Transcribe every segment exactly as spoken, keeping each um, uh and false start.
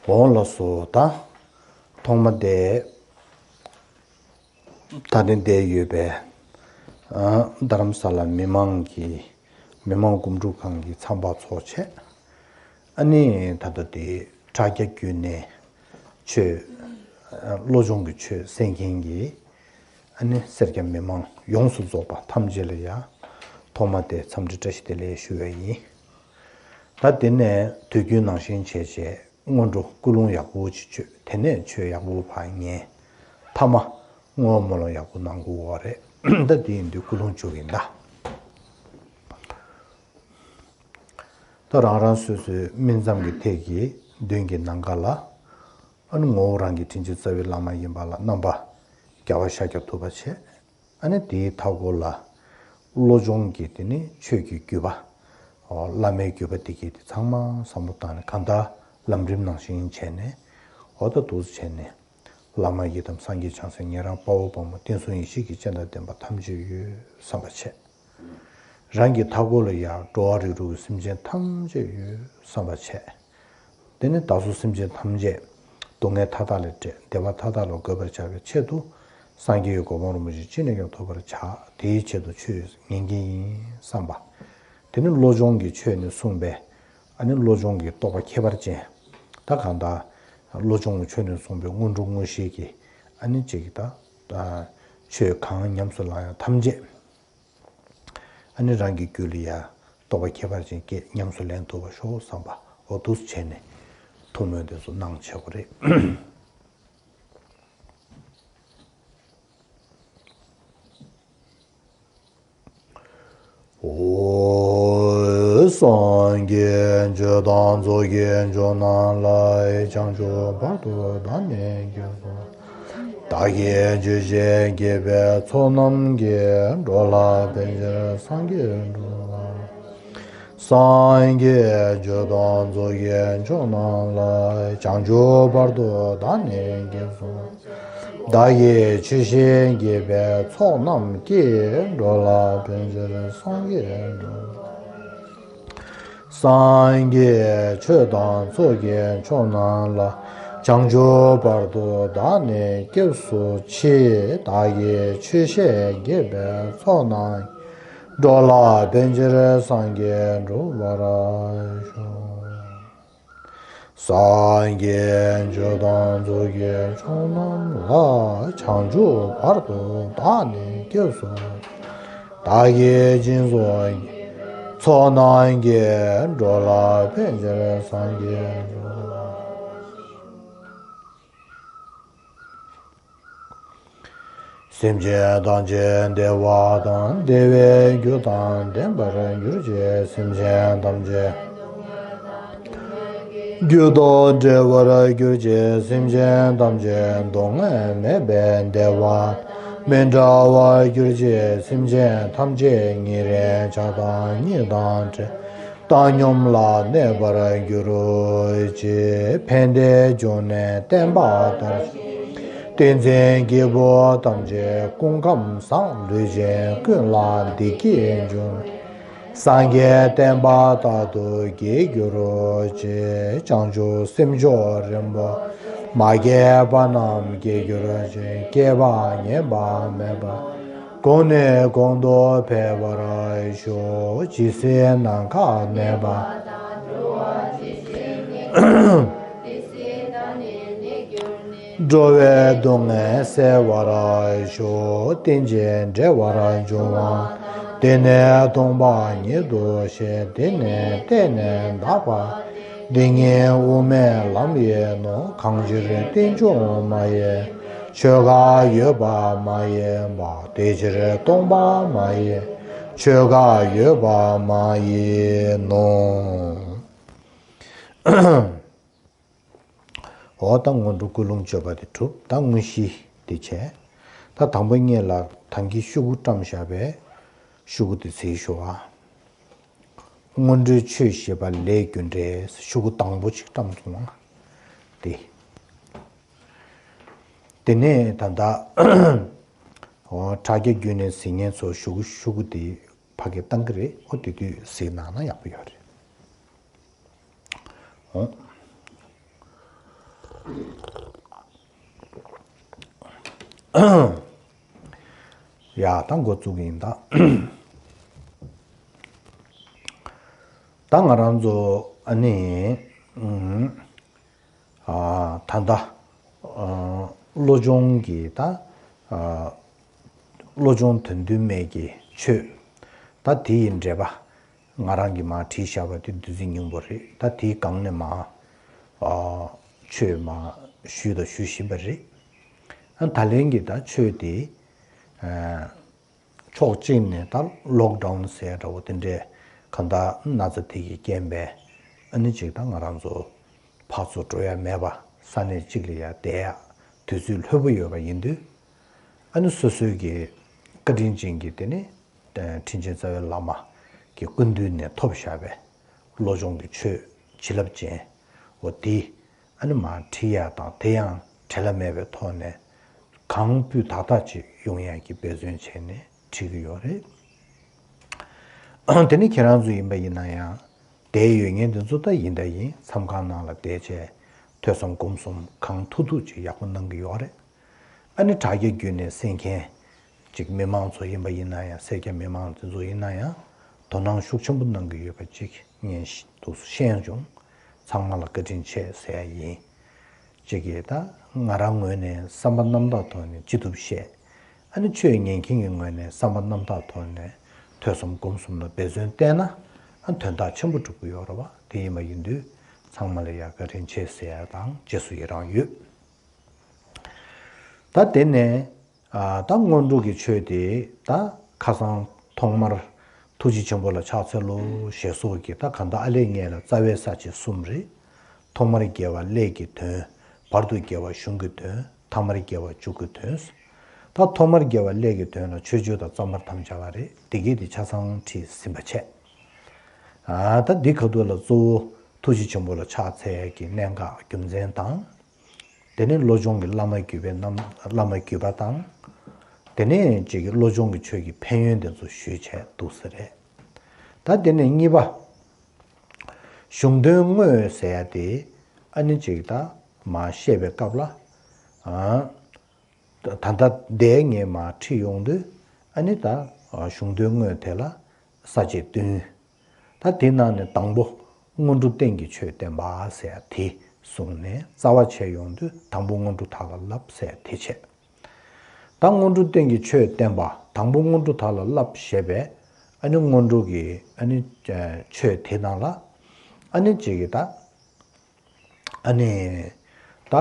འོང་ལགས་སོ། ད་ཐོག་མ་དེ་ད་ནི་བསྡད་ཡོད་པའི་ཨ་རྡ་རམ་ས་ལ་མི་མང་གི་མི་མང་སྒོམ་སྒྲུབ་ཁང་གི་མཚམས་པ་ཚོགས་བྱས། ཨ་ནི་ད་ལྟ་དེ་དྲ་རྒྱ་བརྒྱུད་ནས་ཆོས་ཨ་བློ་སྦྱོང་གི་ཆོས་གསན་མཁན་གྱི་ཨ་ནི་སེར་སྐྱ་མི་མང་ཡོངས་སུ་རྫོགས་པ་ཐམས་ཅད་ལ་ཡང་ཐོག་མ་དེ་འཚམས་འདྲི་བཀྲ་ཤིས་བདེ་ལེགས་ཞུ་བ་ཡིན། ད་དེ་ནས་དུས་རྒྱུན་ནང་བཞིན་བྱས་བྱས་སྔོན་འགྲོ་ཀུན་སློང་ཡག་པོ་ཅིག་བཅོས། དེ་ནས་ཆོས་ཡག་པོ་ཕར་ཉན། མཐའ་མ་བསྔོ་བ་སྨོན་ལམ་ཡག་པོ་གནང་དགོས་པ་རེད། ད་དེ་ཡིན་དུས་ཀུན་སློང་བཅོ་གི་ཡིན་ད། ད་རང་རང་སོ་སོའི་སྨིན་མཚམས་ཀྱི་ཐད་ཀྱི་མདུན་གྱི་ནམ་མཁའ་ལ་ཨ་ནི་ངོ་བོ་རང་གི་དྲིན་ཅན་རྩ་བའི་བླ་མ་ཡིན་པ་ལ་རྣམ་པ་རྒྱལ་བ་ཤཱཀྱ་ཐུབ་པ་བྱས། ཨ་ནི་དེའི་མཐའ་སྐོར་ལ་བློ་སྦྱོང་གི་དེ་ནི་ཆོས་ཀྱི་བརྒྱུད་པ། ཨོ་བླ་མའི་བརྒྱུད་པ་དེ་གའི་དེ་ཚང་མ་བསམ་བློ་བཏང་ནས་གང་ལྟར་ལམ་རིམ་ནང་བཞིན་བྱས་ནས་ཨོ་ད་འདུག་སེ་བྱས་ནས་བླ་མ་ཡི་དམ་སངས་རྒྱས་བྱང་སེམས་ཉན་རང་དཔའ་བོ་དཔའ་མོ་བསྟན་སྲུང་ཡེ་ཤེས་ཀྱི་སྤྱན་དང་ལྡན་པ་ཐམས་ཅད་ཡོད་བསམ་པ་བྱས། རང་གི་མཐའ་སྐོར་ལ་ཡང་འགྲོ་བ་རིགས་དྲུག་གི་སེམས་ཅན་ཐམས་ཅད་ཡོད་བསམ་པ་བྱས། དེ་ནི་བདག་སོགས་སེམས་ཅན་ཐམས་ཅད་སྡུག་བསྔལ་མཐའ་དག་ལས་བསྒྲལ། བདེ་བ་མཐའ་དག་ལ་འགོད་པར་བྱ་བའི་ཆེད་དུ་སངས་རྒྱས་ཀྱི་གོ་འཕང་རིན་པོ་ཆེ་ཅི་ནས་ཀྱང་ཐོབ་པར་བྱ། དེའི་ཆེད་དུ་ཆོས་ཉན་མཁན་ཡིན་བསམ་པ། དེ་ནི་བློ་སྦྱོང་གི་ཆོས་ནས་གསུངས་པའི་ཨ་ནི་བློ་སྦྱོང་གི་རྟོགས་པ་ཁྱད་པར་ཅན། ད་གང་ལྟར་བློ་སྦྱོང་གི་ཆོས་ནས་གསུངས་པའི་སྔོན་འགྲོ་དངོས་གཞི་གི་ཨ་ནི་གཅིག་གི་ད་ཆོས་གང་ཉམས་སུ་བླང་ཡང་ཐམས་ཅད། ཨ་ནི་རང་གི་རྒྱུད་ལ་ཡང་རྟོགས་པ་ཁྱད་པར་ཅན་སྐྱེས། ཉམས་སུ་ལེན་ཐུབ་པར་ཤོག་བསམ་པ་འོ་འདུག་སེ་བྱས་ནས་ཐུགས་སྨོན་དེ་ཚོ་གནང་བྱེད་དགོས་རེད། འོ། སངས་རྒྱས་ཆོས་དང་ཚོགས་ཀྱི་མཆོག་རྣམས་ལ། བྱང་ཆུབ་བར་དུ་བདག་ནི་སྐྱབས་སུ། བདག་གིས་ཆོས་བཤད་དགེ་བའི་ཚོགས་རྣམས་ཀྱིས། འགྲོ་ལ་ཕན་ཕྱིར་སངས་རྒྱས་འགྲུབ་པར། སངས་རྒྱས་ཆོས་དང་ཚོགས་ཀྱི་མཆོག་རྣམས་ལ། བྱང་ཆུབ་བར་དུ་བདག་ནི་སྐྱབས་སུ། བདག་གིས་ཆོས་བཤད་དགེ་བའི་ཚོགས་རྣམས་ཀྱིས། འགྲོ་ལ་ཕན་ཕྱིར་སངས་རྒྱས་འགྲུབ། སངས་རྒྱས་ཆོས་དང་ཚོགས་ཀྱི་མཆོག་རྣམས་ལ། བྱང་ཆུབ་བར་དུ་བདག་ནི་སྐྱབས་སུ་མཆི། བདག་གིས་ཆོས་བཤད་དགེ་བའི་ཚོགས་རྣམས། འགྲོ་ལ་ཕན་ཕྱིར་སངས་རྒྱས་འགྲུབ་པར་ཤོག། སངས་རྒྱས་ཆོས་དང་ཚོགས་ཀྱི་མཆོག་རྣམས་ལ། བྱང་ཆུབ་བར་དུ་བདག་ནི་སྐྱབས་སུ། བདག་གིས་སྦྱིན་སོགས་ཚོགས་རྣམས་ཀྱིས། འགྲོ་ལ་ཕན་ཕྱིར་སངས་རྒྱས་འགྲུབ། སེམས་ཅན་ཐམས་ཅད་བདེ་བ་དང་། བདེ་བའི་རྒྱུ་དང་ལྡན་པར་གྱུར་ཅིག། སེམས་ཅན་ཐམས་ཅད་རྒྱུ་དང་བྲལ་བར་གྱུར་ཅིག། སེམས་ཅན་ཐམས་ཅད་སྡུག་བསྔལ་མེད་པའི་བདེ་བ། མི་འབྲལ་བར་གྱུར་ཅིག། སེམས་ཅན་ཐམས་ཅད་ཉེ་རིང་ཆགས་སྡང་གཉིས་དང་བྲལ། བཏང་སྙོམས་ལ་གནས་པར་གྱུར་ཅིག། ཕན་བདེའི་འབྱུང་གནས་བརྟན་པ་ལྟར། བསྟན་འཛིན་སྐྱེས་བུ་ཐམས་ཅད་སྐུ་ཁམས་བཟང་། ལུས་ཅན་ཀུན་ལ་བདེ་སྐྱིད་འབྱུང་། སངས་རྒྱས་བསྟན་པ་རྟག་ཏུ་རྒྱས་གྱུར་ཅིག། བྱང་ཆུབ་སེམས་མཆོག་རིན་པོ་མ་སྐྱེས་པ་རྣམས་སྐྱེ་གྱུར་ཅིག། སྐྱེས་པ་ངེས་པ་མེད་པ། གོང་ནས་གོང་དུ་འཕེལ་བར་ཤོག། ཇི་སྲིད་ནམ་མཁའ་གནས་པ། འགྲོ་བའི་སྡུག་བསྔལ་སེལ་བར་ཤོག། རྟེན་ཅིང་འབྲེལ་བར་འབྱུང་བ། དེ་ནས་སྟོང་པ་ཉིད་དུ་ཤེས། དེ་ནི་གཏན་ནས་འདག་པ། འདི་ཉིད་དབུ་མའི་ལམ་ཡིན་ནོ། གང་ཕྱིར་རྟེན་འབྱུང་མ་ཡིན། ཆོས་འགའ་ཡོད་པ་མ་ཡིན་པ། དེ་ཕྱིར་སྟོང་པ་མ་ཡིན། ཆོས་འགའ་ཡོད་པ་མ་ཡིན་ནོ། འོ་ད་སྔོན་འགྲོ་ཀུན་སློང་བཅོས་པ་དེ་གྲུབ། ད་དངོས་གཞི་དེ་བྱས། ད་དང་པོ་ངེད་ལ་ད་གིན་ཤོག་གུ་བཀྲམ་བཞག་པའི་ཤོག་གུ་དེ་གཟིགས་ཤོག་ཨ། སྔོན་འགྲོའི་ཆོས་ཞེས་པ་ལས་རྒྱུ་འབྲས། ཤོག་གུ་དང་པོ་ཅིག་བཀྲམ་སོང་ང་། དེ། དེ་ནས་ད་ལྟ་འོ་དྲ་རྒྱ་བརྒྱུད་ནས་གཟིགས་མཁན་ཚོ་ཤོག་གུ་ཤོག་གུ་དེ་ཕ་གིར་བཏང་གི་རེད། འོ་དེ་དུས་གཟིགས་གནང་ན་ཡག་པོ་ཡོད་རེད། འོ། ཡ་ད་འགོ་བཙུགས་ཡིན་ད། ད་ང་རང་ཚོ་ཨ་ནི་ཨ་ད་ལྟ་ཨ་བློ་སྦྱོང་གི་ད་ཨ་བློ་སྦྱོང་དོན་བདུན་མའི་གི་ཆོས་ད་དེ་ཡི་འགྲེལ་པ། ང་རང་གིས་མར་བྲིས་བཞག་པ་དེ་བདུད་རྩི་སྙིང་པོ་རེད། ད་དེའི་སྒང་ནས་མར་ཨ་ཆོས་མར་ཞུས་དང་ཞུ་བཞིན་པ་རེད། ཨ་ད་ལན་གྱི་ད་ཆོས་དེ་ཨ་ཕྱོགས་གཅིག་ནས་ད་ལོག་ཌའུན་ཟེར་འདྲ་བོ་དེ་འདྲས་གང་ལྟར་ན་ཚ་དེ་གི་རྐྱེན་པས་ཨ་ནི་ཅིག་ད་ང་རང་ཚོ་ཕར་ཚུར་འགྲོ་ཡ་མེད་པ་ས་གནས་གཅིག་ལ་ཡ་བསྡད་ཡ་དུས་ཚོད་ལྷོད་པོ་ཡོད་པ་ཡིན་དུས། ཨ་ནི་སོ་སོའི་གི་བཀའ་དྲིན་ཅན་གྱི་དེ་ནི་ཨ་དྲིན་ཅན་རྩ་བའི་བླ་མ་གི་སྐུ་མདུན་ནས་ཐོབ་བཞག་པའི་བློ་སྦྱོང་གི་ཆོས་བྱིན་རླབས་ཅན་འོ་དེ་ཨ་ནི་མར་བྲིས་ཡ་དང་དེ་ཡང་བྲེལ་བ་མེད་པའི་ཐོག་ནས་གང་སྤུས་དག་དག་ཅིག་ཡོང་ཡ་གི་འབད་བརྩོན་བྱས་ནས་བྲིས་ཀྱི་ཡོད་རེད། དེ་ནི་ཁྱེད་རང་ཚོ་ཡིན་པ་ཡིན་ན་ཡང་བསྡད་ཡོད་མཁན་དེ་ཚོ་ད་ཡིན་ད་ཡིན། མཚམས་ཁང་ནང་ལ་བསྡད་བྱས་ཐོས་བསམ་སྒོམ་གསུམ་གང་ཐུབ་ཐུབ་ཅིག་ཡག་པོ་གནང་གི་ཡོད་རེད། ཨ་ནི་དྲ་རྒྱ་བརྒྱུད་ནས་གསན་མཁན་ཅིག་མི་མང་ཚོ་ཡིན་པ་ཡིན་ན་ཡང་། སེར་སྐྱ་མི་མང་དེ་ཚོ་ཡིན་ན་ཡང་དོ་སྣང་ཤུགས་ཆེན་པོ་གནང་གི་ཡོད་པ་ཅིག་ངས་ཤ་འདུག་ཤེས་བྱུང་། ཚང་མ་ལ་བཀའ་དྲིན་ཆེ་ཟེར་ཡ་ཡིན། ཅིག་གིས་ད་ང་རང་ངོས་ནས་བསམ་པ་རྣམ་དག་ཐོག་ནས་ཅི་ཐུབ་བཤད། ཨ་ནི་ཆོས་ཉན་མཁན་གྱི་ངོས་ནས་བསམ་པ་རྣམ་དག་ཐོག་ནས་ཐོས་བསམ་སྒོམ་གསུམ་ལ་འབད་བརྩོན་བསྟེན་ན་ཨ་དོན་དག་ཆེན་པོ་འགྲུབ་ཀྱི་ཡོད་རེད་བ། དེ་ཡིན་པ་ཡིན་དུས་ཚང་མ་ལ་ཡ་བཀའ་དྲིན་ཆེ་ཟེར་ཡ་དང་རྗེས་སུ་ཡི་རང་ཡོད། ད་དེ་ནས་ཨ་ད་སྔོན་འགྲོ་གི་ཆོས་དེ་ད་ཁ་སང་ཐོག་མར་ཐུགས་རྗེ་ཆེན་པོ་ལ་ཕྱག་འཚལ་ལོ་ཞེས་སོགས་ཀྱི་ད་གང་ལྟར་ཨ་ལས་ངེས་ལ་རྩ་བའི་ས་བཅད་གསུམ་རེད། ཐོག་མར་དགེ་བ་ཀླད་ཀྱི་དོན། བར་དུ་དགེ་བ་གཞུང་གི་དོན། ཐ་མར་དགེ་བ་མཇུག་གི་དོན། ད་ཐོག་མར་དགེ་བ་ཀླད་ཀྱི་དོན་ལ་མཆོད་བརྗོད་དང་རྩ་བར་དམ་བཅའ་བ་རེད། དེ་གས་དེ་ཆ་ཚང་བྲིས་ཟིན་པ་བྱས། ཨ་ད་འདི་ཁ་ཐུག་ལ་གཙོ་བོ་ཐུགས་རྗེ་ཆེན་པོ་ལ་ཕྱག་འཚལ་ཡས་ཀྱི་གནད་འགག་རྒྱུ་མཚན་དང་། དེ་ནས་བློ་སྦྱོང་གི་བླ་མ་བརྒྱུད་པའི་རྣམ་བླ་མ་བརྒྱུད་པ་དང་། དེ་ནས་ཅིག་གི་བློ་སྦྱོང་གི་ཆོས་ཀྱི་ཕན་ཡོན་དེ་ཚོ་ཞུས་བྱས་འདུག་ས་རེད། ད་དེ་ནས་གཉིས་པ། གཞུང་དོན་དངོས་ཟེར་ཡ་དེ་ཨ་ནི་ཅིག་ད་མར་བཤད་པའི་སྐབས་ལ། ཨ་ད་ལྟ་འདས་ངས་མར་ཁྲིད་ཡོང་དུས་ཨ་ནི་ད་གཞུང་དོན་དངོས་དེ་ལ་ས་བཅད་བདུན། ད་དེའི་ནང་ནས་དང་པོ་སྔོན་འགྲོ་རྟེན་གྱི་ཆོས་བསྟན་པ་ཟེར་ཡ་དེ་གསུངས་ནས་རྩ་བ་བྱས་ཡོང་དུས་དང་པོ་སྔོན་འགྲོ་དག་ལ་བསླབ་ཟེར་ཡ་དེ་བྱས། ད་སྔོན་འགྲོ་རྟེན་གྱི་ཆོས་བསྟན་པ་དང་པོ་སྔོན་འགྲོ་དག་ལ་བསླབ་ཞེས་པའི་ཨ་ནི་སྔོན་འགྲོ་གི་ཨ་ནི་ཆོས་དེ་ནང་ལ་ཨ་ནི་ཅིག་གི་ད་ཨ་ནི་ད་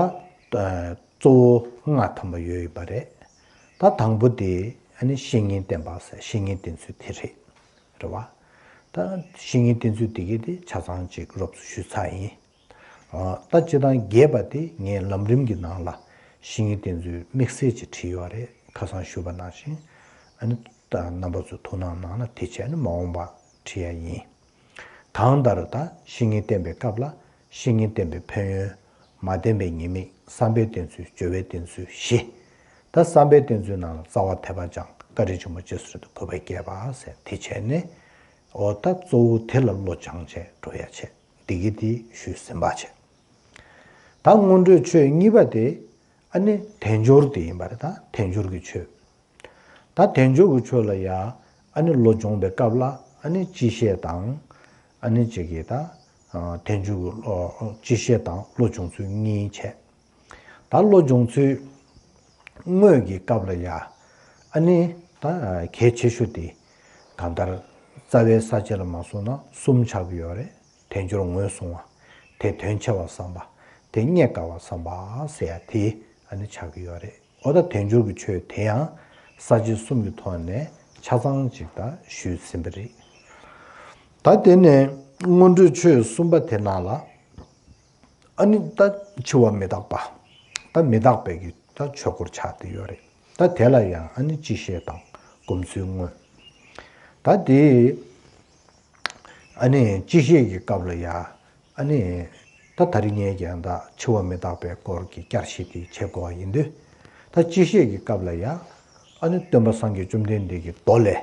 གཙོ་བོ་ལྔ་ཐམ་པ་ཡོད་ཡོད་པ་རེད། ད་དང་པོ་དེ་ཨ་ནི་བཤེས་གཉེན་བསྟེན་པ་ཟེར། བཤེས་གཉེན་བསྟེན་ཚུལ་དེ་རེད། རེད་བ། ད་བཤེས་གཉེན་བསྟེན་ཚུལ་དེ་གི་དེ་ཆ་ཚང་ཅིག་རོབ་ཙམ་ཞུས་ཚར་ཡིན། ཨ་ད་སྤྱིར་བཏང་རྒྱས་པ་དེ་ངས་ལམ་རིམ་གྱི་ནང་ལ་བཤེས་གཉེན་བསྟེན་ཚུལ་དམིགས་བསལ་གྱིས་བྲིས་ཡོད་རེད། ཁ་སང་ཞུས་པ་ནང་བཞིན་ཨ་ནི་ད་རྣམ་པ་ཚོ་ཐུགས་སྣང་གནང་ན་དེ་བྱས་ནས་མ་འོངས་པ་བྲིས་ཡ་ཡིན། གང་ལྟར་ད་བཤེས་གཉེན་བསྟེན་པའི་སྐབས་ལ་བཤེས་གཉེན་བསྟེན་པའི་ཕན་ཡོན། མ་བསྟེན་པའི་ཉེས་དམིགས། བསམ་པས་བསྟེན་ཚུལ། སྦྱོར་བས་བསྟེན་ཚུལ་བཞི། ད་བསམ་པས་བསྟེན་ཚུལ་ནང་ལ་རྩ་བ་ཐེག་པ་སྦྱང་། བཀའ་དྲིན་ཆེན་པོ་རྗེས་སུ་དྲན་དང་གུས་པས་བསྐྱེད་པ་ཟེར་དེ་བྱས་ནས། འོ་ད་གཙོ་བོ་དེ་ལ་བློ་སྦྱང་བྱས་འགྲོ་ཡ་བྱས། འདི་གི་དེ་ཞུས་ཟིན་པ་བྱས། ད་སྔོན་འགྲོའི་ཆོས་གཉིས་པ་དེ་ཨ་ནི་དལ་འབྱོར་དེ་ཡིན་པ་རེད། ད་དལ་འབྱོར་གྱི་ཆོས། ད་དལ་འབྱོར་གྱི་ཆོས་ལ་ཡ་ཨ་ནི་བློ་སྦྱོང་བའི་སྐབས་ལ་ཨ་ནི་སྤྱི་བཤད་དང་། ཨ་ནི་གཅིག་གིས་ད་དལ་འབྱོར་གྱི་བློ་སྤྱི་བཤད་དང་བློ་སྦྱོང་ཚུལ་གཉིས་བྱས། ད་བློ་སྦྱོང་ཚུལ་དངོས་ཀྱི་སྐབས་ལ་ཡ་ཨ་ནི་ད་གལ་ཆེ་ཤོས་དེ་གང་ལྟར་རྩ་བའི་ས་བཅད་ལ་མ་སོང་ན་གསུམ་ཆགས་ཀྱི་ཡོད་རེད། དལ་འབྱོར་ངོས་བཟུང་བ། དེ་དོན་ཆེ་བར་བསམ་པ། དེ་རྙེད་དཀའ་བར་བསམ་པ་ཟེར་ཡ་དེ་ཨ་ནི་ཆགས་ཀྱི་ཡོད་རེད། འོ་ད་དལ་འབྱོར་གྱི་ཆོས་དེ་ཡང་ས་བཅད་གསུམ་གྱི་ཐོག་ནས་ཆ་ཚང་ཅིག་ད་ཞུས་ཟིན་པ་རེད། ད་དེ་ནས་སྔོན་འགྲོའི་ཆོས་གསུམ་པ་དེ་ནང་ལ་ཨ་ནི་ད་འཆི་བ་མི་རྟག་པ། ད་མི་རྟག་པའི་གི་ད་ཆོས་སྐོར་ཆགས་བསྡད་ཡོད་རེད། ད་དེ་ལ་ཡང་ཨ་ནི་སྤྱི་བཤད་དང་སྒོམ་ཚུལ་དངོས། ད་དེ་ཨ་ནི་སྤྱི་བཤད་ཀྱི་སྐབས་ལ་ཡ་ཨ་ནི་ད་ད་རིང་ངས་ཀྱང་ད་འཆི་བ་མི་རྟག་པའི་སྐོར་གྱི་བསྐྱར་ཞིབ་དེ་བྱེད་དགོས་པ་ཡིན་དུས། ད་སྤྱི་བཤད་ཀྱི་སྐབས་ལ་ཡ་ཨ་ནི་སྟོན་པ་སངས་རྒྱས་བཅོམ་ལྡན་འདས་ཀྱི་མདོ་ལས་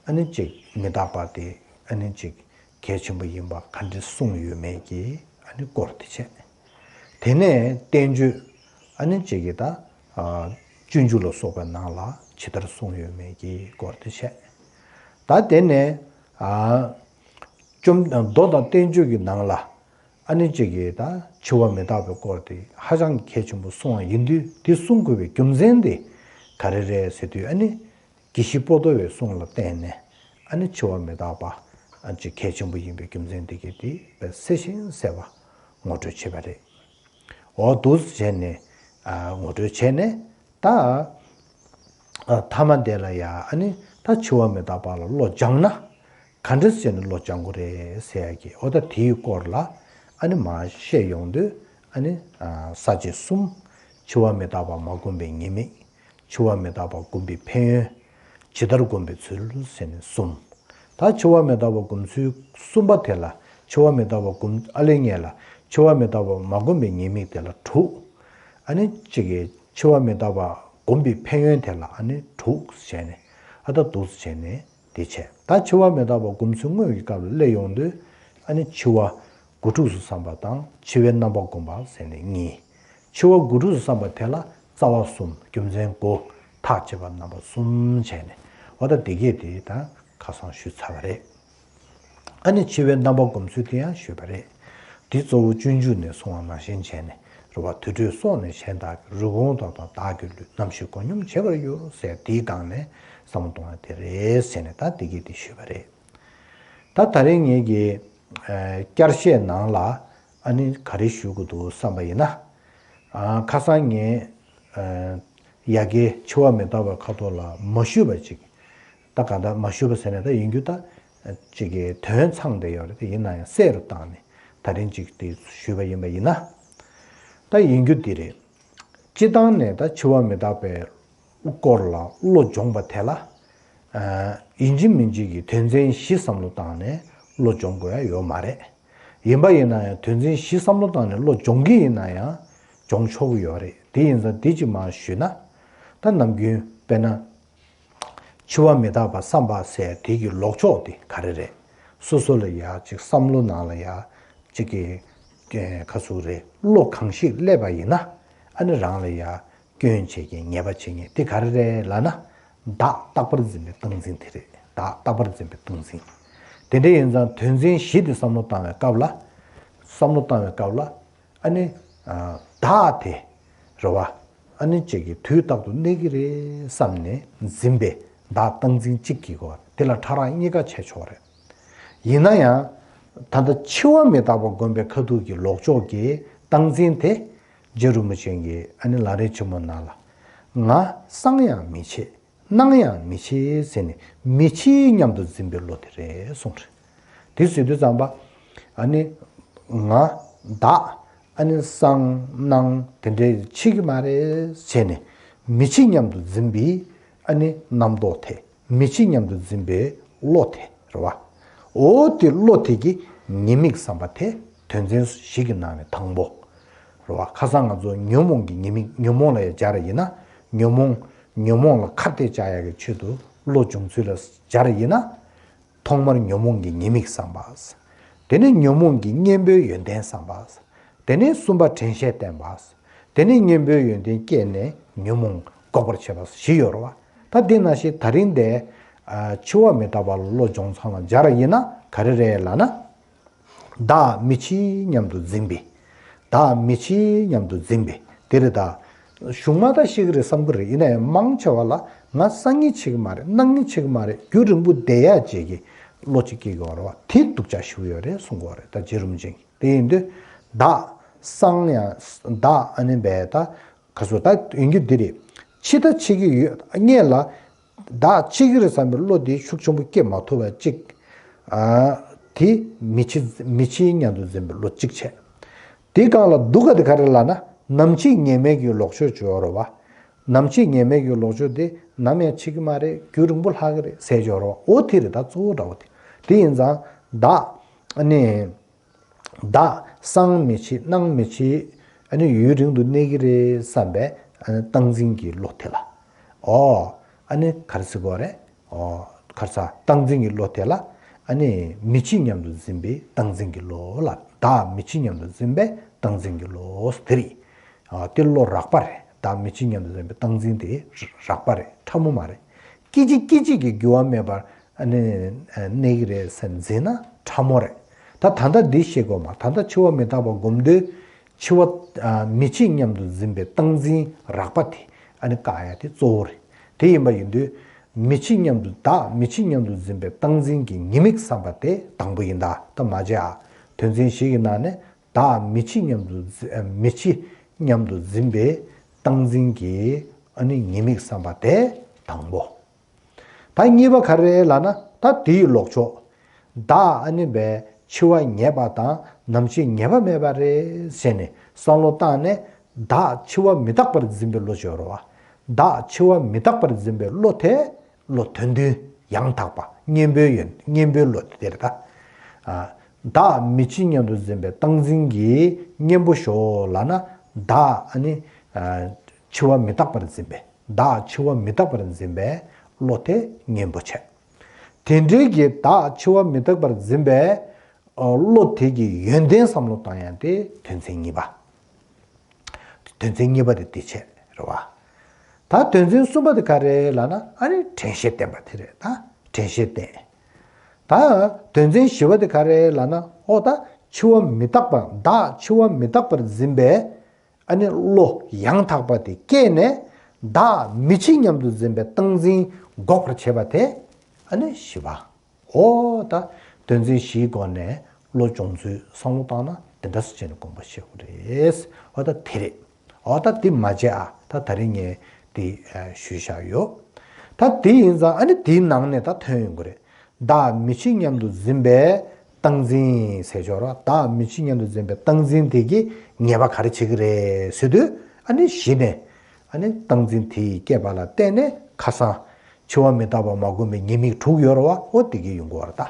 ཨ་ནི་ཅིག་མི་རྟག་པ་དེ་ཨ་ནི་ཅིག་གལ་ཆེན་པོ་ཡིན་པ་ག་འདྲ་གསུངས་ཡོད་མེད་ཀྱི་ཨ་ནི་སྐོར་དེ་བྱས། དེ་ནས་བསྟན་བཅོས་ཨ་ནི་གཅིག་གིས་ད་སྤྱོད་འཇུག་ལ་སོགས་པའི་ནང་ལ་ཇི་ལྟར་གསུངས་ཡོད་མེད་ཀྱི་སྐོར་དེ་བཤད། ད་དེ་ནས་བཅོམ་མདོ་དང་བསྟན་བཅོས་ཀྱི་ནང་ལ་ཨ་ནི་གཅིག་གིས་ད་འཆི་བ་མི་རྟག་པའི་སྐོར་དེ་ཧ་ཅང་གལ་ཆེན་པོ་གསུངས་པ་ཡིན་དུས། དེ་གསུང་དགོས་པའི་རྒྱུ་མཚན་དེ་ག་རེ་རེད་ཟེར་དུས། ཨ་ནི་དགེ་བཤེས་པོ་ཏོ་བའི་གསུང་ལ་བརྟེན་ནས་ཨ་ནི་འཆི་བ་མི་རྟག་པ་ཨ་ཅིག་གལ་ཆེན་པོ་ཡིན་པའི་རྒྱུ་མཚན་དེ་གིས་དེ་དཔེ་གསལ་ཞིང་གསལ་བ་ངོ་སྤྲོད་བྱས་པ་རེད། འོ་འདུག་བྱས་ནས་ཨ་ངོ་སྤྲོད་བྱས་ནས། ད་ཨ་ཐ་མ་དེ་ལ་ཡ་ཨ་ནི་ད་འཆི་བ་མི་རྟག་པ་ལ་བློ་སྦྱངས་ན་ག་འདྲ་བྱས་ནས་བློ་སྦྱང་དགོས་རེད་ཟེར་ཡ་གི། འོ་ད་དེའི་སྐོར་ལ་ཨ་ནི་མར་བཤད་ཡོང་དུས། ཨ་ནི་ཨ་ས་བཅད་གསུམ། འཆི་བ་མི་རྟག་པ་མ་བསྒོམས་པའི་ཉེས་དམིགས། འཆི་བ་མི་རྟག་པ་བསྒོམ་པའི་ཕན་ཡོན། ཇི་ལྟར་བསྒོམ་པའི་ཚུལ་ཟེར་ནས་གསུམ། ད་འཆི་བ་མི་རྟག་པ་སྒོམ་ཚུལ་གསུམ་པ་དེ་ལ། འཆི་བ་མི་རྟག་པ་སྒོམ། ཨ་ལས་ངེས་ལ་འཆི་བ་མི་རྟག་པ་མ་བསྒོམ་པའི་ཉེས་དམིགས་དེ་ལ་དྲུག། ཨ་ནི་གཅིག་གིས་འཆི་བ་མི་རྟག་པ་སྒོམ་པའི་ཕན་ཡོན་དེ་ལ་ཨ་ནི་དྲུག་བྱས་ནས། ཨ་ད་འདུག་བྱས་ནས་དེ་བྱས། ད་འཆི་བ་མི་རྟག་པ་སྒོམ་ཚུལ་དངོས་ཀྱི་སྐབས་ལ་སླེབས་ཡོང་དུས། ཨ་ནི་འཆི་བ་དགུ་ཕྲུགས་སུ་བསམ་པ་དང་། འཆི་བའི་རྣམ་པ་བསྒོམ་པ་ཟེར་ནས་གཉིས། འཆི་བ་དགུ་ཕྲུགས་སུ་བསམ་པ་དེ་ལ་རྩ་བ་གསུམ། རྒྱུ་མཚན་དགུ། ཐག་བཅད་པ་རྣམ་པ་གསུམ་བྱས་ནས། འོ་ད་དེ་གས་དེ་ད་ཁ་སང་ཞུས་ཚར་བ་རེད། ཨ་ནི་འཆི་བའི་རྣམ་པ་སྒོམ་ཚུལ་དེ་ཡང་ཞུས་པ་རེད། དེ་གཙོ་བོ་སྤྱོད་འཇུག་ནས་གསུངས་པ་ནང་བཞིན་བྱས་ནས། རེད་བ། དུར་ཁྲོད་སོགས་ནས་གཞན་དག་གི། རི་བོང་དང་དང་བདག་གི་ལུས། ནམ་ཞིག་མགོ་སྙོམས་བྱེད་པར་འགྱུར་ཟེར། དེའི་སྒང་ནས་བསམ་བློ་གཏོང་ཡ་དེ་རེད་ཟེར་ནས་ད་དེ་གས་དེ་ཞུས་པ་རེད། ད་ད་རིང་ངེད་ཀྱི་ཨ་བསྐྱར་བཤད་ནང་ལ་ཨ་ནི་ག་རེ་ཞུ་དགོས་འདུག་བསམ་པ་ཡིན་ན། ཨ་ཁ་སང་ངས་ཨ་ཡ་གིའི་འཆི་བ་མི་རྟག་པའི་ཁ་ཐོག་ལ་མ་ཞུས་པ་ཅིག་ད་གང་ལྟར་མ་ཞུས་པ་ཟེར་ནས་ད་ཡིན་རྒྱུ་ད་ཅིག་གི་དོན་ཚང་བསྡད་ཡོད་རེད། དེ་ཡིན་ན་ཡང་གསལ་རུ་བཏང་ནས་ད་རིང་ཅིག་དེ་ཞུས་པ་ཡིན་པ་ཡིན་ན། ད་ཡིན་རྒྱུ་འདི་རེད། སྤྱིར་བཏང་ནས་ད་འཆི་བ་མི་རྟག་པའི་སྐོར་ལ་བློ་སྦྱོང་བ་དེ་ལ། ཨ་ཡིན་གཅིག་མིན་གཅིག་གི་དོན་ཚན་བཞི་བསམ་བློ་བཏང་ནས་བློ་སྦྱོང་དགོས་ཡ་ཡོད་མ་རེད། ཡིན་པ་ཡིན་ན་ཡང་དོན་ཚན་བཞི་བསམ་བློ་བཏང་ནས་བློ་སྦྱོང་གི་ཡིན་ན་ཡང་སྦྱོང་ཆོག་གི་ཡོད་རེད། དེ་ཡིན་ཙང་འདི་གཅིག་མར་ཞུས་ན། ད་ནམ་རྒྱུན་དཔེར་ན། འཆི་བ་མི་རྟག་པ་བསམ་པ་ཟེར་དེ་གི་ལོག་ཕྱོགས་དེ་ག་རེ་རེད། སོ་སོ་ལ་ཡ་ཅིག་བསམ་བློ་ནང་ལ་ཡ་ཅིག་གི་ཁ་ཟུག་རེད། བློ་གང་ཞིག་སླེབས་པ་ཡིན་ན། ཨ་ནི་རང་ལ་ཡ་སྐྱོན་བྱེད་མཁན་ཉེས་པ་བྱེད་མཁན་དེ་ག་རེ་རེད་ལབ་ན། བདག་རྟག་པར་འཛིན་པའི་སྟངས་འཛིན་དེ་རེད། བདག་རྟག་པར་འཛིན་པའི་སྟངས་འཛིན། དེ་འདྲ་ཡིན་ཙང་དོན་ཚན་བཞི་དེ་བསམ་བློ་བཏང་བའི་སྐབས་ལ། བསམ་བློ་བཏང་བའི་སྐབས་ལ། ཨ་ནི་ཨ་བདག་དེ་རེད་བ། ཨ་ནི་ཅིག་གི་དུས་རྟག་ཏུ་གནས་ཀྱི་རེད་བསམ་ནས་འཛིན་པའི་བདག་སྟངས་འཛིན་གཅིག་གི་གོ། དེ་ལ་ཕྲ་རགས་གཉིས་ཀ་བྱས་ཆོག་རེད། ཡིན་ན་ཡང་། ད་ལྟ་འཆི་བ་མི་རྟག་པ་བསྒོམ་པའི་ཁ་ཐུག་གི་ལོག་ཕྱོགས་ཀྱི་སྟངས་འཛིན་དེ། རྗེ་རིན་པོ་ཆེ་གིས་ཨ་ནི་ལམ་རིམ་ཆེན་མོ་ནང་ལ། ང་སངས་ཡང་མི་ཆེ། སྣང་ཡང་མི་ཆེ་ཟེར་ནས་མི་ཆེ་སྙམ་དུ་འཛིན་པའི་བློ་དེ་རེད་གསུངས་རེད། དེ་ཟེར་དུས་ཙམ་པ། ཨ་ནི་ང་བདག་ཨ་ནི་སངས་སྣང་དེ་འདྲའི་ཆེ་གི་མ་རེད་བྱས་ནས་མི་ཆེ་སྙམ་དུ་འཛིན་པའི་ཨ་ནི་རྣམ་རྟོག་དེ། མི་ཆེ་སྙམ་དུ་འཛིན་པའི་བློ་དེ་རེད་བ། འོ་དེ་བློ་དེ་གི་ཉེས་དམིགས་བསམ་པ་དེ་དོན་ཚན་བཞི་གི་ནང་ནས་དང་པོ་རེད་བ། ཁ་སང་ང་ཚོ་ཉོན་མོངས་ཀྱི་ཉེས་དམིགས། ཉོན་མོངས་ལ་ཡང་སྦྱར་ཡིན་ན། ཉོན་མོངས་ཉོན་མོངས་ལ་ཁ་གཏད་བཅག་ཡག་གི་ཆེད་དུ་བློ་སྦྱོང་ཚུལ་ལ་སྦྱར་ཡིན་ན། ཐོག་མར་ཉོན་མོངས་ཀྱི་ཉེས་དམིགས་བསམ་པ། དེ་ནས་ཉོན་མོངས་ཀྱི་གཉེན་པོའི་ཡོན་ཏན་བསམ་པ། དེ་ནས་གསུམ་པ་དྲན་ཤེས་བསྟེན་པ། དེ་ནས་གཉེན་པོའི་ཡོན་ཏན་བསྐྱེད་ནས་ཉོན་མོངས་འགོག་པར་བྱེད་པ་བཞི་ཡོད་རེད་བ། ད་དེ་ནང་བཞིན་ད་རིང་འདི་ཨ་འཆི་བ་མི་རྟག་པ་ལ་བློ་སྦྱོང་མཚམས་ལ་སྦྱར་ཡིན་ན་ག་རེ་རེད་ལབ་ན། བདག་མི་ཆེ་སྙམ་དུ་འཛིན་པའི། བདག་མི་ཆེ་སྙམ་དུ་འཛིན་པའི་དེ་རེད་ད། གཞུང་མ་ད་ཤེས་ཀྱི་རེད་བསམ་གྱི་རེད། ཡིན་ན་ཡང་མང་ཆེ་བ་ལ་ང་སང་ཉིན་འཆི་གི་མ་རེད། གནངས་ཉིན་འཆི་གི་མ་རེད། རྒྱུན་རིང་པོ་བསྡད་ཡག་ཅིག་གི་བློ་ཅིག་སྐྱེ་གི་ཡོད་རེད་བ། དེ་སྡུག་ཅག་ཞེ་པོ་ཡོད་རེད་གསུང་གི་ཡོད་རེད། ད་རྗེ་རིན་པོ་ཆེ་གིས། དེ་ཡིན་དུས་བདག་སངས་ཡང་བདག་ཨ་ནི་བས་ད་ག་ཚོད་ད་ཡིན་རྒྱུ་འདི་རེད། འཆི་ད་འཆི་གི་ཡོད། སྔོན་ལ་བདག་འཆི་གི་རེད་བསམ་པའི་བློ་དེ་ཤུགས་ཆེན་པོ་སྐྱེ་མ་ཐུབ་པ་གཅིག་ཨ་དེ་མི་འཆི་མི་འཆི་སྙམ་དུ་འཛིན་པའི་བློ་གཅིག་བྱས། དེའི་སྒང་ལ་སྡུག་ག་དེ་ག་རེ་ལབ་ན། ནམ་འཆི་ངེས་མེད་ཀྱི་ལོག་ཕྱོགས་ཅིག་ཡོད་རེད་བ། ནམ་འཆི་ངེས་མེད་ཀྱི་ལོག་ཕྱོགས་དེ་ནམ་ཡང་འཆི་གི་མ་རེད། རྒྱུན་རིང་པོ་ལྷག་གི་རེད་ཟེར་ཅིག་ཡོད་རེད་བ། འོ་དེ་རེད། ད་གཙོ་བོ་འདྲ་བོ་དེ། དེ་ཡིན་ཙང་བདག་ཨ་ནི། བདག་སངས་མི་འཆི་སྣང་མི་འཆི། ཨ་ནི་ཡུན་རིང་དུ་གནས་ཀྱི་རེད་བསམ་པའི་ཨ་ནི་སྟངས་འཛིན་གྱི་བློ་དེ་ལ། ཨོ། ཨ་ནི་ག་རེ་ཟེར་དགོས་རེད། ཨོ། ག་རེ་ཟ། སྟངས་འཛིན་གྱི་བློ་དེ་ལ། ཨ་ནི་མི་འཆི་སྙམ་དུ་འཛིན་པའི་སྟངས་འཛིན་གྱི་བློ་ལ། བདག་མི་འཆི་སྙམ་དུ་འཛིན་པའི་ སྟངས་འཛིན་གྱི་བློ་དེ་རེད། ཨ་དེ་བློ་རགས་པ་རེད། བདག་མི་ཕྱེད་སྙམ་དུ་འཛིན་པའི་སྟངས་འཛིན་དེ་རགས་པ་རེད། ཕྲ་མོ་མ་རེད། སྐད་ཅིག་སྐད་ཅིག་གིས་འགྱུར་བ་མེད་པར་ཨ་ནི་གནས་ཀྱི་རེད་ཟེར་འཛིན་ན་ཕྲ་མོ་རེད། ད་ད་ལྟ་འདི་ཤེས་དགོས་མ། ད་ལྟ་འཆི་བ་མི་རྟག་པ་སྒོམ་དུས་འཆི་བ་ཨ་མི་ཕྱེད་སྙམ་དུ་འཛིན་པའི་སྟངས་འཛིན་རགས་པ་དེ་ཨ་ནི་བཀག་ཡ་དེ་གཙོ་བོ་རེད། དེ་ཡིན་པ་ཡིན་དུས་མི་ཕྱེད་སྙམ་དུ་བདག་མི་ཕྱེད་སྙམ་དུ་འཛིན་པའི་སྟངས་འཛིན་གྱི་ཉེས་དམིགས་བསམ་པ་དེ་དང་པོ་ཡིན་ད། ད་མ་བརྗེད་ཨ། དོན་ཚན་བཞི་གི་ནང་ནས་བདག་མི་ཕྱེད་སྙམ་དུ་འཛི་ཨ་མི་ཕྱེད་སྙམ་དུ་འཛིན་པའི་སྟངས་འཛིན་གྱི་ཨ་ནི་ཉེས་དམིགས་བསམ་པ་དེ་དང་པོ། ད་གཉིས་པ་ག་རེ་ལབ་ན། ད་དེའི་ལོག་ཕྱོགས། བདག་ཨ་ནི་བས་འཆི་བ་ངེས་པ་དང་ནམ་འཆི་ངེས་པ་མེད་པ་རེད་ཟེར་ནས་བསམ་བློ་བཏང་ནས་བདག་འཆི་བ་མི་རྟག་པར་འཛིན་པའི་བློ་སྦྱོར་བ། བདག་འཆི་བ་མི་རྟག་པར་འཛིན་པའི་བློ་དེ་བློ་དོན་མཐུན་ཡང་དག་པ་གཉེན་པོའི་ཡོན་གཉེན་པོའི་བློ་དེ་རེད་ད། ཨ་བདག་མི་འཆི་སྙམ་དུ་འཛིན་པའི་སྟངས་འཛིན་གྱི་གཉེན་པོ་ཞོག་ལབ་ན། བདག་ཨ་ནི་ཨ་འཆི་བ་མི་རྟག་པར་འཛིན་པའི་བདག་འཆི་བ་མི་རྟག་པར་འཛིན་པའི་བློ་དེ་གཉེན་པོ་བྱས། དེ་འདྲའི་གི་བདག་འཆི་བ་མི་རྟག་པར་འཛིན་པའི་ཨ་བློ་དེ་གི་ཡོན་ཏན་བསམ་བློ་བཏང་ཡ་དེ་དོན་ཚན་གཉིས་པ། དོན་ཚན་གཉིས་པ་དེ་དེ་བྱས་རེད་བ། ད་དོན་ཚན་གསུམ་པ་དེ་ག་རེ་ལབ་ན། ཨ་ནི་དྲན་ཤེས་བསྟེན་པ་དེ་རེད་ད། དྲན་ཤེས་བསྟེན། ད་དོན་ཚན་བཞི་པ་དེ་ག་རེ་ལབ་ན། ཨོ་ད་འཆི་བ་མི་རྟག་པ་བདག་འཆི་བ་མི་རྟག་པར་འཛིན་པའི་ཨ་ནི་བློ་ཡང་དག་པ་དེ་སྐྱེས་ནས་བདག་མི་འཆི་སྙམ་དུ་འཛིན་པའི་སྟངས་འཛིན་འགོག་པར་བྱེད་པ་དེ་ཨ་ནི་བཞི་པ། ཨོ་ད་དོན་ཚན་བཞིའི་སྒོ་ནས་བློ་སྦྱོང་ཚུལ་བསམ་བློ་བཏང་ན་དེ་འདྲ་སེ་བྱས་ནས་སྒོམ་པ་བྱེད་དགོས་རེད། ཨོ་ད་དེ་རེད། ཨོ་ད་དེ་མ་བྱས་ཨ། ད་ད་རིང་ངས་དེ་ཞུས་བཞག་ཡོད། ད་དེ་ཡིན་ཙང་ཨ་ནི་དེའི་ནང་ནས་ད་ཐོན་ཡོང་གི་རེད། བདག་མི་འཆི་སྙམ་དུ་འཛིན་པའི་སྟངས་འཛིན་ཟེར་ཆོག་ར། བདག་མི་འཆི་སྙམ་དུ་འཛིན་པའི་སྟངས་འཛིན་དེ་གིས་ངེས་པ་ག་རེ་བྱེད་ཀྱི་རེད་ཟེར་དུས། ཨ་ནི་གཞི་ནས་ཨ་ནི་སྟངས་འཛིན་དེ་ཡི་སྐྱེས་པ་ལ་བརྟེན་ནས་ཁ་སང་འཆི་བ་མི་རྟག་པ་མ་བསྒོམས་པའི་ཉེས་དམིགས་དྲུག་ཡོད་རེད་བ། ཨོ་དེ་གིས་ཡོང་གི་ཡོད་རེད་ད།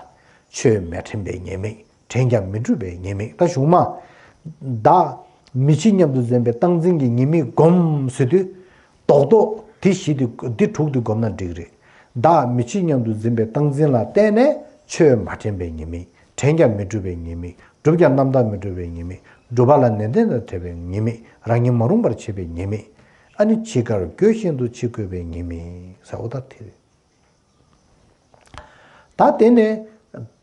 ཆོས་མི་དྲན་པའི་ཉེས་དམིགས། དྲན་ཀྱང་མི་འགྲུབ་པའི་ཉེས་དམིགས། ད་གཞུག་མ་བདག་མི་འཆི་སྙམ་དུ་འཛིན་པའི་སྟངས་འཛིན་གྱི་ཉེས་དམིགས་སྒོམ་ཟེར་དུས། རྡོག་རྡོག་དེ་བཞི་དེ་འདི་དྲུག་དེ་བསྒོམ་ན་འགྲིག་རེད། བདག་མི་འཆི་སྙམ་དུ་འཛིན་པའི་སྟངས་འཛིན་ལ་བརྟེན་ནས་ཆོས་མ་དྲན་པའི་ཉེས་དམིགས། དྲན་ཀྱང་མི་འགྲུབ་པའི་ཉེས་དམིགས། སྒྲུབ་ཀྱང་རྣམ་དག་མི་འགྲུབ་པའི་ཉེས་དམིགས། སྒྲུབ་པ་ལ་ནན་ཏན་དང་བྲལ་བའི་ཉེས་དམིགས། རང་ཉིད་མ་རུངས་པར་བྱེད་པའི་ཉེས་དམིགས། ཨ་ནི་འཆི་ཁར་འགྱོད་བཞིན་དུ་འཆི་དགོས་པའི་ཉེས་དམིགས་ཟེར། ཨོ་ད་དེ་རེད། ད་དེ་ནས་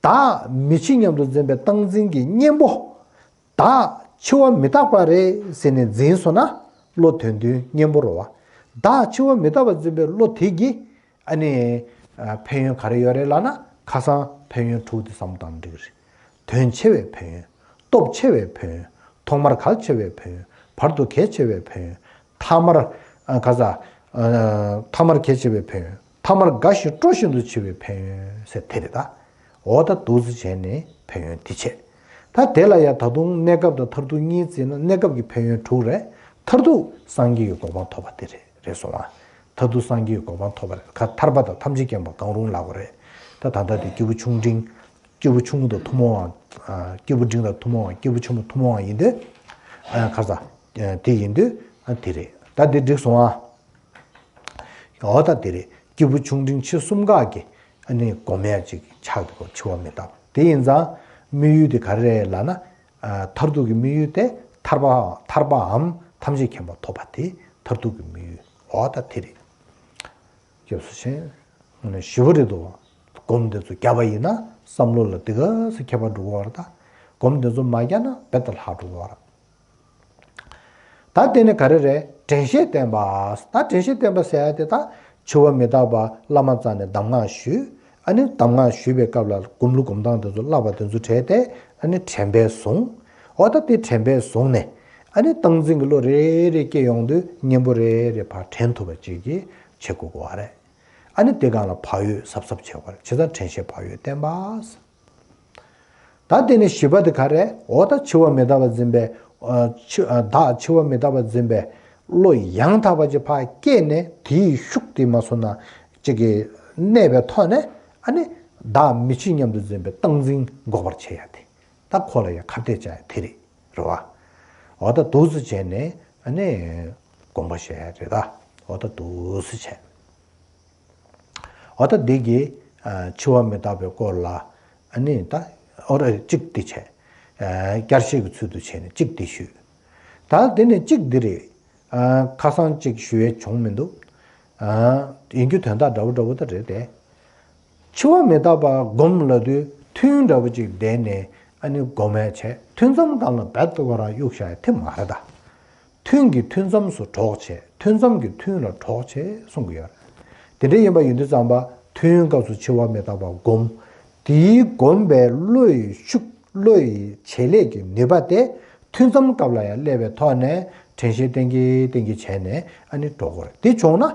བདག་མི་འཆི་སྙམ་དུ་འཛིན་པའི་སྟངས་འཛིན་གྱི་གཉེན་པོ། བདག་འཆི་བ་མི་རྟག་པ་རེད་ཟེར་ནས་འཛིན་སོང་ན་བློ་དོན་མཐུན་གཉེན་པོ་རེད་བ། བདག་འཆི་བ་མི་རྟག་པ་འཛིན་པའི་བློ་དེ་གིས་ཨ་ནི་ཨ་ཕན་ཡོན་ག་རེ་ཡོད་རེད་ལབ་ན། ཁ་སང་ཕན་ཡོན་དྲུག་དེ་བསམ་བློ་བཏང་འགྲིག་རེད། དོན་ཆེ་བའི་ཕན་ཡོན། སྟོབས་ཆེ་བའི་ཕན་ཡོན། ཐོག་མར་གལ་ཆེ་བའི་ཕན་ཡོན། བར་དུ་གལ་ཆེ་བའི་ཕན་ཡོན། ཐ་མར་ཨ་ག་ས་ཨ་ཐ་མར་གལ་ཆེ་བའི་ཕན་ཡོན། ཐ་མར་དགའ་ཞིང་སྤྲོ་བཞིན་དུ་འཆི་བའི་ཕན་ཡོན་ཟེར་དེ་རེད་ད། འོ་ད་འདུག་སེ་བྱས་ནས་ཕན་ཡོན་དེ་བྱས། ད་དེ་ལ་ཡང་ད་དུང་གནས་སྐབས་དང་མཐར་ཐུག་གཉིས་བརྩིས་ན། གནས་སྐབས་ཀྱི་ཕན་ཡོན་དྲུག་རེད། མཐར་ཐུག་སངས་རྒྱས་ཀྱི་གོ་འཕང་ཐོབ་པ་དེ་རེད། རེད་སོང་ང་། མཐར་ཐུག་སངས་རྒྱས་ཀྱི་གོ་འཕང་ཐོབ་པ་རེད། ཁ་ཐར་པ་དང་ཐམས་ཅད་མཁྱེན་པ་གང་རུང་ལབ་དགོས་རེད། ད་ད་ལྟ་དེ་སྐྱེས་བུ་ཆུང་འབྲིང་། སྐྱེས་བུ་ཆུང་ངུ་དང་ཐུན་མོང་བ། ཨ་སྐྱེས་བུ་འབྲིང་དང་ཐུན་མོང་བ། སྐྱེས་བུ་ཆེན་པོ་ཐུན་མོང་བ་ཡིན་དུས། ཨ་ཁ་ས་ཨ་དེ་ཡིན་དུས་ཨ་དེ་རེད། ད་དེ་འགྲིག་སོང་ཨ། འོ་ད་དེ་རེད། སྐྱེས་བུ་ཆུང་འབྲིང་ཆེ་གསུམ་ཀ་གི་ཨ་ནི་སྒོམ་ཡ་ཅིག་ཆགས་འདུག་གོ། འཆི་བ་མི་རྟག་པ་དེ་ཡིན་ཙང་དམིགས་ཡུལ་དེ་ག་རེ་རེད་ལབ་ན། ཨ་མཐར་ཐུག་གི་དམིགས་ཡུལ་དེ་ཐར་པ་ཐར་པའམ་ཐམས་ཅད་མཁྱེན་པ་ཐོབ་པ་དེ་མཐར་ཐུག་གི་དམིགས་ཡུལ། འོ་ད་དེ་རེད། སྐྱབས་སུ་མཆི། ཞུ་བ་རེད་དོ། སྒོམ་དེ་ཚོ་བརྒྱབ་པ་ཡིན་ན་བསམ་བློ་ལ་དེ་ག་ཚོད་ཁྱད་པར་འགྲོ་གི་ཡོད་རེད་ད། སྒོམ་དེ་ཚོ་མ་བརྒྱབ་ན་རྦད་དེ་ལྷག་འགྲོ་གི་ཡོད་རེད། ད་དེ་ནི་ག་རེ་རེད། དྲན་ཤེས་བསྟེན་པ། ད་དྲན་ཤེས་བསྟེན་པ་ཟེར་ཡ་དེ་ད་འཆི་བ་མི་རྟག་པ་བླ་མ་རྩ་ནས་གདམས་ངག་ཞུས། ཨ་ནི་གདམས་ངག་ཞུས་པའི་སྐབས་ལ་སྒོམ་ལུགས་སྒོམ་སྟངས་དེ་ཚོ་བསླབ་པ་དེ་ཚོ་དྲན་ཏེ་ཨ་ནི་དྲན་པས་བཟུང་། འོ་ད་དེ་དྲན་པས་བཟུང་ནས་ཨ་ནི་སྟངས་འཛིན་གྱི་བློ་རེ་རེ་སྐྱེ་ཡོང་དུས་གཉེན་པོ་རེ་རེ་ཕར་དྲན་ཐུབ་པ་ཅིག་གིས་བྱེད་དགོས་ཀྱི་ཡོད་རེད། ཨ་ནི་དེ་སྒང་ལ་བག་ཡོད་གཟབ་གཟབ་བྱེད་དགོས་རེད། བྱས་ཙང་དྲན་ཤེས་བག་ཡོད་བསྟེན་པ། ད་དེ་ནས་བཞི་པ་དེ་ག་རེ། འོ་ད་འཆི་བ་མི་རྟག་པ་འཛིན་པའི་ཨ་འཆི་ཨ་བདག་འཆི་བ་མི་རྟག་པ་འཛིན་པའི་བློ་ཡང་དག་པ་ཅིག་ཕར་སྐྱེས་ནས་དེའི་ཤུགས་དེ་མ་སོང་ན་ཅིག་གི་གནས་པའི་ཐོག་ནས་ཨ་ནི་བདག་མི་འཆི་སྙམ་དུ་འཛིན་པའི་སྟངས་འཛིན་འགོག་པར་བྱེད་ཡ་དེ། ད་ཁོ་ལ་ཡང་ཁ་གཏད་བཅག་ཡ་དེ་རེད། རེད་བ། འོ་ད་འདུག་སེ་བྱས་ནས་ཨ་ནི་སྒོམ་པ་བྱེད་ཡ་རེད་ད། འོ་ད་འདུག་སེ་བྱས། འོ་ད་འདི་གི་ཨ་འཆི་བ་མི་རྟག་པའི་སྐོར་ལ་ཨ་ནི་ད་འོ་ར་གཅིག་འདི་བྱས། བསྐྱར་བཤད་ཀྱི་ཚུལ་དུ་བྱས་ནས་གཅིག་འདི་ཞུས། ད་དེ་ནས་གཅིག་འདི་རེད། ཁ་སང་གཅིག་ཞུ་ཡས་བྱུང་མི་འདུག་ཡིན་རྒྱུ་དོན་དག་འདྲ་བོ་འདྲ་བོ་ད་རེད་དེ། འཆི་བ་མི་རྟག་པ་སྒོམ་ལབ་དུས་ཐུན་འདྲ་བོ་ཅིག་བསྡད་ནས་ཨ་ནི་སྒོམ་ཡས་བྱས། ཐུན་མཚམས་སྒང་ལ་རྦད་དེ་ཁོ་རང་གཡུག་བཞག་ཡས་དེ་མ་རེད་ད། ཐུན་གྱི་ཐུན་མཚམས་སུ་གྲོགས་བྱས། ཐུན་མཚམས་ཀྱི་ཐུན་ལ་གྲོགས་བྱས་གསུང་གི་ཡོད་རེད། དེ་འདྲ་ཡིན་པ་ཡིན་དུས་ཙམ་པ་ཐུན་སྐབས་སུ་འཆི་བ་མི་རྟག་པ་སྒོམ། དེའི་སྒོམ་པའི་བློ་ཡི་ཤུགས། བློ་ཡི་བྱེད་ལས་ཀྱི་ནུས་པ་དེ་ཐུན་མཚམས་སྐབས་ལ་ཡང་སླེབས་པའི་ཐོག་ནས་དྲན་ཤེས་བསྟེན་གྱིན་བསྟེན་གྱིན་བྱས་ནས་ཨ་ནི་འགྲོ་དགོས་རེད། དེ་བྱུང་ན།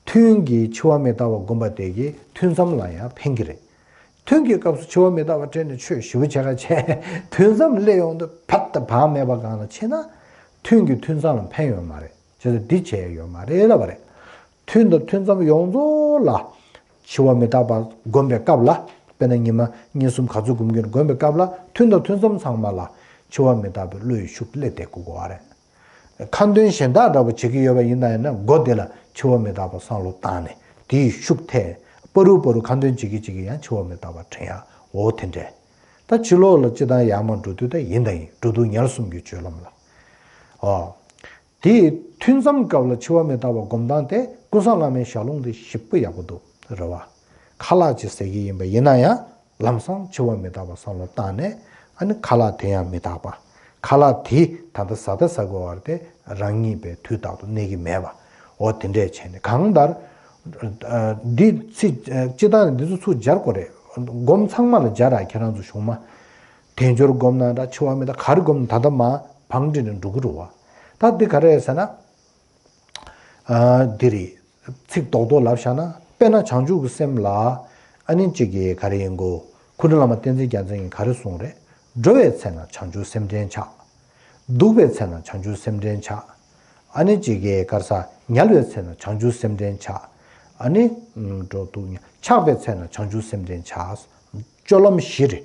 ཐུན་གྱི་འཆི་བ་མི་རྟག་པ་སྒོམ་པ་དེ་གིས་ཐུན་མཚམས་ལ་ཡང་ཕན་གྱི་རེད། ཐུན་གྱི་སྐབས་སུ་འཆི་བ་མི་རྟག་པ་དྲན་ནས་ཆོས་ཞེ་པོ་བྱེད་ཁ་བྱས། ཐུན་མཚམས་སླེབས་ཡོང་དུས་ཕར་དང་བག་མེད་པ་སྒང་ལ་ཕྱིན་ན། ཐུན་གྱི་ཐུན་མཚམས་ལ་ཕན་ཡོད་མ་རེད། བྱས་ཙང་འདི་བྱས་ཡོད་མ་རེད་ལབ་པ་རེད། ཐུན་དང་ཐུན་མཚམས་ཡོངས་རྫོགས་ལ་འཆི་བ་མི་རྟག་པ་སྒོམ་པའི་སྐབས་ལ། དཔེར་ན་ཉི་མ་གཉིས་གསུམ་ག་ཚོད་སྒོམ་གྱི་སྒོམ་པའི་སྐབས་ལ་ཐུན་དང་ཐུན་མཚམས་ཚང་མ་ལ་འཆི་བ་མི་རྟག་པའི་བློ་ཡི་ཤུགས་སླེབས་བསྡད་དགོས་པ་རེད། ཁ་འདོན་གཞན་དག་འདྲ་པོ་བྱེད་ཀྱི་ཡོད་པ་ཡིན་ན་ཡང་ན་སྒོ་དེ་ལ་འཆི་བ་མི་རྟག་པ་བསམ་བློ་བཏང་ནས་དེའི་ཤུགས་ཐེབས། པ་རུ་པ་རུ་ཁ་འདོན་བྱེད་ཀྱི་བྱེད་ཀྱི་ཡང་འཆི་བ་མི་རྟག་པ་དྲན་ཡག་འོ་དེ་འདྲས། ད་ཕྱི་ལོགས་ལ་སྤྱི་བཏང་ཡར་མར་འགྲོ་དུས་ད་ཡིན་ད་ཡིན། འགྲོ་འདུག་ཉལ་གསུམ་གྱི་སྤྱོད་ལམ་ལ། ཨོ། དེའི་ཐུན་མཚམས་སྐབས་ལ་འཆི་བ་མི་རྟག་པ་སྒོམ་སྟངས་དེ་ཀུན་བཟང་བླ་མའི་ཞལ་ལུང་དེ་ཞེ་པོ་ཡག་པོ་འདུག་རེད་བ། ཁ་ལག་ཅིག་ཟ་གི་ཡིན་པ་ཡིན་ན་ཡང་ལམ་སང་འཆི་བ་མི་རྟག་པ་བསམ་བློ་བཏང་ནས་ཨ་ནི་ཁ་ལག་དེ་ཡང་མི་རྟག་པ། ཁ་ལག་དེ་ད་ལྟ་ཟ་ད་ཟ་དགོས་པ་རེད་དེ་རང་ཉིད་པའི་དུས་རྟག་ཏུ་གནས་ཀྱི་མེད་པ། འོ་དེ་འདྲས་བྱས་ནས་གང་ལྟར། འདི་ཚིག་སྤྱི་བཏང་ནས་འདི་ཚོ་ཚུར་སྦྱར་དགོས་རེད། སྒོམ་ཚང་མ་ལ་སྦྱར་ར་ཁྱེད་རང་ཚོ་གཞུང་མ། དལ་འབྱོར་སྒོམ་ན་འདྲ་འཆི་བ་མི་རྟག་ག་རེ་སྒོམ་ན་ད་ལྟ་མ་བང་སྒྲིག་ནས་འགྲོ་གི་རེད་བ། ད་འདི་ག་རེ་རེད་ཟེར་ན། ཨ་འདི་རེད། ཚིག་རྡོག་རྡོག་ལབ་བཞག་ན་དཔེར་ན་བྱང་ཆུབ་ཀྱི་སེམས་ལ་ཨ་ནི་གཅིག་གིས་ག་རེ་ཡིན་གོ། ཁུ་ནུ་བླ་མ་བསྟན་འཛིན་རྒྱལ་མཚན་གྱིས་ག་རེ་གསུངས་རེད། འགྲོ་བའི་ཚེ་ན་བྱང་ཆུབ་སེམས་དྲན་བྱ། འདུག་པའི་ཚེ་ན་བྱང་ཆུབ་སེམས་དྲན་བྱ། ཨ་ནི་གཅིག་གིས་ག་རེ་ཟ། ཉལ་བའི་ཚེ་ན་བྱང་ཆུབ་སེམས་དྲན་བྱ། ཨ་ནི་འགྲོ་འདུག་ཉལ་འཆག་པའི་ཚེ་ན་བྱང་ཆུབ་སེམས་དྲན་བྱ། སྤྱོད་ལམ་བཞི་རེད།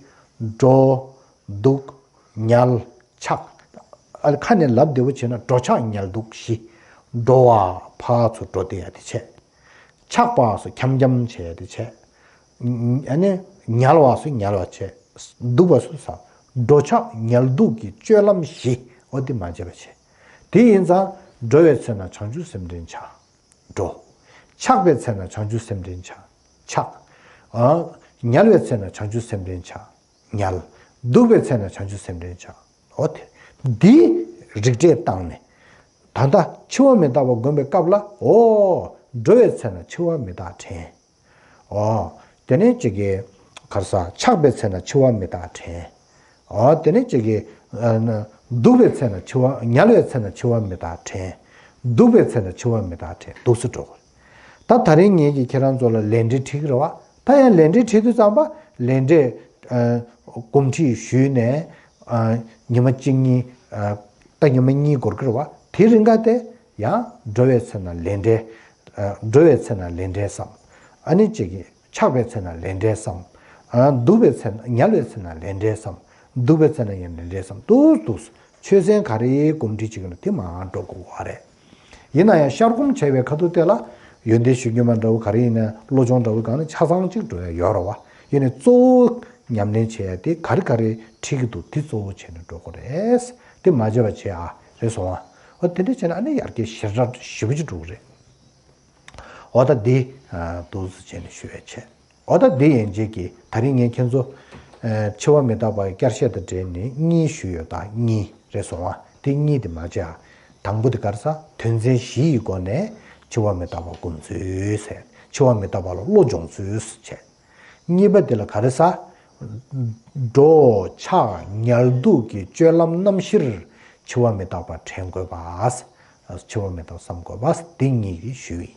འགྲོ། འདུག་ཉལ། འཆག་ཨ་ཁ་ནས་ལབ་བདེ་པོ་བྱས་ན་འགྲོ་འཆག་ཉལ་འདུག་བཞི། འགྲོ་བ་ཕར་ཚུར་འགྲོ་བསྡད་ཡ་དེ་བྱས། འཆག་པ་སོགས་འཁྱམ་འཁྱམ་བྱས་ཡ་དེ་བྱས། ཨ་ནི་ཉལ་བ་སོགས་ཉལ་བ་བྱས། འདུག་པ་སོགས་ཟ། འགྲོ་འཆག་ཉལ་འདུག་གི་སྤྱོད་ལམ་བཞི་འོ་དེ་མ་བརྗེད་པ་བྱས། དེ་ཡིན་ཙང་འགྲོ་བའི་ཚེ་ན་བྱང་ཆུབ་སེམས་དྲན་བྱ། འགྲོ། འཆག་པའི་ཚེ་ན་བྱང་ཆུབ་སེམས་དྲན་བྱ། འཆག་ཨ། ཉལ་བའི་ཚེ་ན་བྱང་ཆུབ་སེམས་དྲན་བྱ། ཉལ། འདུག་པའི་ཚེ་ན་བྱང་ཆུབ་སེམས་དྲན་བྱ། འོ་དེ། འདི་རིགས་འགྲེ་བཏང་ནས། ད་ལྟ་འཆི་བ་མི་རྟག་པ་སྒོམ་པའི་སྐབས་ལ་འོ། འགྲོ་བའི་ཚེ་ན་འཆི་བ་མི་རྟག་དྲན། འོ། དེ་ནས་གཅིག་གིས་ག་རེ་ཟ། འཆག་པའི་ཚེ་ན་འཆི་བ་མི་རྟག་དྲན། འོ་དེ་ནས་གཅིག་གིས་ཨ་ན་འདུག་པའི་ཚེ་ན་འཆི་བ། ཉལ་བའི་ཚེ་ན་འཆི་བ་མི་རྟག་དྲན། འདུག་པའི་ཚེ་ན་འཆི་བ་མི་རྟག་དྲན། འདུག་སེ་འགྲོ་དགོས། ད་ད་རིང་ངེད་ཀྱིས་ཁྱེད་རང་ཚོ་ལ་ལས་འབྲེལ་ཁྲིད་ཀྱི་རེད་བ། ད་ཡང་ལས་འབྲེལ་ཁྲིད་དུས་ཙམ་པ་ལས་འབྲེལ་ཨ་གོམས་འདྲིས་ཞུས་ནས་ཨ་ཉི་མ་གཅིག་གཉིས་ཨ་ད་ཉི་མ་གཉིས་འགོར་གྱི་རེད་བ། དེ་རིང་ག་དེ་ཡང་འགྲོ་བའི་ཚེ་ན་ལས་འབྲེལ། ཨ་འགྲོ་བའི་ཚེ་ན་ལས་འབྲེལ་བསམ། ཨ་ནི་གཅིག་གིས་འཆག་པའི་ཚེ་ན་ལས་འབྲེལ་བསམ། ཨ་འདུག་པའི་ཚེ་ན། ཉལ་བའི་ཚེ་ན་ལས་འབྲེལ་བསམ། འདུག་པའི་ཚེ་ན་ཡང་ལས་འབྲེལ་བསམ། འདུག་འདུག་ཆོས་ཚན་ག་རེ་གོམས་འདྲིས་བྱེད་ཀྱི་ན་དེ་མར་འགྲོ་དགོས་པ་རེད། ཡིན་ན་ཡང་ཤར་སྒོམ་བྱས་པའི་ཁ་ཐུག་དེ་ལ་ཡོན་ཏན་ཞུ་རྒྱུ་མ་འདྲ་བོ་ག་རེ་ཡིན་ན་བློ་སྦྱོང་འདྲ་བོ་སྒང་ནས་ཆ་ཚང་གཅིག་འགྲོ་ཡ་ཡོད་རེད་བ། ཡིན་ནའི་གཙོ་བོ་ཉམས་ལེན་བྱེད་ཡ་དེ་ག་རེ་ག་རེ་ཁྲིད་ཀྱི་འདུག་དེ་གཙོ་བོ་བྱས་ནས་འགྲོ་དགོས་རེད། དེ་མ་བརྗེད་པ་བྱེད་ཨ། རེད་སོང་ཨ། འོ་དེ་འདྲ་བྱས་ན་ཨ་ནི་ཡར་རྒྱས་ཞེ་དྲག་ཞེ་པོ་ཅིག་འགྲོ་གི་རེད། འོ་ད་འདི་འདུག་སེ་བྱས་ནས་ཞུ་ཡ་བྱས། འོ་ད་འདི་ཡན་ཆད་ཀྱིས་ད་རིང་ངས་ཁྱེད་ཚོ་ཨ་འཆི་བ་མི་རྟག་པ་བསྐྱར་བཤད་དང་འབྲེལ་ནས་གཉིས་ཞུས་ཡོད། ད་གཉིས་རེད་སོང་ཨ། དེ་གཉིས་དེ་མ་བརྗེད་ཨ། དང་པོ་དེ་ག་རེ་ཟ། དོན་ཚན་བཞི་ཡི་སྒོ་ནས་འཆི་བ་མི་རྟག་པ་སྒོམ་ཚུལ་ཟེར། འཆི་བ་མི་རྟག་པ་ལ་བློ་སྦྱོང་ཚུལ་བྱས། གཉིས་པ་དེ་ལ་ག་རེ་ཟ། འགྲོ་འཆག་ཉལ་འདུག་གི་སྤྱོད་ལམ་རྣམ་བཞིར་འཆི་བ་མི་རྟག་པ་དྲན་དགོས་པ། འཆི་བ་མི་རྟག་བསམ་དགོས་པ། འདི་གཉིས་ཀྱི་ཞུས་ཡིན།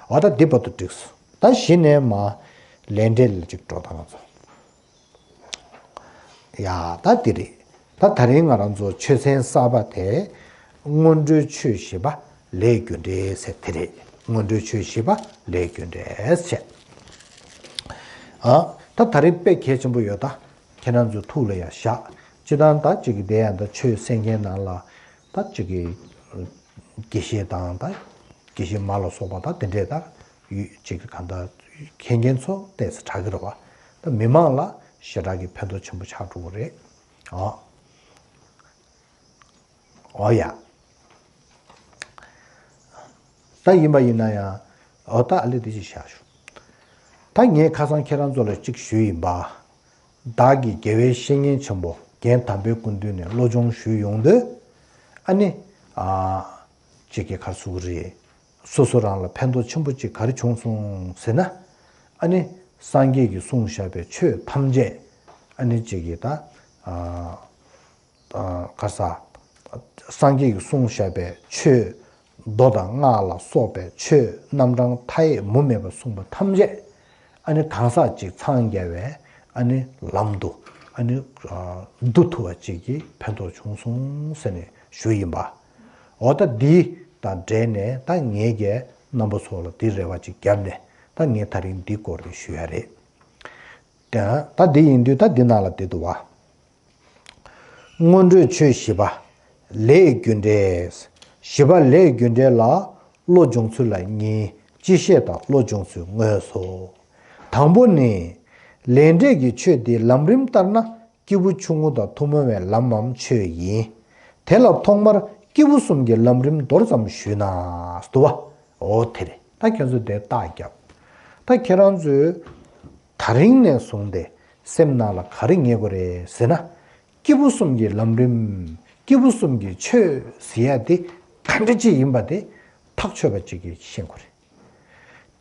འོ་ད་འདི་བར་དུ་འགྲིགས་སོང་། ད་གཞི་ནས་མ་ལས་འབྲས་ལ་ཅིག་འགྲོ་དང་ཚོ། ཡ་ད་འདི་རེད། ད་ད་རིང་ང་རང་ཚོ་ཆོས་ཚན་གསར་པ་དེ་སྔོན་འགྲོའི་ཆོས་བཞི་པ་ལས་རྒྱུ་འབྲས་ཟེར་དེ་རེད། སྔོན་འགྲོའི་ཆོས་བཞི་པ་ལས་རྒྱུ་འབྲས་བྱས། ཨ་ད་ད་རིང་དཔེ་གལ་ཆེན་པོ་ཡོད་ད། ཁྱེད་རང་ཚོའི་ཐུགས་ལ་ཡང་བཞག་སྤྱི་བཏང་ད་ཅིག་གི་དེ་ཡང་ད་ཆོས་གསན་མཁན་ནང་ལ་ད་ཅིག་གི་དགེ་བཤེས་དང་ད་དགེ་བཤེས་མ་ལ་སོགས་པ་ད་དེ་འདྲས་ད་ཡོད་ཅིག་གི་གང་ད་མཁྱེན་མཁན་ཚོ་ཏོག་ཙམ་དྲག་གི་རེད་བ། ད་མི་མང་ལ་ཞེ་དྲག་གི་ཕན་ཐོགས་ཆེན་པོ་ཆགས་འགྲོ་གི་རེད། ཨོ། ཨོ་ཡ། ད་ཡིན་པ་ཡིན་ན་ཡང་། ཨོ་ད་ཨ་ལེ་དེ་ཅིག་བཞག་ཞུ། ད་ངས་ཁ་སང་ཁྱེད་རང་ཚོ་ལ་གཅིག་ཞུས་ཡིན་པ། བདག་གིས་དགེ་བའི་བཤེས་གཉེན་ཆེན་པོ་རྒན་དམ་པའི་སྐུ་མདུན་ནས་བློ་སྦྱོང་ཞུས་ཡོང་དུས། ཨ་ནི། ཨ། གཅིག་གི་གར་སུ་རེད། སོ་སོ་རང་ལ་ཕན་ཐོགས་ཆེན་པོ་གཅིག་ག་རེ་བྱུང་སོང་ཟེར་ན། ཨ་ནི། སངས་རྒྱས་ཀྱིས་གསུངས་བཞག་པའི་ཆོས་ཐམས་ཅད། ཨ་ནི་གཅིག་གི་ད། ཨ། ག་ས། སངས་རྒྱས་ཀྱིས་གསུངས་བཞག་པའི་ཆོས། མདོ་དང་སྔགས་ལ་སོགས་པའི་ཆོས་རྣམ་གྲངས་མཐའ་ཡས་མུ་མེད་པ་གསུངས་པ་ཐམས་ཅད། ཨ་ནི་གང་ཟག་ཅིག་འཚང་རྒྱ་བའི་ཨ་ནི་ལམ་དུ། ཨ་ནི་བསྡུ་ཐུབ་པ་ཅིག་གི་ཕན་ཐོགས་བྱུང་སོང་ཟེར་ནས་ཞུས་ཡིན་པ། འོ་ད་འདི་དང་འབྲེལ་ནས་ད་ངས་ཀྱིས་རྣམ་པ་ཚོ་ལ་འདི་རེ་བ་ཅིག་བརྒྱབ་ནས། ད་ངས་ད་རིང་འདི་སྐོར་དེ་ཞུ་ཡ་རེད། ད་འདི་ཡིན་དུས་ད་འདི་ནང་ལ་འདི་འདུག་བ། སྔོན་འགྲོའི་ཆོས་བཞི་པ། ལས་རྒྱུ་འབྲས། བཞི་པ་ལས་རྒྱུ་འབྲས་ལ་བློ་སྦྱོང་ཚུལ་ལ་གཉིས། སྤྱི་བཤད་དང་བློ་སྦྱོང་ཚུལ་དངོས་སོ། དང་པོ་ནི། ལས་འབྲས་ཀྱི་ཆོས་འདི་ལམ་རིམ་ལྟར་ན་སྐྱེས་བུ་ཆུང་ངུ་དང་ཐུན་མོང་བའི་ལམ་མམ་ཆོས་ཡིན། དེ་ལ་ཐོག་མར་སྐྱེས་བུ་གསུམ་གྱི་ལམ་རིམ་མདོར་ཙམ་ཞུས་ན། འདུག་བ། འོ་དེ་རེད། ད་ཁྱེད་ཚོས་དེ་རྟགས་བརྒྱབ། ད་ཁྱེད་རང་ཚོས། ད་རིང་ནས་བཟུང་སྟེ་སེམས་ནང་ལ་ག་རེ་ངེས་དགོས་རེད་ཟེར་ན། སྐྱེས་བུ་གསུམ་གྱི་ལམ་རིམ། སྐྱེས་བུ་གསུམ་གྱི་ཆོས་ཟེར་ཡ་དེ་ག་འདྲ་ཅིག་ཡིན་པ་དེ་ཐག་ཆོད་པ་ཅིག་གིས་ཤེས་དགོས་རེད།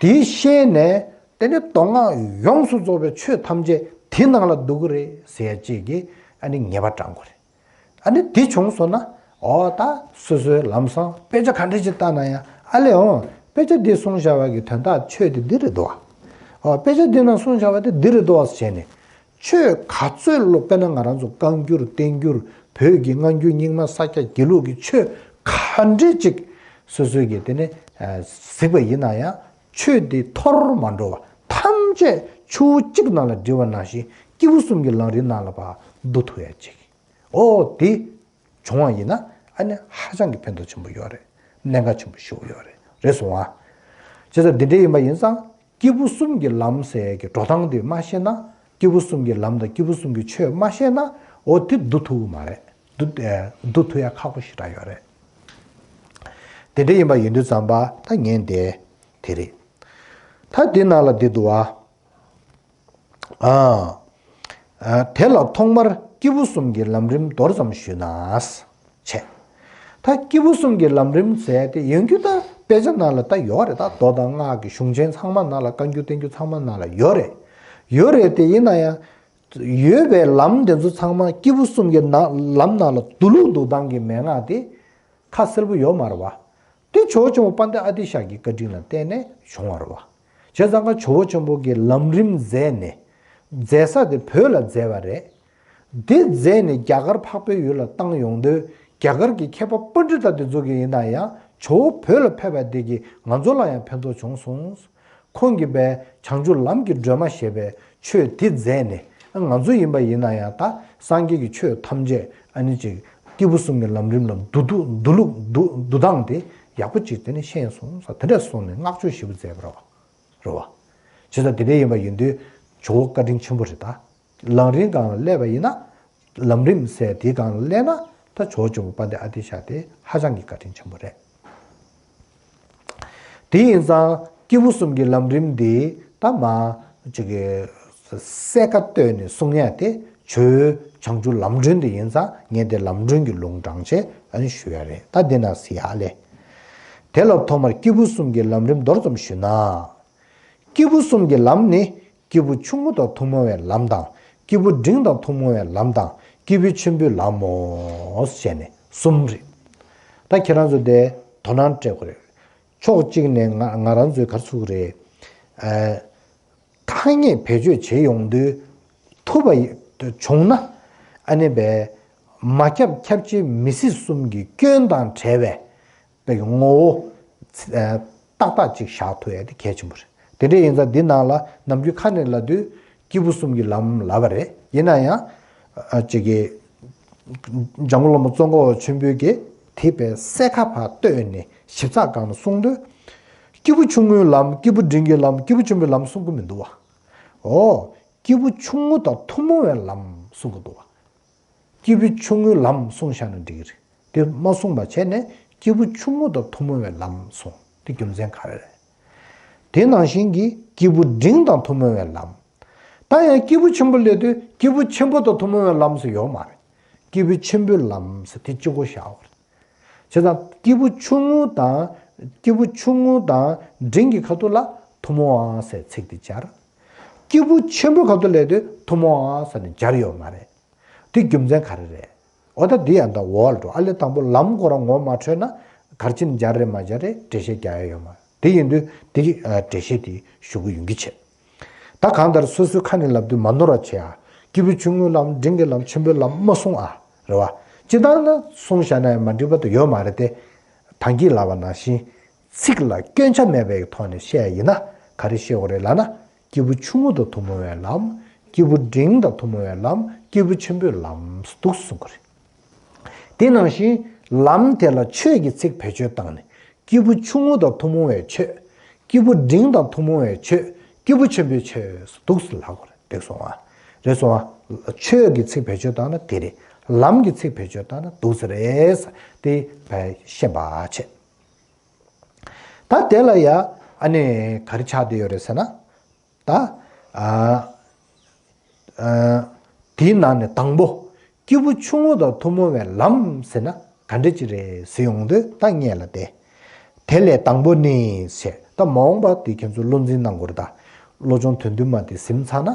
དེ་ཤེས་ནས་དེ་ནས་མདོ་སྔགས་ཡོངས་སུ་རྫོགས་པའི་ཆོས་ཐམས་ཅད་དེ་ནང་ལ་འདུ་གི་རེད་ཟེར་ཡ་ཅིག་གིས་ཨ་ནི་ངེས་པ་དྲང་དགོས་རེད། ཨ་ནི་དེ་བྱུང་སོང་ན། འོ་ད་སོ་སོའི་ལམ་སང་དཔེ་ཆ་ག་འདྲ་ཅིག་བལྟས་ན་ཡང་། ཨ་ལེ་འོང་། དཔེ་ཆ་འདི་གསུངས་བཞག་པ་གི་དོན་དག་ཆོས་དེ་འདི་རེད་འདུག་བ། འོ་དཔེ་ཆ་འདི་ནང་གསུངས་བཞག་པ་དེ་འདི་རེད་འདུག་བ་ཟེར་ནས། ཆོས་ག་ཚོད་བློ། དཔེར་ན་ང་རང་ཚོ་བཀའ་འགྱུར་བསྟན་འགྱུར། བོད་ཀྱི་སྔ་འགྱུར་རྙིང་མ་ས་སྐྱ་དགེ་ལུགས་ཀྱི་ཆོས་ག་འདྲ་ཅིག་སོ་སོའི་གི་དེ་ནས་གཟིགས་པ་ཡིན་ན་ཡང་། ཆོས་འདི་འཐོར་མ་འགྲོ་བ། ཐམས་ཅད་ཆུ་བོ་གཅིག་ནང་ལ་འདྲིལ་བ་ནང་བཞིན་སྐྱེས་བུ་གསུམ་གྱི་ལམ་རིམ་ནང་ལ་ཕར་འདུ་ཐུབ་ཡ་ཅིག་འོ་དེ་བྱུང་བ་ཡིན་ན། ཨ་ནི་ཧ་ཅང་གི་ཕན་ཐོགས་ཆེན་པོ་ཡོད་རེད། གནད་འགག་ཆེན་པོ་ཞེ་པོ་ཡོད་རེད། རེད་སོང་ཨ། བྱས་ཙང་འདི་འདྲ་ཡིན་པ་ཡིན་ཙང་། སྐྱེས་བུ་གསུམ་གྱི་ལམ་ཟེར་གྱི་འགྲོ་སྟངས་དེ་མ་ཤེས་ན། སྐྱེས་བུ་གསུམ་གྱི་ལམ་དང་སྐྱེས་བུ་གསུམ་གྱི་ཆོས་མ་ཤེས་ན། འོ་དེ་བསྡུ་ཐུབ་ཀྱི་མ་རེད། བསྡུ་ཨེ། བསྡུ་ཐུབ་ཡ་ཁག་པོ་ཞེ་དྲག་ཡོད་རེད། དེ་འདྲ་ཡིན་པ་ཡིན་དུས་ཙམ་པ་ད་ངས་འདི་དེ་རེད། ད་འདི་ནང་ལ་འདི་འདུག་བ། ཨ། ཨ། དེ་ལ་ཐོག་མར་སྐྱེས་བུ་གསུམ་གྱི་ལམ་རིམ་མདོར་ཙམ་ཞུས་ན། བྱས། ད་སྐྱེས་བུ་གསུམ་གྱི་ལམ་རིམ་ཟེར་དེ་ཡོང་རྒྱུ་ད་དཔེ་ཆ་ནང་ལ་ད་ཡོད་རེད། ད་མདོ་དང་སྔགས་ཀྱི་གཞུང་ཆེན་ཚང་མ་ནང་ལ། བཀའ་འགྱུར་བསྟན་འགྱུར་ཚང་མ་ནང་ལ་ཡོད་རེད། ཡོད་རེད་དེ། ཡིན་ན་ཡང་། ཡོད་པའི་ལམ་དེ་ཚོ་ཚང་མ་སྐྱེས་བུ་གསུམ་གྱི་ནང་ལམ་ནང་ལ་འདུ་ལུགས་འདུ་སྟངས་ཀྱི་མན་ངག་དེ་ཁ་གསལ་པོ་ཡོད་མ་རེད་བ། དེ་ཇོ་བོ་ཆེན་པོ་དཔལ་ལྡན་ཨ་ཏི་ཤ་གི་བཀའ་དྲིན་ལ་བརྟེན་ནས་བྱུང་བ་རེད་བ། བྱས་ཙང་ཀ་ཇོ་བོ་ཆེན་པོ་གིས་ལམ་རིམ་མཛད་ནས། མཛད་ས་དེ་བོད་ལ་མཛད་པ་རེད། དེ་མཛད་ནས་རྒྱ་གར་འཕགས་པའི་ཡུལ་ལ་བཏང་ཡོང་དུས། རྒྱ་གར་གྱི་མཁས་པ་པཎྜི་ཏ་དེ་ཚོ་གིས་ཡིན་ན་ཡང་ཇོ་བོ་བོད་ལ་ཕེབས་པ་དེ་གིས་ང་ཚོ་ལ་ཡང་ཕན་ཐོགས་བྱུང་སོང་། ཁོང་གིས་པའི་བྱང་ཆུབ་ལམ་གྱི་སྒྲོན་མ་ཞེས་པའི་ཆོས་དེ་མཛད་ནས། ང་ཚོ་ཡིན་པ་ཡིན་ན་ཡང་ད་སངས་རྒྱས་ཀྱི་ཆོས་ཐམས་ཅད་ཨ་ནི་ཅིག་སྐྱེས་བུ་གསུམ་གྱི་ལམ་རིམ་ལ་འདུ་འདུ་འདུ་ལུགས་འདུ་འདུ་སྟངས་དེ་ཡག་པོ་ཅིག་དེ་ནས་ཤེས་སོང་ཟེར། དེ་འདྲ་གསུངས་ནས་བསྔགས་བརྗོད་ཞེ་པོ་མཛད་པ་རེད་བ། རེད་བ། བྱས་ཙང་དེ་འདྲ་ཡིན་པ་ཡིན་དུས་ཇོ་བོ་བཀའ་དྲིན་ཆེན་པོ་རེད་ད། ལམ་རིམ་སྒང་ལ་སླེབས་པ་ཡིན་ན། ལམ་རིམ་ཟེར་དེའི་སྒང་ལ་སླེབས་ན། ད་ཇོ་བོ་ཆེན་པོ་དཔལ་ལྡན་ཨ་ཏི་ཤ་དེ་ཧ་ཅང་གི་བཀའ་དྲིན་ཆེན་པོ་རེད། དེ་ཡིན་ཙང་སྐྱེས་བུ་གསུམ་གྱི་ལམ་རིམ་འདི་ད་མ་ཅིག་གི་གསལ་ཁ་བཏོད་ནས་གསུང་ཡ་དེ་ཇོ་བོའི་བྱང་ཆུབ་ལམ་སྒྲོན་དེ་ཡིན་ཙང་། ངས་དེ་ལམ་སྒྲོན་གྱི་ལུང་དྲངས་བྱས་ཨ་ནི་ཞུ་ཡ་རེད། ད་འདི་ན་གཟིགས་ཡ་ལེ། དེ་ལ་ཐོག་མར་སྐྱེས་བུ་གསུམ་གྱི་ལམ་རིམ་མདོར་ཙམ་ཞུས་ན། སྐྱེས་བུ་གསུམ་གྱི་ལམ་ནི། སྐྱེས་བུ་ཆུང་ངུ་དང་ཐུན་མོང་བའི་ལམ་དང་། སྐྱེས་བུ་འབྲིང་དང་ཐུན་མོང་བའི་ལམ་དང་། སྐྱེས་བུ་ཆེན་པོའི་ལམ་མོ་ཞེས་ནས་གསུམ་རེད། ད་ཁྱེད་རང་ཚོ་དེ་དོ་སྣང་སྤྲད་དགོས་རེད། ཕྱོགས་གཅིག་ནས་ང་ང་རང་ཚོའི་གར་ཚུགས་རེད། ཨ། ཐ་སྙད་བེད་སྤྱོད་བྱེད་ཡོང་དུས་ཐུབ་པ་ཡི་བྱུང་ན། ཨ་ནི་བས་མ་ཁྱབ་ཁྱབ་བྱེད་མི་སྲིད་གསུམ་གྱི་སྐྱོན་དང་བྲལ་བའི་པའི་ངོ་བོ་ཨ་ཏག་ཏག་ཅིག་བཞག་ཐུབ་ཡ་དེ་གལ་ཆེན་པོ་རེད། དེ་འདྲ་ཡིན་ཙང་འདི་ནང་ལ་ནམ་རྒྱུན་ཁ་ནས་ལབ་དུས་སྐྱེས་བུ་གསུམ་གྱི་ལམ་ལབ་པ་རེད། ཡིན་ན་ཡང་ཨ་ཅིག་གི་འཇམ་མགོན་བླ་མ་ཙོང་ཁ་པ་ཆེན་པོས་ཀྱི་དེ་པའི་གསལ་ཁ་ཕར་བཏོད་ནས་ཞིབ་ཚགས་སྒང་ལ་གསུངས་དུས། སྐྱེས་བུ་ཆུང་ངུའི་ལམ། སྐྱེས་བུ་འབྲིང་གི་ལམ། སྐྱེས་བུ་ཆེན་པོའི་ལམ་གསུང་གི་མི་འདུག་བ། འོ། སྐྱེས་བུ་ཆུང་ངུ་དང་ཐུན་མོང་བའི་ལམ་གསུང་གི་འདུག་བ། སྐྱེས་བུ་ཆུང་ངུའི་ལམ་གསུངས་བཞག་ན་འགྲིག་གི་རེད། དེ་མ་གསུངས་པ་བྱས་ནས་སྐྱེས་བུ་ཆུང་ངུ་དང་ཐུན་མོང་བའི་ལམ་གསུངས། དེ་རྒྱུ་མཚན་ག་རེ་རེད། དེ་ནང་བཞིན་གྱི་སྐྱེས་བུ་འབྲིང་དང་ཐུན་མོང་བའི་ལམ། ད་ཡང་སྐྱེས་བུ་ཆེན་པོ་སླེབས་དུས་སྐྱེས་བུ་ཆེན་པོ་དང་ཐུན་མོང་བའི་ལམ་ཟེར་ཡོད་མ་རེད། སྐྱེས་བུ་ཆེན་པོའི་ལམ་ཟེར་དེ་གཅིག་པོ་བཞག་པ་རེད། བྱས་ཙང་སྐྱེས་བུ་ཆུང་ངུ་དང་། སྐྱེས་བུ་ཆུང་ངུ་དང་འབྲིང་གི་ཁ་ཐུག་ལ་ཐུན་མོང་བ་ཟེར་ཚིག་དེ་སྦྱར། སྐྱེས་བུ་ཆེན་པོའི་ཁ་ཐུག་སླེབས་དུས་ཐུན་མོང་བ་ཟེར་ནས་སྦྱར་ཡོད་མ་རེད། དེ་རྒྱུ་མཚན་ག་རེ་རེད། འོ་ད་འདི་ཡང་ད་འོག་ལ་འགྲོ། ཨ་ལས་དང་པོ་ལམ་ཁོ་རང་ངོ་མ་འཕྲོད་ན་ག་རེ་བྱས་ནས་སྦྱར་རེད་མ་སྦྱར་རེད་འགྲེལ་བཤད་རྒྱག་ཡ་ཡོད་མ་རེད། དེ་ཡིན་དུས་དེ་གི་ཨ་འགྲེལ་བཤད་དེ་ཞུ་གི་ཡོང་གི་བྱས། ད་གང་ལྟར་སོ་སོའི་ཁ་ནས་ལབ་དུས་མ་ནོར་བ་བྱེད་ཨ། སྐྱེས་བུ་ཆུང་ངུའི་ལམ་འབྲིང་གི་ལམ་ཆེན་པོའི་ལམ་མ་གསུང་ཨ། རེད་བ། སྤྱིར་བཏང་ན་གསུངས་བཞག་ན་ཡང་མ་འགྲིག་པ་དེ་ཡོད་མ་རེད་དེ། ད་གིན་ལབ་པ་ནང་བཞིན། ཚིག་ལ་སྐྱོན་ཆ་མེད་པའི་ཐོག་ནས་བཤད་ཡིན་ན་ག་རེ་བཤད་དགོས་རེད་ལབ་ན། སྐྱེས་བུ་ཆུང་ངུ་དང་ཐུན་མོང་བའི་ལམ། སྐྱེས་བུ་འབྲིང་དང་ཐུན་མོང་བའི་ལམ། སྐྱེས་བུ་ཆེན་པོའི་ལམ་འདུག་གསུང་གི་རེད། དེ་ནང་བཞིན་ལམ་དེ་ལ་ཆོས་ཀྱི་ཚིག་བེད་སྤྱོད་བཏང་ནས་སྐྱེས་བུ་ཆུང་ངུ་དང་ཐུན་མོང་བའི་ཆོས། སྐྱེས་བུ་འབྲིང་དང་ཐུན་མོང་བའི་ཆོས། སྐྱེས་བུ་ཆེན་པོའི་ཆོས་འདུག་ལབ་དགོས་རེད། འདུག་སོང་ཨ། རེད་སོང་ཨ། ཆོས་ཀྱི་ཚིག་བེད་སྤྱོད་བཏང་ན་དེ་རེད། ལམ་གྱི་ཚིག་བེད་སྤྱོད་བཏང་ན་འདུག་ཟེར་རེད། དེ་བས་ཤེས་པ་བྱེད། ད་དེ་ལ་ཡ་ཨ་ནི་ག་རེ་ཆགས་བསྡད་ཡོད་རེད་ཟེར་ན། ད་ཨ་ཨ་དེའི་ནང་ནས་དང་པོ་སྐྱེས་བུ་ཆུང་ངུ་དང་ཐུན་མོང་བའི་ལམ་ཟེར་ན་ག་འདྲ་ཅིག་རེད་ཟེར་ཡོང་དུས་ད་ངས་ལ་དེ། དེ་ལས་དང་པོ་ནི་ཟེར་ད་མ་འོངས་པ་དེ་ཁྱེད་ཚོ་བློ་འཛིན་གནང་དགོས་རེད་ད། བློ་སྦྱོང་དོན་བདུན་མ་དེ་ཟིན་ཚར་ན།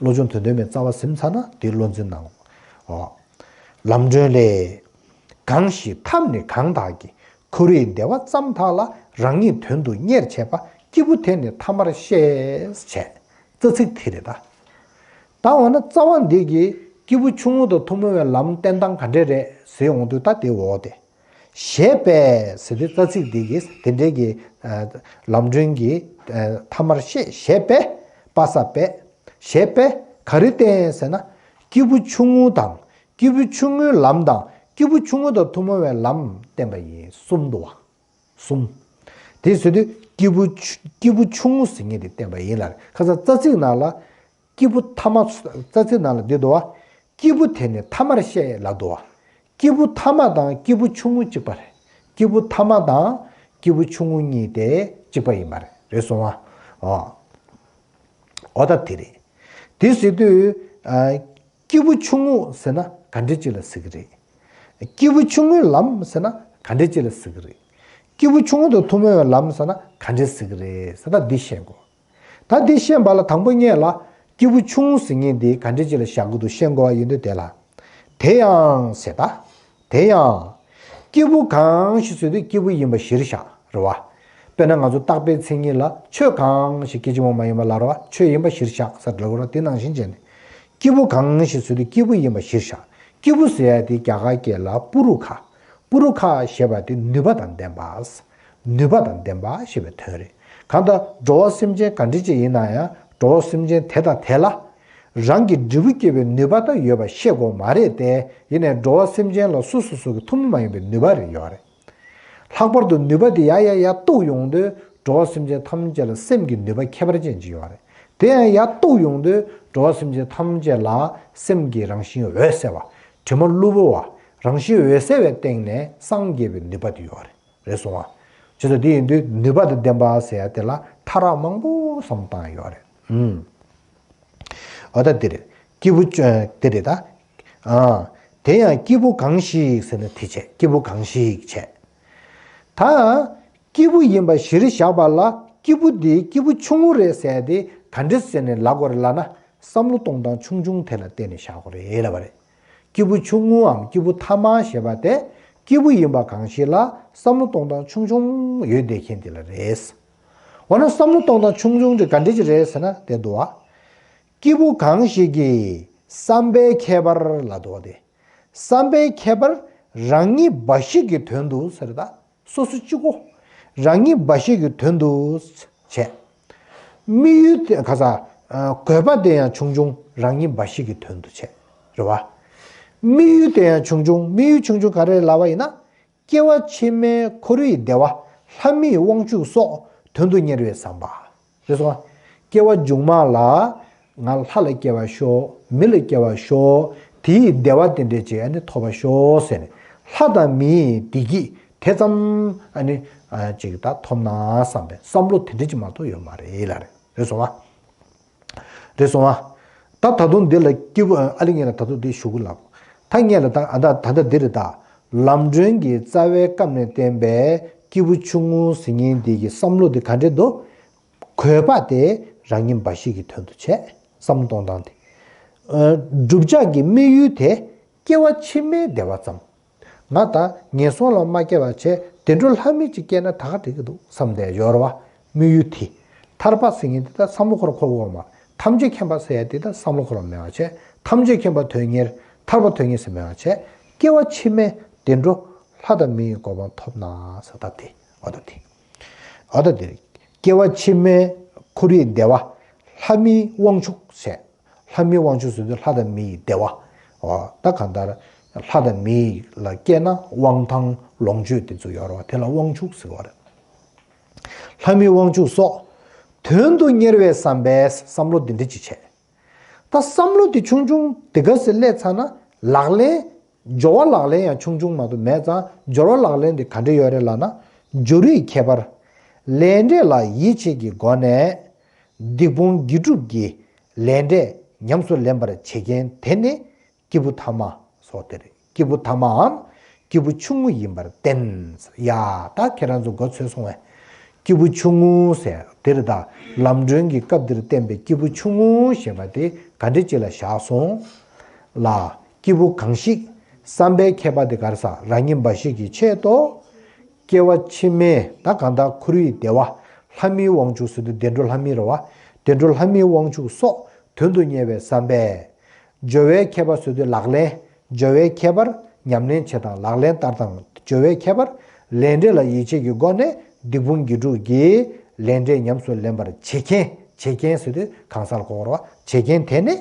བློ་སྦྱོང་དོན་བདུན་མའི་རྩ་བ་ཟིན་ཚར་ན་དེ་བློ་འཛིན་གནང་། ཨོ། ལམ་སྒྲོན་ལས། གང་ཞིག་ཐབས་ནི་གང་དག་གི། འཁོར་བའི་བདེ་བ་ཙམ་དག་ལ། རང་ཉིད་དོན་དུ་གཉེར་བྱེད་པ། སྐྱེས་བུ་དེ་ནི་ཐ་མར་བཤད། བྱས། རྩ་ཚིག་དེ་རེད་ད། ད་འོ་ན་རྩ་བ་འདི་གི་སྐྱེས་བུ་ཆུང་ངུ་དང་ཐུན་མོང་བའི་ལམ་བསྟན་སྟངས་ག་འདྲས་རེད་ཟེར་ཡོང་དུས་ད་དེ་འོ་དེ། བྱས་པས་ཟེར་དུས་རྩ་ཚིག་འདི་གིས་དེ་འདྲས་ཀྱི་ལམ་སྒྲོན་གྱི་ཐ་མར་བཤད། བྱས་པས་པ་ས་པས། བྱས་པས་ག་རེ་བསྟན་ཟེར་ན། སྐྱེས་བུ་ཆུང་ངུ་དང་། སྐྱེས་བུ་ཆུང་ངུའི་ལམ་དང་། སྐྱེས་བུ་ཆུང་ངུ་དང་ཐུན་མོང་བའི་ལམ་བསྟན་པ་ཡིན་གསུམ་འདུག་བ། གསུམ། དེ་ཟེར་དུས་སྐྱེས་བུ་ཆུ་སྐྱེས་བུ་ཆུང་ངུ་ཟེར་མཁན་དེ་བསྟན་པ་ཡིན་ལ། ཁ་སང་རྩ་ཚིག་ནང་ལ་སྐྱེས་བུ་ཐ་མ། རྩ་ཚིག་ནང་ལ་འདི་འདུག་བ། སྐྱེས་བུ་དེ་ནི་ཐ་མར་བཤད་ལབ་འདུག་བ། སྐྱེས་བུ་ཐ་མ་དང་སྐྱེས་བུ་ཆུང་ངུ་གཅིག་པ་རེད། སྐྱེས་བུ་ཐ་མ་དང་སྐྱེས་བུ་ཆུང་ངུ་གཉིས་དེ་གཅིག་པ་ཡིན་པ་རེད། རེད་སོང་བ། ཨོ། ཨོ་ད་དེ་རེད། དེ་ཟེར་དུས། ཨ། སྐྱེས་བུ་ཆུང་ངུ་ཟེར་ན་ག་འདྲ་ཅིག་ལ་ཟེར་གི་རེད། སྐྱེས་བུ་ཆུང་ངུའི་ལམ་ཟེར་ན་ག་འདྲ་ཅིག་ལ་ཟེར་གི་རེད། སྐྱེས་བུ་ཆུང་ངུ་དང་ཐུན་མོང་བའི་ལམ་ཟེར་ན་ག་འདྲ་ཟེར་གི་རེད་ཟེར་ན་འདི་ཤེས་དགོས། ད་འདི་ཤེས་པ་ལ་དང་པོ་ངས་ལ་སྐྱེས་བུ་ཆུང་ངུ་ཟེར་མཁན་འདི་ག་འདྲ་ཅིག་ལ་བཞག་གི་འདུག་ཤེས་དགོས་པ་ཡིན་དུས་དེ་ལ། དེ་ཡང་ཟེར་ད། དེ་ཡང་། སྐྱེས་བུ་གང་ཞིག་ཟེར་དུས་སྐྱེས་བུ་ཡིན་པ་གཞིར་བཞག་རེད་བ། དཔེར་ན་ང་ཚོ་བརྟག་པའི་མཚན་ཉིད་ལ་ཆོས་གང་ཞིག་སྐད་ཅིག་མ་མ་ཡིན་པ་ལ་རེད་བ། ཆོས་ཡིན་པ་གཞིར་བཞག་ཟེར་ལ་རེད་བ། དེ་ནང་བཞིན་བྱས་ནས། སྐྱེས་བུ་གང་ཞིག་ཟེར་དུས་སྐྱེས་བུ་ཡིན་པ་གཞིར་བཞག་སྐྱེས་བུ་ཟེར་ཡ་དེ་རྒྱ་གར་སྐད་ལ་པུ་རུ་ཁ། པུ་རུ་ཁ་ཞེས་པ་དེ་ནུས་པ་དང་ལྡན་པ། ནུས་པ་དང་ལྡན་པ་ཞེས་པའི་དོན་རེད། གང་ལྟར་འགྲོ་བ་སེམས་ཅན་ག་འདྲ་ཅིག་ཡིན་ན་ཡང་འགྲོ་བ་སེམས་ཅན་དེ་དང་དེ་ལ། རང་གི་འབྲས་བུ་སྐྱེ་བའི་ནུས་པ་དང་ཡོད་པ་ཤེས་དགོས་མ་རེད་དེ། ཡིན་ནའི་འགྲོ་བ་སེམས་ཅན་ལ་སོ་སོ་སོ་གི་ཐུན་མོང་མ་ཡིན་པའི་ནུས་པ་རེ་ཡོད་རེད། ལྷག་པར་དུ་ནུས་པ་དེ་ཡར་ཡར་ཡར་གཏུགས་ཡོང་དུས་འགྲོ་བ་སེམས་ཅན་ཐམས་ཅད་ལ་སེམས་ཀྱི་ནུས་པ་ཁྱད་པར་ཅན་ཅིག་ཡོད་རེད། དེ་ཡང་ཡར་གཏུགས་ཡོང་དུས་འགྲོ་བ་སེམས་ཅན་ཐམས་ཅད་ལ་སེམས་ཀྱི་རང་བཞིན་འོད་གསལ་བ། དྲི་མ་གློ་བུར་བ། རང་བཞིན་འོད་གསལ་བའི་སྟེང་ནས་སངས་རྒྱས་པའི་ནུས་པ་དེ་ཡོད་རེད། རེད་སོང་བ། བྱས་ཙང་དེ་ཡིན་དུས་ནུས་པ་དང་ལྡན་པ་ཟེར་ཡ་དེ་ལ་ཕྲ་རགས་མང་པོ་བསམ་བཏང་ཡོད་རེད། ཨུམ། འོ་ད་དེ་རེད། སྐྱེས་བུ་ཆུ་དེ་རེད་ད། ཨ། དེ་ཡང་སྐྱེས་བུ་གང་ཞིག་ཟེར་ན་དེ་བྱས། སྐྱེས་བུ་གང་ཞིག་བྱས། ད། སྐྱེས་བུ་ཡིན་པ་གཞིར་བཞག་པ་ལ་སྐྱེས་བུ་དེ་སྐྱེས་བུ་ཆུང་ངུ་རེད་ཟེར་ཏེ་ག་འདྲ་ཟེར་ནས་ལབ་དགོས་རེད་ལབ་ན། བསམ་བློ་གཏོང་སྟངས་ཆུང་ཆུང་དེ་ལ་བརྟེན་ནས་བཞག་དགོས་རེད་ལབ་པ་རེད། སྐྱེས་བུ་ཆུང་ངུའམ་སྐྱེས་བུ་ཐ་མ་ཞེས་པ་དེ་སྐྱེས་བུ་ཡིན་པ་གང་ཞིག་ལ་བསམ་བློ་གཏོང་སྟངས་ཆུང་ཆུང་ཡོད་བསྡད་མཁན་དེ་ལ་རེད། འོ་ན་བསམ་བློ་གཏོང་སྟངས་ཆུང་ཆུང་དེ་ག་འདྲ་ཅིག་རེད་ཟེར་ན་དེ་འདུག་བ། སྐྱེས་བུ་གང་ཞིག་གི་བསམ་པའི་ཁྱད་པར་ལ་འདུག་བ་དེ། བསམ་པའི་ཁྱད་པར་རང་ཉིད་འབའ་ཞིག་གི་དོན་དུ་ཟེར་ད། སོ་སོ་གཅིག་པོ། རང་ཉིད་འབའ་ཞིག་གི་དོན་དུ་བྱས། དམིགས་ཡུལ་དེ་ག་ས། དགོས་པ་དེ་ཡང་ཆུང་ཆུང་རང་ཉིད་འབའ་ཞིག་གི་དོན་དུ་བྱས། རེད་བ། དམིགས་ཡུལ་དེ་ཡང་ཆུང་ཆུང་དམིགས་ཡུལ་ཆུང་ཆུང་ག་རེ་ལབ་པ་ཡིན་ན། སྐྱེ་བ་ཕྱི་མའི་འཁོར་བའི་བདེ་བ་ལྷ་མིའི་དབང་ཕྱུག་སོགས་དོན་དུ་གཉེར་བའི་བསམ་པ། རེད་སོང་ང་། སྐྱེ་བ་མཇུག་མ་ལ་ང་ལྷ་ལ་སྐྱེ་བར་ཤོག་མི་ལ་སྐྱེ་བར་ཤོག་དེའི་བདེ་བ་དེ་འདྲས་ཅིག་ཨ་ནི་ཐོབ་པར་ཤོག་ཟེར་ནས། ལྷ་དང་མིའི་བདེ་སྐྱིད་དེ་ཙམ་ཨ་ནི་ཨ་ཅིག་ད་ཐོབ་ན་བསམ་པའི་བསམ་བློ་དེ་འདྲས་ཅིག་མ་གཏོགས་ཡོད་མ་རེད་ལབ་རེད། རེད་སོང་ང་། རེད་སོང་ང་། ད་ད་དུང་འདི་ལ་སྐྱིད་པོ་ཨ་ལི་ངས་ལ་ད་དུང་འདི་ཞུ་གི་ལབ། ད་ངས་ལ་ད་ཨ་ད་ད་ད་འདི་རེད་ད། ལམ་སྒྲོན་གྱི་རྩ་བའི་སྐབས་ནས་བསྟན་པའི་སྐྱེས་བུ་ཆུང་ངུ་ཟེར་མཁན་འདི་གི་བསམ་བློ་འདི་ག་འདྲས་འདུག། གུས་པ་དེ་རང་ཉིད་འབའ་ཞིག་གི་དོན་དུ་བྱས། བསམ་བློ་གཏོང་སྟངས་དེ། ཨ་བསྒྲུབ་བྱ་གི་དམིགས་ཡུལ་དེ་སྐྱེ་བ་ཕྱི་མའི་བདེ་བ་ཙམ། ང་ད་ངན་སོང་ལ་མ་སྐྱེ་བ་བྱས་བདེ་འགྲོ་ལྷ་མི་ཅིག་སྐྱེས་ན་ད་ག་འགྲིག་གི་འདུག་བསམ་བསྡད་ཡོད་རེད་བ། དམིགས་ཡུལ་དེ། ཐར་པ་ཟེར་མཁན་དེ་ད་བསམ་བློ་འཁོར་འཁོར་དགོས་མ། ཐམས་ཅད་མཁྱེན་པ་ཟེར་ཡ་དེ་ད་བསམ་བློ་འཁོར་བ་མེད་པ་བྱས། ཐམས་ཅད་མཁྱེན་པ་དོན་གཉེར། ཐར་པ་དོན་གཉེར་ཟེར་མེད་པ་བྱས། སྐྱེ་བ་ཕྱི་མའི་བདེ་འགྲོ་ལྷ་དང་མི་ཡི་གོ་འཕང་ཐོབ་ན་ཟེར་ད་དེ། འོ་ད་དེ། འོ་ད་དེ། སྐྱེ་བ་ཕྱི་མའི་འཁོར་བའི་བདེ་བ། ལྷ་མིའི་དབང་ཕྱུག་བྱས། ལྷ་མིའི་དབང་ཕྱུག་ཟེར་དུས་ལྷ་དང་མི་ཡི་བདེ་བ། འོ་ད་གང་ལྟར་ལྷ་དང་མི་ལ་སྐྱེས་ན་དབང་ཐང་ལོངས་སྤྱོད་དེ་ཚོ་ཡོད་རེད་བ། དེ་ལ་དབང་ཕྱུག་ཟེར་བ་རེད། ལྷ་མིའི་དབང་ཕྱུག་སོགས་དོན་དུ་གཉེར་བའི་བསམ་པས་བསམ་བློ་འདི་འདྲ་ཅིག་བྱས། ད་བསམ་བློ་དེ་ཆུང་ཆུང་དེ་ག་ཚོད་སླེབས་ཚར་ན་ལག་ལེན། སྦྱོར་བ་ལག་ལེན་ཡང་ཆུང་ཆུང་མ་གཏོགས་མེད་ཙང་། སྦྱོར་བ་ལག་ལེན་དེ་ག་འདྲ་ཡོད་རེད་ལབ་ན། སྦྱོར་བའི་ཁྱད་པར། ལས་འབྲས་ལ་ཡིད་ཆེས་ཀྱི་སྒོ་ནས་སྡིག་སྤོང་དགེ་སྒྲུབ་ཀྱི་ལས་འབྲས་ཉམས་སུ་ལེན་པར་བྱེད་མཁན་དེ་ནི་སྐྱེས་བུ་ཐ་མ་སོགས་ཏེ་རེད། སྐྱེས་བུ་ཐ་མའམ་སྐྱེས་བུ་ཆུང་ངུ་ཡིན་པར་བསྟན། ཡ། ད་ཁྱེད་རང་ཚོ་མགོ་ཚོས་སོང་བས། སྐྱེས་བུ་ཆུང་ངུ་ཟེར་དེ་རེད་ད། ལམ་སྒྲོན་གྱི་སྐབས་འདིར་བསྟན་པའི་སྐྱེས་བུ་ཆུང་ངུ་ཞེས་པ་དེ་ག་འདྲ་ཅིག་ལ་བཞག་སོང་ལ། སྐྱེས་བུ་གང་ཞིག་བསམ་པའི་ཁྱད་པར་དེ་ག་རེ་ཟ། རང་ཉིད་འབའ་ཞིག་གི་ཆེད་དུ། སྐྱེ་བ་ཕྱི་མའི་ད་གང་ལྟར་འཁོར་བའི་བདེ་བ། ལྷ་མིའི་དབང་ཕྱུག་ཟེར་དུས་བདེ་འགྲོ་ལྷ་མི་རེད་བ། བདེ་འགྲོ་ལྷ་མིའི་དབང་ཕྱུག་སོགས་དོན་དུ་གཉེར་བའི་བསམ་པས། སྦྱོར་བའི་ཁྱད་པར་ཟེར་དུས་ལག་ལེན། སྦྱོར་བའི་ཁྱད་པར། ཉམས་ལེན་བྱེད་སྟངས་ལག་ལེན་བསྟར་སྟངས། སྦྱོར་བའི་ཁྱད་པར། ལས་འབྲས་ལ་ཡིད་ཆེས་ཀྱི་སྒོ་ནས་སྡིག་སྤོང་དགེ་སྒྲུབ་ཀྱི་ལས་འབྲས་ཉམས་སུ་ལེན་པར་བྱེད་མཁན། བྱེད་མཁན་ཟེར་དུས་གང་ཟག་ལ་གོ་དགོས་རེད་བ། བྱེད་མཁན་དེ་ནི་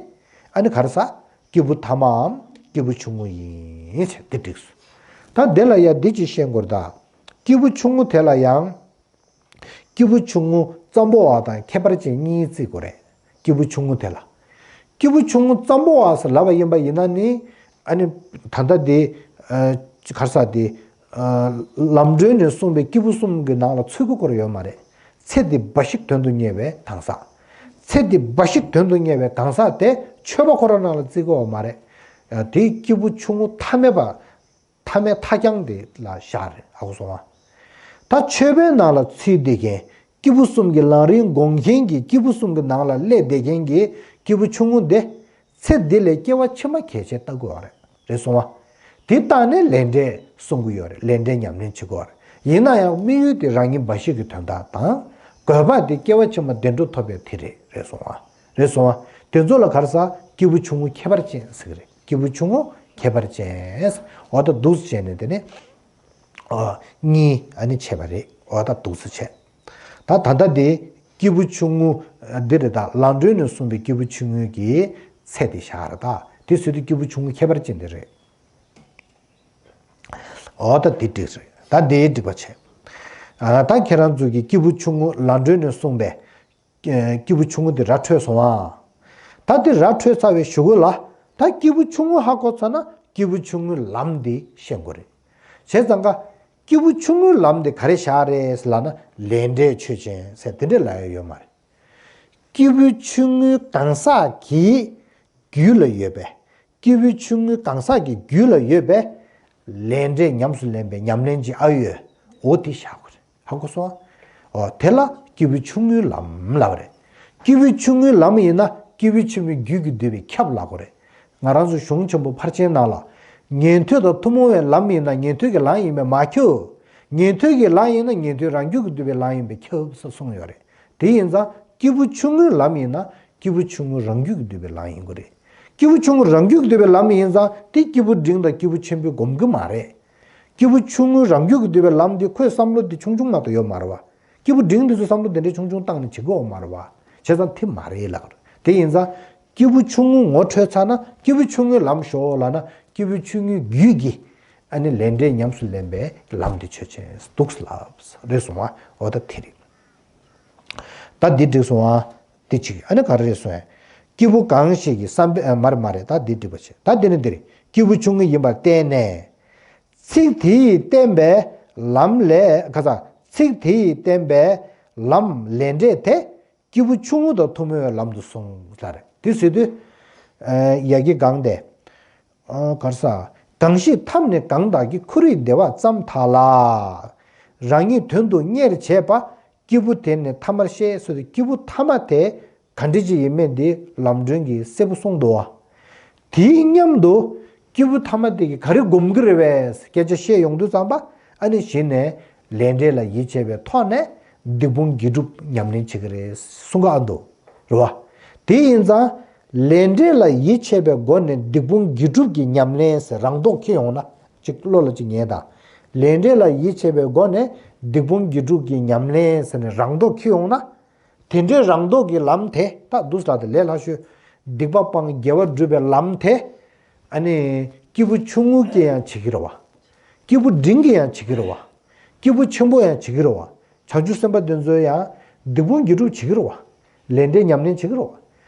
ཨ་ནི་ག་རེ་ཟ། སྐྱེས་བུ་ཐ་མའམ་སྐྱེས་བུ་ཆུང་ངུ་ཡིན་ཟེར་འདི་འགྲིགས་སོང་། ད་འདི་ལ་ཡ་འདི་ཅིག་ཤེས་དགོས་རེད་ད། སྐྱེས་བུ་ཆུང་ངུ་དེ་ལ་ཡང་། སྐྱེས་བུ་ཆུང་ངུ་ཙམ་པོ་བ་དང་ཁྱད་པར་ཅན་གཉིས་བརྩི་དགོས་རེད། སྐྱེས་བུ་ཆུང་ངུ་དེ་ལ། སྐྱེས་བུ་ཆུང་ངུ་ཙམ་པོ་བ་ཟེར་ལབ་པ་ཡིན་པ་ཡིན་ན་ནི། ཨ་ནི་ད་ལྟ་དེ་ཨ་ག་རེ་ཟ་དེ་ཨ་ལམ་སྒྲོན་ནས་གསུངས་པའི་སྐྱེས་བུ་གསུམ་གྱི་ནང་ལ་ཚུད་ཀྱི་ཡོད་མ་རེད། ཚེ་འདི་འབའ་ཞིག་དོན་དུ་གཉེར་བའི་གང་ཟག། ཚེ་འདི་འབའ་ཞིག་དོན་དུ་གཉེར་བའི་གང་ཟག་དེ་ཆོས་པ་ཁོ་རང་ནང་ལ་བརྩི་གི་ཡོད་མ་རེད། ཨ་དེ་སྐྱེས་བུ་ཆུང་ངུ་ཐ་མལ་པ། ཐ་མའི་མཐའ་རྐྱང་དེ་ལ་བཞག་རེད། ཧ་གོ་སོང་ང་། ད་ཆོས་པའི་ནང་ལ་ཚུད་བསྡད་མཁན། སྐྱེས་བུ་གསུམ་གྱི་ལམ་རིམ་སྒོམ་མཁན་གྱི་སྐྱེས་བུ་གསུམ་གྱི་ནང་ལ་སླེབས་བསྡད་མཁན་གྱི་སྐྱེས་བུ་ཆུང་ངུ་འདི། ཚེ་འདི་ལས་སྐྱེ་བ་ཕྱི་མ་གལ་ཆེ་ལྟ་དགོས་པ་རེད། རེད་སོང་ང་། དེ་ལྟ་ནས་ལས་འབྲས་གསུང་གི་ཡོད་རེད། ལས་འབྲས་ཉམས་ལེན་བྱེད་དགོས་པ་རེད། ཡིན་ན་ཡང་དམིགས་ཡུལ་དེ་རང་ཉིད་འབའ་ཞིག་གི་དོན་དག་དང་། དགོས་པ་དེ་སྐྱེ་བ་ཕྱི་མ་བདེ་འགྲོ་ཐོབ་པའི་དེ་རེད། རེད་སོང་ང་། རེད་སོང་ང་། དེ་ཚོ་ལ་ག་རེ་ཟ། སྐྱེས་བུ་ཆུང་ངུ་ཁྱད་པར་ཅན་ཟེར་གི་རེད། སྐྱེས་བུ་ཆུང་ངུ་ཁྱད་པར་ཅན། འོ་ད་འདུག་སེ་བྱས་ནས་དེ་ནི། ཨ་གཉིས་ཨ་ནི་བྱས་པ་རེད། འོ་ད་འདུག་སེ་བྱས། ད་ད་ལྟ་དེ་སྐྱེས་བུ་ཆུང་ངུ་འདི་རེད་ད། ལམ་སྒྲོན་ནས་གསུངས་པའི་སྐྱེས་བུ་ཆུང་ངུ་གི་ཚད་དེ་བཞག་རེད་ད། དེ་ཟེར་དུས་སྐྱེས་བུ་ཆུང་ངུ་ཁྱད་པར་ཅན་དེ་རེད། འོ་ད་དེ་འགྲིག་རེད། ད་དེ་འགྲིག་པ་བྱས། ཨ་ད་ཁྱེད་རང་ཚོ་གི་སྐྱེས་བུ་ཆུང་ངུ་ལམ་སྒྲོན་ནས་གསུངས་པའི། སྐྱེས་བུ་ཆུང་ངུ་དེ་ར་འཕྲོད་སོང་ཨ། ད་དེ་ར་འཕྲོད་ཚར་བའི་གཞུག་གུ་ལ། ད་སྐྱེས་བུ་ཆུང་ངུ་ཧ་གོ་ཚར་ན་སྐྱེས་བུ་ཆུང་ངུའི་ལམ་དེ་ཤེས་དགོས་རེད། བྱས་ཙང་ཀ། སྐྱེས་བུ་ཆུང་ངུའི་ལམ་དེ་ག་རེ་བཞག་རེད་ལབ་ན་ལས་འབྲས་ཆོས་ཅན་ཟེར་དེ་འདྲས་ལབ་ཡ་ཡོད་མ་རེད། སྐྱེས་བུ་ཆུང་ངུའི་གང་ཟག་གི་རྒྱུད་ལ་ཡོད་པའི། སྐྱེས་བུ་ཆུང་ངུའི་གང་ཟག་གི་རྒྱུད་ལ་ཡོད་པའི། ལས་འབྲས་ཉམས་སུ་ལེན་པའི་ཉམས་ལེན་གྱི་ཨ་ཡོད། འོ་དེ་བཞག་དགོས་རེད། ཧ་གོ་སོང་ཨ། འོ་དེ་ལ་སྐྱེས་བུ་ཆུང་ངུའི་ལམ་ལབ་རེད། སྐྱེས་བུ་ཆུང་ངུའི་ལམ་ཡིན་ན་སྐྱེས་བུ་ཆེན་པོའི་རྒྱུད་ཀྱིས་བསྡུས་པའི་ཁྱབ་ལབ་དགོས་རེད། ང་རང་ཚོ་གཞུང་ཆེན་པོ་ཕར་ཕྱིན་ནང་ལ། ཉན་ཐོས་དང་ཐུན་མོང་བའི་ལམ་ཡིན་ན་ཉན་ཐོས་ཀྱི་ལམ་ཡིན་པས་མ་ཁྱབ། ཉན་ཐོས་ཀྱི་ལམ་ཡིན་ན་ཉན་ཐོས་རང་རྒྱུད་ཀྱིས་བསྡུས་པའི་ལམ་ཡིན་པས་ཁྱབ་ཟེར་གསུངས་ཡོད་རེད། དེ་ཡིན་ཙང་སྐྱེས་བུ་ཆུང་ངུའི་ལམ་ཡིན་ན་སྐྱེས་བུ་ཆུང་ངུ་རང་རྒྱུད་ཀྱིས་བསྡུས་པའི་ལམ་ཡིན་དགོས་རེད། སྐྱེས་བུ་ཆུང་ངུ་རང་རྒྱུད་ཀྱིས་བསྡུས་པའི་ལམ་ཡིན་ཙང་དེ་སྐྱེས་བུ་འབྲིང་དང་སྐྱེས་བུ་ཆེན་པོས་སྒོམ་གྱི་མ་རེད། སྐྱེས་བུ་ཆུང་ངུ་རང་རྒྱུད་ཀྱིས་བསྡུས་པའི་ལམ་འདི་ཁོའི་བསམ་བློ་འདི་ཆུང་ཆུང་མ་གཏོགས་ཡོད་མ་རེད་བ། སྐྱེས་བུ་འབྲིང་འདི་ཚོས་བསམ་བློ་འདི་འདྲའི་ཆུང་ཆུང་བཏང་ནས་བྱེད་དགོས་མ་རེད་བ། བྱས་ཙང་དེ་མ་རེད་ལབ་རེད། དེ་ཡིན་ཙང་སྐྱེས་བུ་ཆུང་ངུ་ངོ་འཕྲོད་ཚར་ན་སྐྱེས་བུ་ཆུང་ངུའི་ལམ་ཞོག་ལབ་ན་སྐྱེས་བུ་ཆུང་ངུའི་རྒྱུད་ཀྱི་ཨ་ནི་ལས་འབྲས་ཉམས་སུ་ལེན་པའི་ལམ་འདི་ཆོས་ཅན་འདུག་ལབ་རེད་སོང་བ། འོ་ད་དེ་རེད། ད་འདི་འགྲིག་སོང་ཨ། འདི་གཅིག་ཨ་ནི་ག་རེ་རེད་སོང་ཨ། སྐྱེས་བུ་གང་ཞིག་གི་བསམ་པས་ཨ། མ་རེད་མ་རེད། ད་འདི་འགྲིག་པ་བྱེད། ད་འདི་ནི་འདིར་སྐྱེས་བུ་ཆུང་ངུ་ཡིན་པར་བསྟན་ནས། ཚིག་དེ་ཡིས་བསྟན་པའི་ལམ་ལས་ཁ་ས། ཚིག་དེ་ཡིས་བསྟན་པའི་ལམ་ལས་འབྲས་དེ། སྐྱེས་བུ་ཆུང་ངུ་དང་ཐུན་མོང་བའི་ལམ་དུ་གསུངས་ལ་རེད། དེ་ཟེར་དུས། ཡ་གི་གང་དེ། གར་ས། གང་ཞིག་ཐབས་ནི་གང་དག་གི། ཁོ་རའི་བདེ་བ་ཙམ་དག་ལ། རང་ཉིད་དོན་དུ་གཉེར་བྱེད་པ། སྐྱེས་བུ་དེ་ནི་ཐ་མར་ཤེས་ཟེར་དུས། སྐྱེས་བུ་ཐ་མ་དེ་ག་འདྲ་ཅིག་ཡིན་མིན་དེ་ལམ་སྒྲོན་གྱིས་གསལ་པོ་གསུངས་འདུག་བ། དེའི་མཉམ་དུ་སྐྱེས་བུ་ཐ་མ་དེ་གིས་ག་རེ་སྒོམ་གྱི་རེད་པས་སྐད་ཆ་བཤད་ཡོང་དུས་ཙམ་པ། ཨ་ནི་གཞི་ནས་ལས་འབྲས་ལ་ཡིད་ཆེས་པའི་ཐོག་ནས་སྡིག་སྤོང་དགེ་སྒྲུབ་ཉམས་ལེན་བྱེད་ཀྱི་རེད་གསུང་གི་ཨ་འདུག་རེད་བ། དེ་ཡིན་ཙང་ལས་འབྲས་ལ་ཡིད་ཆེས་པའི་སྒོ་ནས་སྡིག་སྤོང་དགེ་སྒྲུབ་ཀྱི་ཉམས་ལེན་ཟེར་རང་ལྡོག་འཁྱེར་ཡོང་ན། ཅིག་བློ་ལ་ཅིག་ངེས་དང་། ལས་འབྲས་ལ་ཡིད་ཆེས་པའི་སྒོ་ནས་སྡིག་སྤོང་དགེ་སྒྲུབ་ཀྱི་ཉམས་ལེན་ཟེར་ནས་རང་ལྡོག་འཁྱེར་ཡོང་ན། དེ་འདྲའི་རང་ལྡོག་གི་ལམ་དེ་ད་འདུག་ལ་དེ་ལས་སླ་ཤོས། སྡིག་པ་སྤང་དགེ་བ་སྒྲུབ་པའི་ལམ་དེ། ཨ་ནི་སྐྱེས་བུ་ཆུང་ངུ་གིས་ཡང་བྱེད་ཀྱི་རེད་བ། སྐྱེས་བུ་འབྲིང་གིས་ཡང་བྱེད་ཀྱི་རེད་བ། སྐྱེས་བུ་ཆེན་པོ་ཡང་བྱེད་ཀྱི་རེད་བ། བྱང་ཆུབ་སེམས་དཔའ་དེ་ཚོ་ཡང་སྡིག་སྤོང་དགེ་སྒྲུབ་བྱེད་ཀྱི་རེད་བ། ལས་འབྲས་ཉམས་ལེན་བྱེད་ཀྱི་རེད་བ།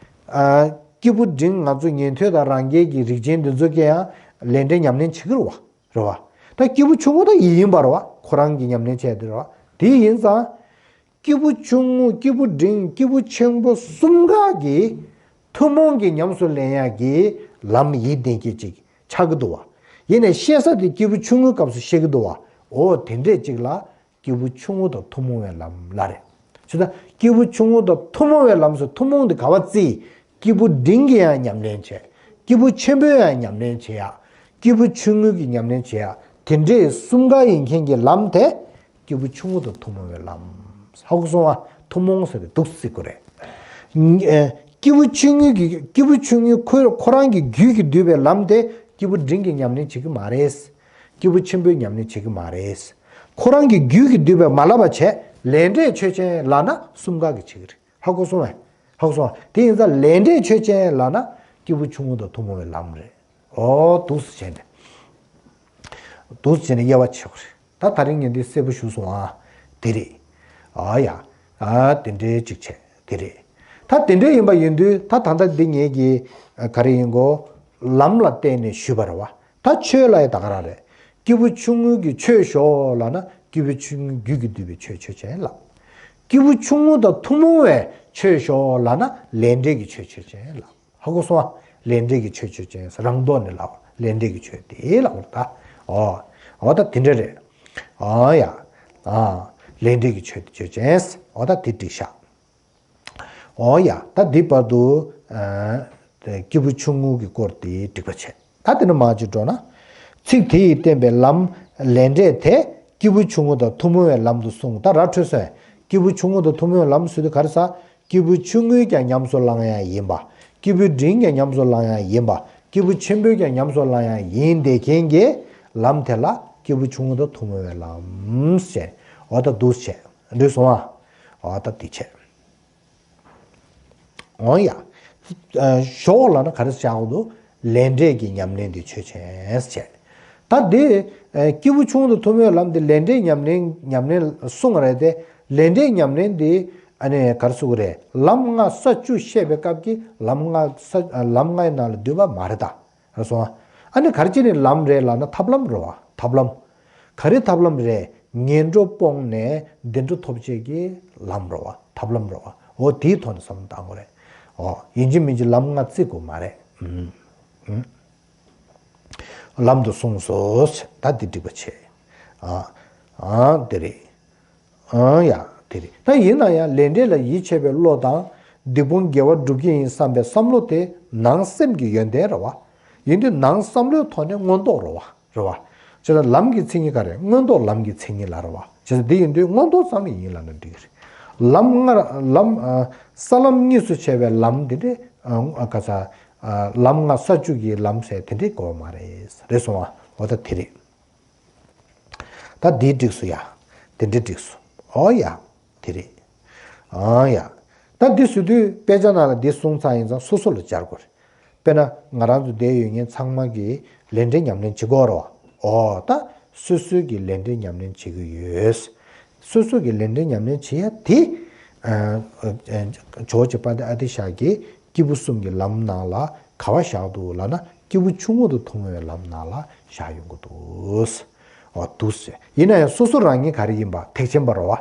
ཨ། སྐྱེས་བུ་འབྲིང་ང་ཚོ་ཉན་ཐོས་དང་རང་རྒྱལ་གྱི་རིགས་ཅན་དེ་ཚོ་གིས་ཡང་ལས་འབྲས་ཉམས་ལེན་བྱེད་ཀྱི་རེད་བ། རེད་བ། ད་སྐྱེས་བུ་ཆུང་ངུ་ད་ཡིན་ཡིན་པ་རེད་བ། ཁོ་རང་གི་ཉམས་ལེན་བྱས་དེ་རེད་བ། དེ་ཡིན་ཙང་། སྐྱེས་བུ་ཆུང་ངུ། སྐྱེས་བུ་འབྲིང་། སྐྱེས་བུ་ཆེན་པོ་གསུམ་ཀ་གི་ཐུན་མོང་གི་ཉམས་སུ་ལེན་ཡག་གི་ལམ་ཡིན་ལྡན་གྱི་ཅིག་ཆགས་ཀྱི་འདུག་བ། ཡིན་ནའི་བཤད་ས་དེ་སྐྱེས་བུ་ཆུང་ངུའི་སྐབས་སུ་བཤད་ཀྱི་འདུག་བ། འོ་དེ་འདྲས་ཅིག་ལ་སྐྱེས་བུ་ཆུང་ངུ་དང་ཐུན་མོང་བའི་ལམ་ལ་རེད། བྱས་ཙང་སྐྱེས་བུ་ཆུང་ངུ་དང་ཐུན་མོང་བའི་ལམ་སོགས། ཐུན་མོང་དེ་ག་བ་བརྩི། སྐྱེས་བུ་འབྲིང་གིས་ཡང་ཉམས་ལེན་བྱེད། སྐྱེས་བུ་ཆེན་པོས་ཡང་ཉམས་ལེན་བྱེད་ཡ། སྐྱེས་བུ་ཆུང་ངུ་གིས་ཉམས་ལེན་བྱེད་ཡ། དེ་འདྲའི་གསུམ་ཀ་ཡིན་མཁན་གྱི་ལམ་དེ། སྐྱེས་བུ་ཆུང་ངུ་དང་ཐུན་མོང་བའི་ལམ། ཧ་གོ་སོང་ང་། ཐུན་མོང་ཟེར་དེ་འདུག་སེ་བརྩི་དགོས་རེད། ཨེ། སྐྱེས་བུ་ཆུང་ངུ་གི། སྐྱེས་བུ་ཆུང་ངུ་ཁོ་ཁོ་རང་གི་རྒྱུད་ཀྱིས་བསྡུས་པའི་ལམ་དེ་སྐྱེས་བུ་འབྲིང་གིས་ཉམས་ལེན་བྱེད་ཀྱི་མ་རེད། སྐྱེས་བུ་ཆེན་པོས་ཉམས་ལེན་བྱེད་ཀྱི་མ་རེད། ཁོ་རང་གི་རྒྱུད་ཀྱིས་བསྡུས་པའི་མ་ལབ་པ་བྱས། ལས་འབྲས་ཆོས་ཅན་ལབ་ན་གསུམ་ཀ་གིས་བྱེད་ཀྱི་རེད། ཧ་གོ་སོང་ངས། ཧ་གོ་སོང་ངས། དེ་ཡིན་ཙང་ལས་འབྲས་ཆོས་ཅན་ལབ་ན་སྐྱེས་བུ་ཆུང་ངུ་དང་ཐུན་མོང་བའི་ལམ་རེད། འོ་འདུག་སེ་བྱས་ནས། འདུག་སེ་བྱས་ནས་དབྱེ་བ་ཕྱེ་དགོས་རེད། ད་དེ་རིང་ངས་འདི་གསལ་པོ་ཞུས་སོང་ཨ། དེ་རེད། ཨ་ཡ། ཨ་དེ་འདྲའི་ཅིག་བྱས་དེ་རེད། ད་དེ་འདྲའི་ཡིན་པ་ཡིན་དུས་ད་ད་ལྟ་འདི་ངེད་ཀྱི་ག་རེ་ཡིན་གོ། ལམ་ལ་བརྟེན་ནས་ཞུས་པ་རེད་བ། ད་ཆོས་ལ་ཡང་ད་ག་རང་རེད། སྐྱེས་བུ་ཆུང་ངུ་གི་ཆོས་ཞོག་ལབ་ན་སྐྱེས་བུ་ཆུང་ངུའི་རྒྱུད་ཀྱིས་བསྡུས་པའི་ཆོས་ཆོས་ཅན་ལབ། སྐྱེས་བུ་ཆུང་ངུ་དང་ཐུན་མོང་བའི་ཆོས་ཞོག་ལབ་ན་ལས་འབྲས་ཀྱི་ཆོས་ཆོས་ཅན་ལབ། ཧ་གོ་སོང་ཨ། ལས་འབྲས་ཀྱི་ཆོས་ཆོས་ཅན། རང་ལྡོག་ནས་ལབ། ལས་འབྲས་ཀྱི་ཆོས་དེ་ལབ་པ་རེད་ད། ཨོ། ཨོ་ད་དེ་འདྲ་རེད། ཨོ་ཡ། ཨ། ལས་འབྲས་ཀྱི་ཆོས་དེ་ཆོས་ཅན། ཨོ་ད་དེ་འགྲིག་ཤག་ཨོ་ཡ། ད་འདི་བར་དུ། ཨ། སྐྱེས་བུ་ཆུང་ངུ་གི་སྐོར་དེ་འགྲིག་པ་བྱས། ད་དེ་ནས་མར་ཅིག་འགྲོ་ན། ཚིག་དེ་ཡིས་བསྟན་པའི་ལམ་ལས་འབྲས་དེ། སྐྱེས་བུ་ཆུང་ངུ་དང་ཐུན་མོང་བའི་ལམ་དུ་གསུངས། ད་ར་འཕྲོད་སོང་། སྐྱེས་བུ་ཆུང་ངུ་དང་ཐུན་མོང་བའི་ལམ་ཟེར་དུས་ག་རེ་ཟེར། སྐྱེས་བུ་ཆུང་ངུས་ཀྱང་ཉམས་སུ་བླང་ཡ་ཡིན་པ། སྐྱེས་བུ་འབྲིང་གིས་ཉམས་སུ་བླང་ཡ་ཡིན་པ། སྐྱེས་བུ་ཆེན་པོས་ཀྱང་ཉམས་སུ་བླང་ཡ་ཡིན་བསྡད་མཁན་གྱི་ལམ་དེ་ལ་སྐྱེས་བུ་ཆུང་ངུ་དང་ཐུན་མོང་བའི་ལམ་ཟེར། འོ་ད་འདུག་སེ་བྱས། འགྲིག་སོང་ཨ། འོ་ད་འདི་བྱས། འོ་ཡ། ཨ། ཞོག་ལབ་ན་ག་རེ་བྱ་དགོས་འདུག་ལས་འབྲས་ཀྱི་ཉམས་ལེན་དེ་ཆོས་ཅན་བྱས། ད་འདི། ཨ། སྐྱེས་བུ་ཆུང་ངུ་དང་ཐུན་མོང་བའི་ལམ་དེ་ལས་འབྲས་ཉམས་ལེན་ཉམས་ལེན་གསུངས་རེད་དེ། ལས་འབྲས་ཉམས་ལེན་དེ་ཨ་ནི་ག་རེ་ཟེར་དགོས་རེད། ལམ་ལྔ་ས་བཅུ་བཤད་པའི་སྐབས་ཀྱི་ལམ་ལྔ་ས། ལམ་ལྔའི་ནང་ལ་འདུས་པ་མ་རེད་ད། རེད་སོང་ཨ། ཨ་ནི་ག་རེ་བྱས་ནས་ལམ་རེད་ལབ་ན་ཐབས་ལམ་རེད་བ། ཐབས་ལམ། ག་རེ་ཐབས་ལམ་རེད། ངན་འགྲོ་སྤོང་ནས་བདེ་འགྲོ་ཐོབ་བྱེད་ཀྱི་ལམ་རེད་བ། ཐབས་ལམ་རེད་བ། འོ་དེའི་ཐོག་ནས་བསམ་བློ་བཏང་དགོས་རེད། འོ་ཡིན་གཅིག་མིན་གཅིག་ལམ་ལྔ་བརྩི་དགོས་མ་རེད། ཨུམ། ཨུམ། ལམ་དུ་གསུངས་སོ། ད་འདི་འགྲིག་པ་བྱས། ཨ། ཨ་འདི་རེད། ཨང་ཡ། དེ་རེད། ད་ཡིན་ན་ཡང་ལས་འབྲས་ལ་ཡིད་ཆེས་པའི་བློ་དང་། སྡིག་སྤོང་དགེ་བ་སྒྲུབ་ཀྱི་ཡིན་བསམ་པའི་བསམ་བློ་དེ་ནང་སེམས་ཀྱི་ཡོན་ཏན་རེད་བ། ཡིན་དུས་ནང་བསམ་བློའི་ཐོག་ནས་མངོན་རྟོགས་རེད་བ། རེད་བ། བྱས་ཙང་ལམ་གྱི་མཚན་ཉིད་ག་རེ། མངོན་རྟོགས་ལམ་གྱི་མཚན་ཉིད་ལ་རེད་བ། བྱས་ཙང་འདི་ཡིན་དུས་མངོན་རྟོགས་ཙམ་ཡིན་ལབ་ན་འགྲིག་གི་རེད། ལམ་ལྔ། ལམ། ཨ། ས་ལམ་གཉིས་སུ་ཕྱེ་བའི་ལམ་འདི་འདྲའི། ཨ། ག་ས། ཨ། ལམ་ལྔ་ས་བཅུ་གི་ལམ་ཟེར་དེ་འདྲའི་དགོས་པ་མ་རེད། རེད་སོང་བ། འོ་ད་དེ་རེད། ད་འདི་འགྲིགས་སོང་ཡ། དེ་འདྲ་འགྲིགས་སོང་། ཨོ་ཡ། དེ་རེད། ཨང་ཡ། ད་འདི་ཟེར་དུས་དཔེ་ཆ་ནང་ལ་འདི་གསུངས་ཚར་ཡིན་ཙང་སོ་སོ་ལ་སྦྱར་དགོས་རེད། དཔེར་ན་ང་རང་ཚོ་བསྡད་ཡོད་མཁན་ཚང་མ་གིས་ལས་འབྲས་ཉམས་ལེན་བྱེད་དགོས་རེད་བ། ཨོ་ད་སོ་སོ་གིས་ལས་འབྲས་ཉམས་ལེན་བྱེད་ཀྱི་ཡོད། སོ་སོ་གིས་ལས་འབྲས་ཉམས་ལེན་བྱེད་ཡ་དེ། ཨ། ཇོ་བོ་རྗེ་དཔལ་ལྡན་ཨ་ཏི་ཤ་གིས་ སྐྱེས་བུ་གསུམ་གྱི་ལམ་ནང་ལ་ག་བ་བཞག་འདུག་ལབ་ན། སྐྱེས་བུ་ཆུང་ངུ་དང་ཐུན་མོང་བའི་ལམ་ནང་ལ་བཞག་ཡོང་གི་འདུག་འོ་འདུག་ཟེར། ཡིན་ན་ཡང་སོ་སོ་རང་ཉིད་ག་རེ་ཡིན་པ། ཐེག་ཆེན་པ་རེད་བ།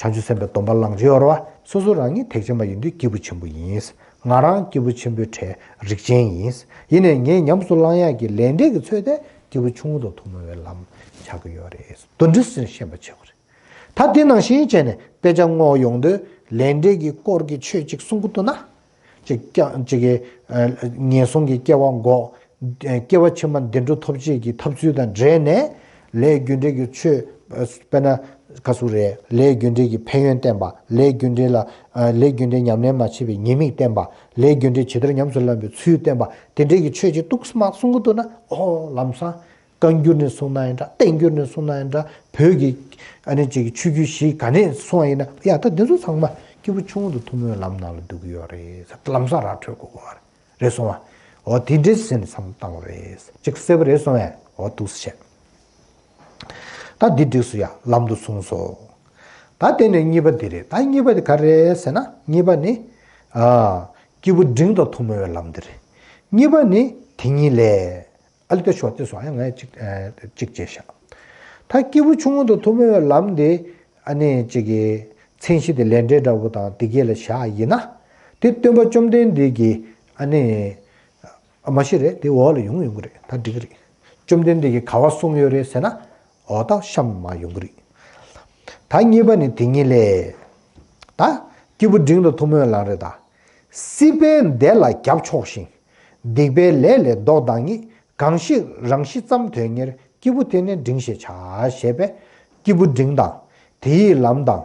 བྱང་ཆུབ་སེམས་དཔའི་སྡོམ་པ་བླངས་ཀྱི་ཡོད་རེད་བ། སོ་སོ་རང་ཉིད་ཐེག་ཆེན་པ་ཡིན་དུས་སྐྱེས་བུ་ཆེན་པོ་ཡིན། ང་རང་སྐྱེས་བུ་ཆེན་པོའི་གྲས་རིགས་ཅན་ཡིན། ཡིན་ནའི་ངས་ཉམས་སུ་བླང་ཡག་གི་ལས་འབྲས་ཀྱི་ཚོད་དེ་སྐྱེས་བུ་ཆུང་ངུ་དང་ཐུན་མོང་བའི་ལམ་ཆགས་ཀྱི་ཡོད་རེད། དོན་འདི་ཟིན་ཤེས་པ་བྱེད་དགོས་རེད། ད་དེ་ནང་བཞིན་བྱས་ནས་དཔེ་ཆ་བསྔོག་ཡོང་དུས་ལས་འབྲས་ཀྱི་སྐོར་གྱི་ཆོས་གཅིག་གསུང་གི་འདུག་ན། གཅིག་ཀྱང་གཅིག་གི་ཨ་ངན་སོང་གི་སྐྱེ་བ་འགོག་སྐྱེ་བ་ཕྱི་མ་བདེ་འགྲོ་ཐོབ་བྱེད་ཀྱི་ཐབས་ཚུལ་དང་འབྲེལ་ནས། ལས་རྒྱུ་འབྲས་ཀྱི་ཆོས། དཔེར་ན་ག་ཟུག་རེད། ལས་རྒྱུ་འབྲས་ཀྱི་ཕན་ཡོན་བསྟན་པ། ལས་རྒྱུ་འབྲས་ལ་ཨ་ལས་རྒྱུ་འབྲས་ཉམས་ལེན་མ་བྱས་པའི་ཉེས་དམིགས་བསྟན་པ། ལས་རྒྱུ་འབྲས་ཇི་ལྟར་ཉམས་སུ་བླང་པའི་ཚུལ་བསྟན་པ། དེ་འདྲའི་གི་ཆོས་ཅིག་ཏོག་ཙམ་གསུང་གི་འདུག་ན། ཨོ་ལམ་སང་བཀའ་འགྱུར་ནས་གསུངས་ན་ཡང་འདྲ། བསྟན་འགྱུར་ནས་གསུངས་ན་ཡང་འདྲ། བོད་ཀྱི་ཨ་ནི་ཅིག་ཆོས་བརྒྱུད་བཞི་ག་ནས་གསུངས་པ་ཡིན་ན། ཡ་ད་འདི་ཚོ་ཚང་མ་སྐྱེས་བུ་ཆུང་ངུ་དང་ཐུན་མོང་ལམ་ནང་ལ་འདུ་གི་ཡོད་རེད་ཟེར། ལམ་སང་ར་འཕྲོད་དགོས་པ་རེད། རེད་སོང་བ། འོ་དེ་འདྲས་ཟེར་ནས་བསམ་བློ་བཏང་བ་རེད། ཅིག་གསལ་པོ་རེད་སོང་བས། འོ་འདུག་སེ་བྱས། ད་འདི་འགྲིགས་སོང་ཡ། ལམ་དུ་སོང་སོང་། ད་དེ་ནས་གཉིས་པ་འདི་རེད། ད་གཉིས་པ་འདི་ག་རེ་རེད་ཟེར་ན། གཉིས་པ་ནི་ཨ་སྐྱེས་བུ་འབྲིང་དང་ཐུན་མོང་བའི་ལམ་འདི་རེད། གཉིས་པ་ནི་དེ་ཉིད་ལས། ཨ་ལི་ཏེ་ཤོ་ཏེ་སོ་ཨ་ཡ་ང་ཅིག་ཨ་ཅིག་བྱས་ཤག་ད་སྐྱེས་བུ་ཆུང་ངུ་དང་ཐུན་མོང་བའི་ལམ་དེ་ཨ་ནི་ཅིག་གི་མཚན་གཞི་དེ་ལས་འབྲས་འདྲ་བོ་དང་དེ་གས་ལ་བཞག་ཡིན་ན། དེ་སྟོན་པ་བཅོམ་ལྡན་འདས་ཀྱིས་ཨ་ནི་ཨ་མ་གཞི་རེད། དེ་འོག་ལ་ཡོང་ཡོང་གི་རེད། ད་འགྲིག་གི་རེད། བཅོམ་ལྡན་འདས་ཀྱིས་ག་བ་གསུངས་ཡོད་རེད་ཟེར་ན། འོ་ད་གཤམ་མ་ཡོང་གི་རེད། ད་གཉིས་པ་ནི་དེ་ཉིད་ལས། ད་སྐྱེས་བུ་འབྲིང་དང་ཐུན་མོང་བའི་ལམ་རེད་ད། སྲིད་པའི་བདེ་ལ་རྒྱབ་ཕྱོགས་ཤིང་། སྡིག་པའི་ལས་ལས་ལྡོག་བདག་ཉིད། གང་ཞིག་རང་ཤི་ཙམ་དོན་གཉེར། སྐྱེས་བུ་དེ་ནི་འབྲིང་ཞེས་བྱ། ཞེས་པས་སྐྱེས་བུ་འབྲིང་དང་། དེ་ཡི་ལམ་དང་།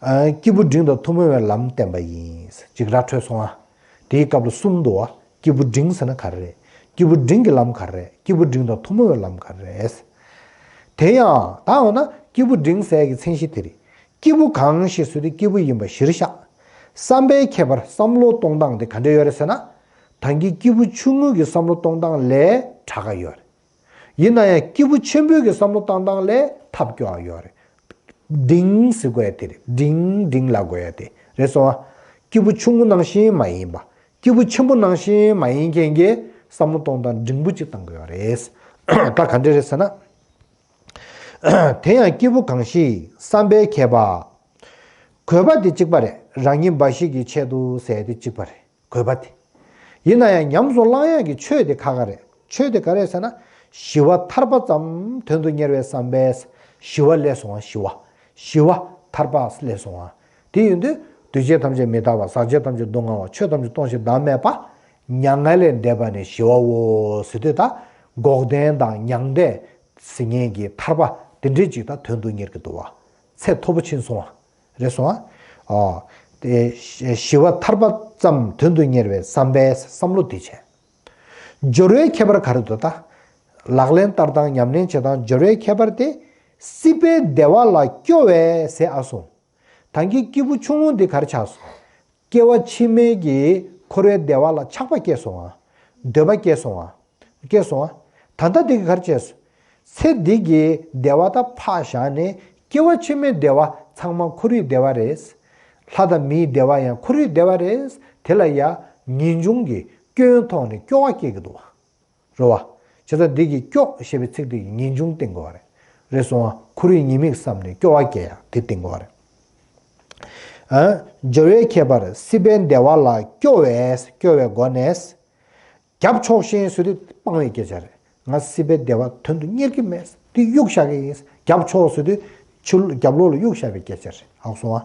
ཨ་སྐྱེས་བུ་འབྲིང་དང་ཐུན་མོང་བའི་ལམ་བསྟན་པ་ཡིན། ཅིག་ར་འཕྲོད་སོང་ཨ། དེའི་སྐབས་ལ་གསུམ་འདུག་ཨ། སྐྱེས་བུ་འབྲིང་ཟེར་ན་ག་རེ་རེད། སྐྱེས་བུ་འབྲིང་གི་ལམ་ག་རེ་རེད། སྐྱེས་བུ་འབྲིང་དང་ཐུན་མོང་བའི་ལམ་ག་རེ་རེད། དེ་ཡང་ད་འོ་ན་སྐྱེས་བུ་འབྲིང་ཟེར་གྱི་མཚན་གཞི་དེ་རེད། སྐྱེས་བུ་གང་ཞིག་ཟེར་དུས་སྐྱེས་བུ་ཡིན་པ་གཞིར་བཞག་བསམ་པའི་ཁྱད་པར་བསམ་བློ་གཏོང་སྟངས་དེ་ག་འདྲ་ཡོད་རེད་ཟེར་ན། ད་གིན་སྐྱེས་བུ་ཆུང་ངུ་གི་བསམ་བློ་གཏོང་སྟངས་ལས་དྲག་ག་ཡོད་རེད། ཡིན་ན་ཡང་སྐྱེས་བུ་ཆེན་པོའི་གི་བསམ་བློ་བཏང་སྟངས་ལས་ཐབས་སྐྱོ་བ་ཡོད་རེད། འབྲིང་ཟེར་དགོས་ཡ་དེ་རེད། འབྲིང་འབྲིང་ལབ་དགོས་ཡ་དེ་རེད་སོང་ཨ། སྐྱེས་བུ་ཆུང་ངུ་ནང་བཞིན་མ་ཡིན་པ། སྐྱེས་བུ་ཆེན་པོ་ནང་བཞིན་མ་ཡིན་མཁན་གྱི་བསམ་བློ་གཏོང་སྟངས་འབྲིང་པོ་ཅིག་བཏང་དགོས་ཡ་རེད། ད་ག་འདྲ་རེད་ཟེར་ན། དེ་ཡང་སྐྱེས་བུ་གང་ཞིག་བསམ་པའི་ཁྱད་པར། དགོས་པ་དེ་གཅིག་པ་རེད། རང་ཉིད་འབའ་ཞིག་གི་ཆེད་དུ་ཟེར་ཡ་དེ་གཅིག་པ་རེད། དགོས་པ་དེ། ཡིན་ན་ཡང་ཉམས་སུ་བླང་ཡག་གི་ཆོས་དེ་ཁ་ཁ་རེད། ཆོས་དེ་ག་རེ་ཟེར་ན། ཞི་བ་ཐར་པ་ཙམ་དོན་དུ་གཉེར་བའི་བསམ་པས། ཞི་བ་ལས་སོང་བ། ཞི་བ། ཞི་བ་ཐར་པ་ལས་སོང་བ། དེ་ཡིན་དུས་འདུས་བྱས་ཐམས་ཅད་མི་རྟག་པ། ཟག་བཅས་ཐམས་ཅད་སྡུག་བསྔལ་བ། ཆོས་ཐམས་ཅད་སྟོང་ཞིང་བདག་མེད་པ། མྱ་ངན་ལས་འདས་པ་ནི་ཞི་བའོ་ཟེར་དུས། ད་འགོག་བདེན་དང་མྱང་འདས་ཟེར་མཁན་གྱི་ཐར་པ་དེ་འདྲས་ཅིག་ད་དོན་དུ་གཉེར་གྱི་འདུག་བ། ཚད་མཐོ་པོ་ཕྱིན་སོང་བ། རེད་སོང་ཨ། ཨོ། དེ་ཞི་བ་ཐར་པ་ཙམ་དོན་དུ་གཉེར་བའི་བསམ་པས་བསམ་བློ་དེ་བྱས། སྦྱོར་བའི་ཁྱད་པར་ག་རེ་འདུག་ད། ལག་ལེན་བསྟར་སྟངས་ཉམས་ལེན་བྱེད་སྟངས་སྦྱོར་བའི་ཁྱད་པར་དེ། སྲིད་པའི་བདེ་བ་ལ་སྐྱོ་བས་ཟེར་ཨ་སོང་། ད་གིན་སྐྱེས་བུ་ཆུང་ངུ་འདི་ག་རེ་ཆགས་སོང་། སྐྱེ་བ་ཕྱི་མའི་གི་འཁོར་བའི་བདེ་བ་ལ་ཆགས་པ་སྐྱེས་སོང་ཨ། འདོད་པ་སྐྱེས་སོང་ཨ། སྐྱེས་སོང་ཨ། ད་ལྟ་འདི་གི་ག་རེ་བྱས་སོང་། ཚེ་འདི་གི་བདེ་བ་ད་ཕར་བཞག་ནས་སྐྱེ་བ་ཕྱི་མའི་བདེ་བ་ཚང་མ་འཁོར་བའི་བདེ་བ་རེད། ལྷ་དང་མིའི་བདེ་བ་ཡང་འཁོར་བའི་བདེ་བ་རེད། དེ་ལ་ཡང་ངེས་འབྱུང་གི་སྐྱོན་ཐོག་ནས་སྐྱོ་བ་སྐྱེ་གི་འདུག་བ། རེད་བ། བྱས་ཙང་འདི་གི་སྐྱོ་ཞེས་པའི་ཚིག་འདི་གི་ངེས་འབྱུང་བསྟན་དགོས་བ་རེད། རེད་སོང་བ། འཁོར་བའི་ཉེས་དམིགས་བསམ་ནས་སྐྱོ་བ་སྐྱེ་ཡ་དེ་བསྟན་དགོས་བ་རེད། ཨ། སྦྱོར་བའི་ཁྱད་པར། སྲིད་པའི་བདེ་བ་ལ་སྐྱོ་བས། སྐྱོ་བའི་སྒོ་ནས། རྒྱབ་ཕྱོགས་ཤིང་ཟེར་དུས་སྤང་བའི་སྐད་ཆ་རེད། ང་སྲིད་པའི་བདེ་བ་དོན་དུ་གཉེར་གྱི་མེད། དེ་གཡུག་བཞག་གི་ཡིན། རྒྱབ་ཕྱོགས་ཟེར་དུས་ཕྱི་ལོགས་རྒྱབ་ལོགས་ལ་གཡུག་བཞག་པའི་སྐད་ཆ་རེད། ཧ་གོ་སོང་ཨ།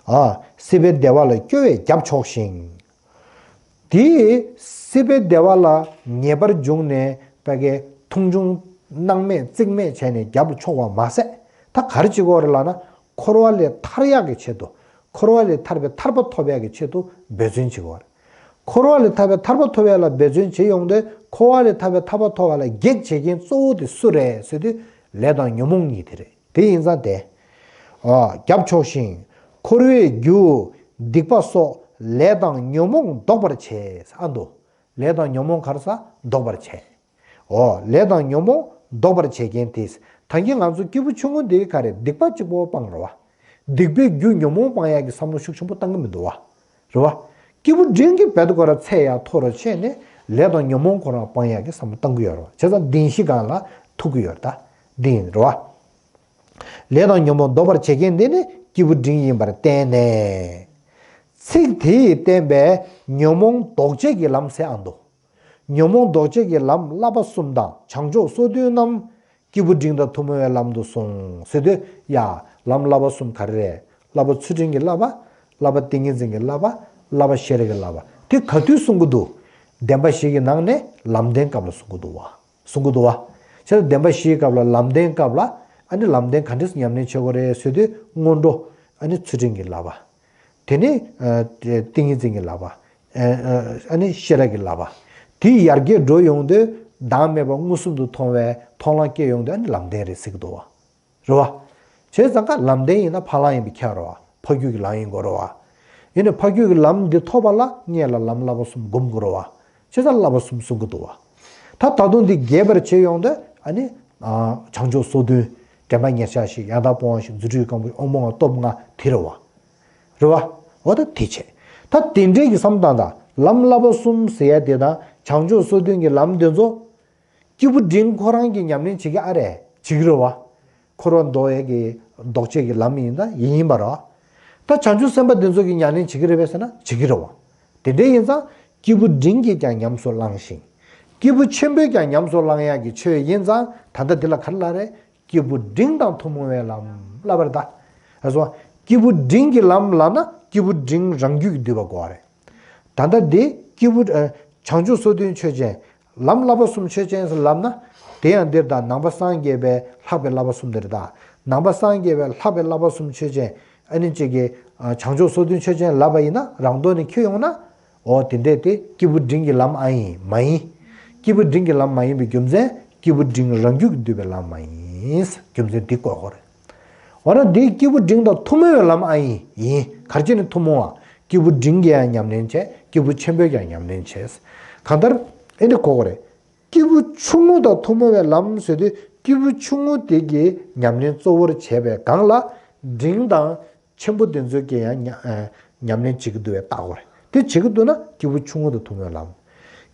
ཨ། སྲིད་པའི་བདེ་བ་ལ་སྐྱོ་བས་རྒྱབ་ཕྱོགས་ཤིང་། དེ་སྲིད་པའི་བདེ་བ་ལ་ངེས་པར་འབྱུང་ནས་ཕ་གིའི་མཐོང་ཆུང་སྣང་མེད་རྩིས་མེད་བྱས་ནས་རྒྱབ་ལ་ཕྱོགས་པ་མ་ཟད། ད་ག་རེ་བྱེད་དགོས་རེད་ལབ་ན། འཁོར་བ་ལས་ཐར་ཡག་གི་ཆེད་དུ། འཁོར་བ་ལས་ཐར་པའི་ཐར་པ་ཐོབ་ཡག་གི་ཆེད་དུ་འབད་བརྩོན་བྱེད་དགོས་རེད། འཁོར་བ་ལས་ཐར་པའི་ཐར་པ་ཐོབ་ཡག་ལ་འབད་བརྩོན་བྱེད་ཡོང་དུས། འཁོར་བ་ལས་ཐར་པའི་ཐར་པ་ཐོབ་པ་ལ་གེགས་བྱེད་མཁན་གཙོ་བོ་དེ་སུ་རེད་ཟེར་དུས། ལས་དང་ཉོན་མོངས་གཉིས་དེ་རེད། དེ་ཡིན་ཙང་དེ། ཨ། རྒྱབ་ཕྱོགས་ཤིང་། འཁོར་བའི་རྒྱུ། སྡིག་པ་སོགས་ལས་དང་ཉོན་མོངས་ལྡོག་པར་བྱེད། ཨ་འདུག་ལས་དང་ཉོན་མོངས་ག་རེ་ཟེར། ལྡོག་པར་བྱེད། ཨོ། ལས་དང་ཉོན་མོངས་ལྡོག་པར་བྱེད་མཁན་དེ། ད་གིན་ང་ཚོ་སྐྱེས་བུ་ཆུང་ངུ་འདི་ག་རེ་སྡིག་པ་གཅིག་པོ་སྤང་རེད་བ། སྡིག་པའི་རྒྱུ་ཉོན་མོངས་སྤང་ཡག་གི་བསམ་བློ་ཤུགས་ཆེན་པོ་བཏང་གི་མི་འདུག་བ། རེད་བ། སྐྱེས་བུ་འབྲིང་གི་བེད་ཀོ་ར་ཚད་ཡར་མཐོ་རུ་ཕྱིན་ནས་ལས་དང་ཉོན་མོངས་ཁོ་རང་སྤང་ཡག་གི་བསམ་བློ་བཏང་གི་ཡོད་རེད་བ། བྱས་ཙང་བདེན་བཞི་སྒང་ལ་ཐུག་གི་ཡོད་རེད་ད། བདེན་རེད་བ། ལས་དང་ཉོན་མོངས་ལྡོག་པར་བྱེད་མཁན་འདི་ནི་སྐྱེས་བུ་འབྲིང་ཡིན་པར་བསྟན་ནས། ཚིག་དེས་བསྟན་པའི་ཉོན་མོངས་ལྡོག་བྱེད་ཀྱི་ལམ་ཟེར་ཨ་འདུག་ཉོན་མོངས་ལྡོག་བྱེད་ཀྱི་ལམ་བསླབ་པ་གསུམ་དང་བྱང་ཕྱོགས་སོ་བདུན་རྣམས་སྐྱེས་བུ་འབྲིང་དང་ཐུན་མོང་བའི་ལམ་དུ་གསུངས་ཟེར་དུས། ཡ། ལམ་བསླབ་པ་གསུམ་ག་རེ་རེད། བསླབ་པ་ཚུལ་ཁྲིམས་ཀྱི་བསླབ་པ། བསླབ་པ་ཏིང་ངེ་འཛིན་གྱི་བསླབ་པ། བསླབ་པ་ཤེས་རབ་ཀྱི་བསླབ་པ་དེ་ག་དུས་གསུང་གི་འདུག་བདེན་པ་བཞི་གི་ནང་ནས་ལམ་བདེན་སྐབས་ལ་གསུང་གི་འདུག་བ། གསུང་གི་འདུག་བ། བྱས་ཙང་བདེན་པ་བཞིའི་སྐབས་ལ་ལམ་བདེན་སྐབས་ལ། ཨ་ནི་ལམ་བདེན་ག་འདྲས་ཉམས་ལེན་བྱེད་དགོས་རེད་ཟེར་དུས། སྔོན་འགྲོ། ཨ་ནི་ཚུལ་ཁྲིམས་ཀྱི་བསླབ་པ། དེ་ནས་ཨ་ཏིང་ངེ་འཛིན་གྱི་བསླབ་པ། ཨ་ཨ་ནི་ཤེས་རབ་ཀྱི་བསླབ་པ། དེ་ཡར་རྒྱས་འགྲོ་ཡོང་དུས་བདག་མེད་པ་མངོན་སུམ་དུ་མཐོང་བའི་མཐོང་ལམ་སྐྱེ་ཡོང་དུས། ཨ་ནི་ལམ་བདེན་རེད་ཟེར་གྱི་འདུག་བ། རེད་བ། བྱས་ཙང་ཀ་ལམ་བདེན་ཡིན་ན་ཕ་ལམ་ཡིན་པས་ཁྱབ་རེད་བ། ཕ་རྒྱུད་ཀྱི་ལམ་ཡིན་དགོས་རེད་བ། ཡིན་ནའི་ཕ་རྒྱུད་ཀྱི་ལམ་འདི་ཐོབ་པ་ལ་སྔོན་ལ་ལམ་བསླབ་པ་གསུམ་སྒོམ་དགོས་རེད་བ། བྱས་ཙང་བསླབ་པ་གསུམ་གསུང་གི་འདུག་བ། ད་ད་དུང་འདི་རྒྱས་པར་བྱེད་ཡོང་དུས། ཨ་ནི་ཨ་བྱང་ཕྱོགས་སོ་བདུན། དྲན་པ་ཉེར་ཆགས་ཤིག་ཡང་དག་སྤོང་བ་ཞིག་རྫུ་འཕྲུལ་གང་པོ་ཞིག་དབང་པོ་ལྔ་སྟོབས་ལྔ་དེ་རེད་བ། རེད་བ། འོ་ད་དེ་བྱས། ད་དེ་འདྲའི་གི་བསམ་སྟངས་དང་ལམ་བསླབ་པ་གསུམ་ཟེར་ཡ་དེ་དང་བྱང་ཕྱོགས་སོ་བདུན་གྱི་ལམ་དེ་ཚོ། སྐྱེས་བུ་འབྲིང་ཁོ་རང་གིས་ཉམས་ལེན་བྱེད་ཀྱི་ཨ་རེད། བྱེད་ཀྱི་རེད་བ། འཁོར་བ་ལྡོག་ཡས་ཀྱི་ལྡོག་བྱེད་ཀྱི་ལམ་ཡིན་ད་ཡིན་ཡིན་པ་རེད་བ། ད་བྱང་ཆུབ་སེམས་དཔའ་འདི་ཚོ་གིས་ཉམས་ལེན་བྱེད་ཀྱི་རེད་པས་ཟེར་ན་བྱེད་ཀྱི་རེད་བ། དེ་འདྲ་ཡིན་ཙང་སྐྱེས་བུ་འབྲིང་གིས་ཀྱང་ཉམས་སུ་བླངས་ཤིང་། སྐྱེས་བུ་ཆེན་པོས་ཀྱང་ཉམས་སུ་བླང་ཡག་གི་ཆོས་ཡིན་ཙང་། ད་ལྟ་འདི་ལ་ག་རེ་ལབ་རེད། སྐྱེས་བུ་འབྲིང་དང་ཐུན་མོང་བའི་ལམ་ལབ་པ་རེད་ད། ཨ་སོ། སྐྱེས་བུ་འབྲིང་གི་ལམ་ལབ་ན་སྐྱེས་བུ་འབྲིང་རང་རྒྱུད་ཀྱིས་བསྡུས་པ་དགོས་པ་རེད། ད་ལྟ་འདི་སྐྱེས་བུ་ཨ་བྱང་ཆུབ་སོ་བདུན་ཆོས་ཅན། ལམ་བསླབ་པ་གསུམ་ཆོས་ཅན་ཟེར་ལབ་ན། དེ་ཡང་འདིར་ད་ནང་པ་སངས་རྒྱས་པའི་ལྷག་པའི་བསླབ་པ་གསུམ་འདིར་ད། ནང་པ་སངས་རྒྱས་པའི་ལྷག་པའི་བསླབ་པ་གསུམ་ཆོས་ཅན། ཨ་ནི་གཅིག་གིས་ཨ་བྱང་ཆུབ་སོ་བདུན་ཆོས་ཅན་ལབ་པ་ཡིན་ན། རང་དོན་ནས་འཁྱེར་ཡོང་ན། འོ་དེ་འདྲས་དེ་སྐྱེས་བུ་འབྲིང་གི་ལམ་ཨ་ཡིན་མ་ཡིན། སྐྱེས་བུ་འབྲིང་གི་ལམ་མ་ཡིན་པའི་རྒྱུ་མཚན། སྐྱེས་བུ་འབྲིང་རང་རྒྱུད་ཀྱིས་བསྡུས་པའི་ལམ་མ་ཡིན། རྒྱུ་མཚན་འདི་བཀོད་དགོས་རེད། འོ་ན་འདི་སྐྱེས་བུ་འབྲིང་དང་ཐུན་མོང་བའི་ལམ་ཨ་ཡིན། ཡིན། ག་རེ་བྱས་ནས་ཐུན་མོང་བ། སྐྱེས་བུ་འབྲིང་གིས་ཡང་ཉམས་ལེན་བྱས། སྐྱེས་བུ་ཆེན་པོས་ཀྱང་ཉམས་ལེན་བྱས། གང་ལྟར་ཨེ་འདི་གོ་དགོས་རེད། སྐྱེས་བུ་ཆུང་ངུ་དང་ཐུན་མོང་བའི་ལམ་ཟེར་དུས། སྐྱེས་བུ་ཆུང་ངུ་དེ་གིས་ཉམས་ལེན་གཙོ་བོར་བྱས་པའི་སྒང་ལ། འབྲིང་དང་ཆེན་པོ་དེ་ཚོ་གིས་ཡང་ཉམས་ཨ་ཉམས་ལེན་བྱེད་ཀྱི་འདུག་པས་བལྟ་དགོས་རེད། དེ་བྱེད་ཀྱི་འདུག་ན་སྐྱེས་བུ་ཆུང་ངུ་དང་ཐུན་མོང་བའི་ལམ།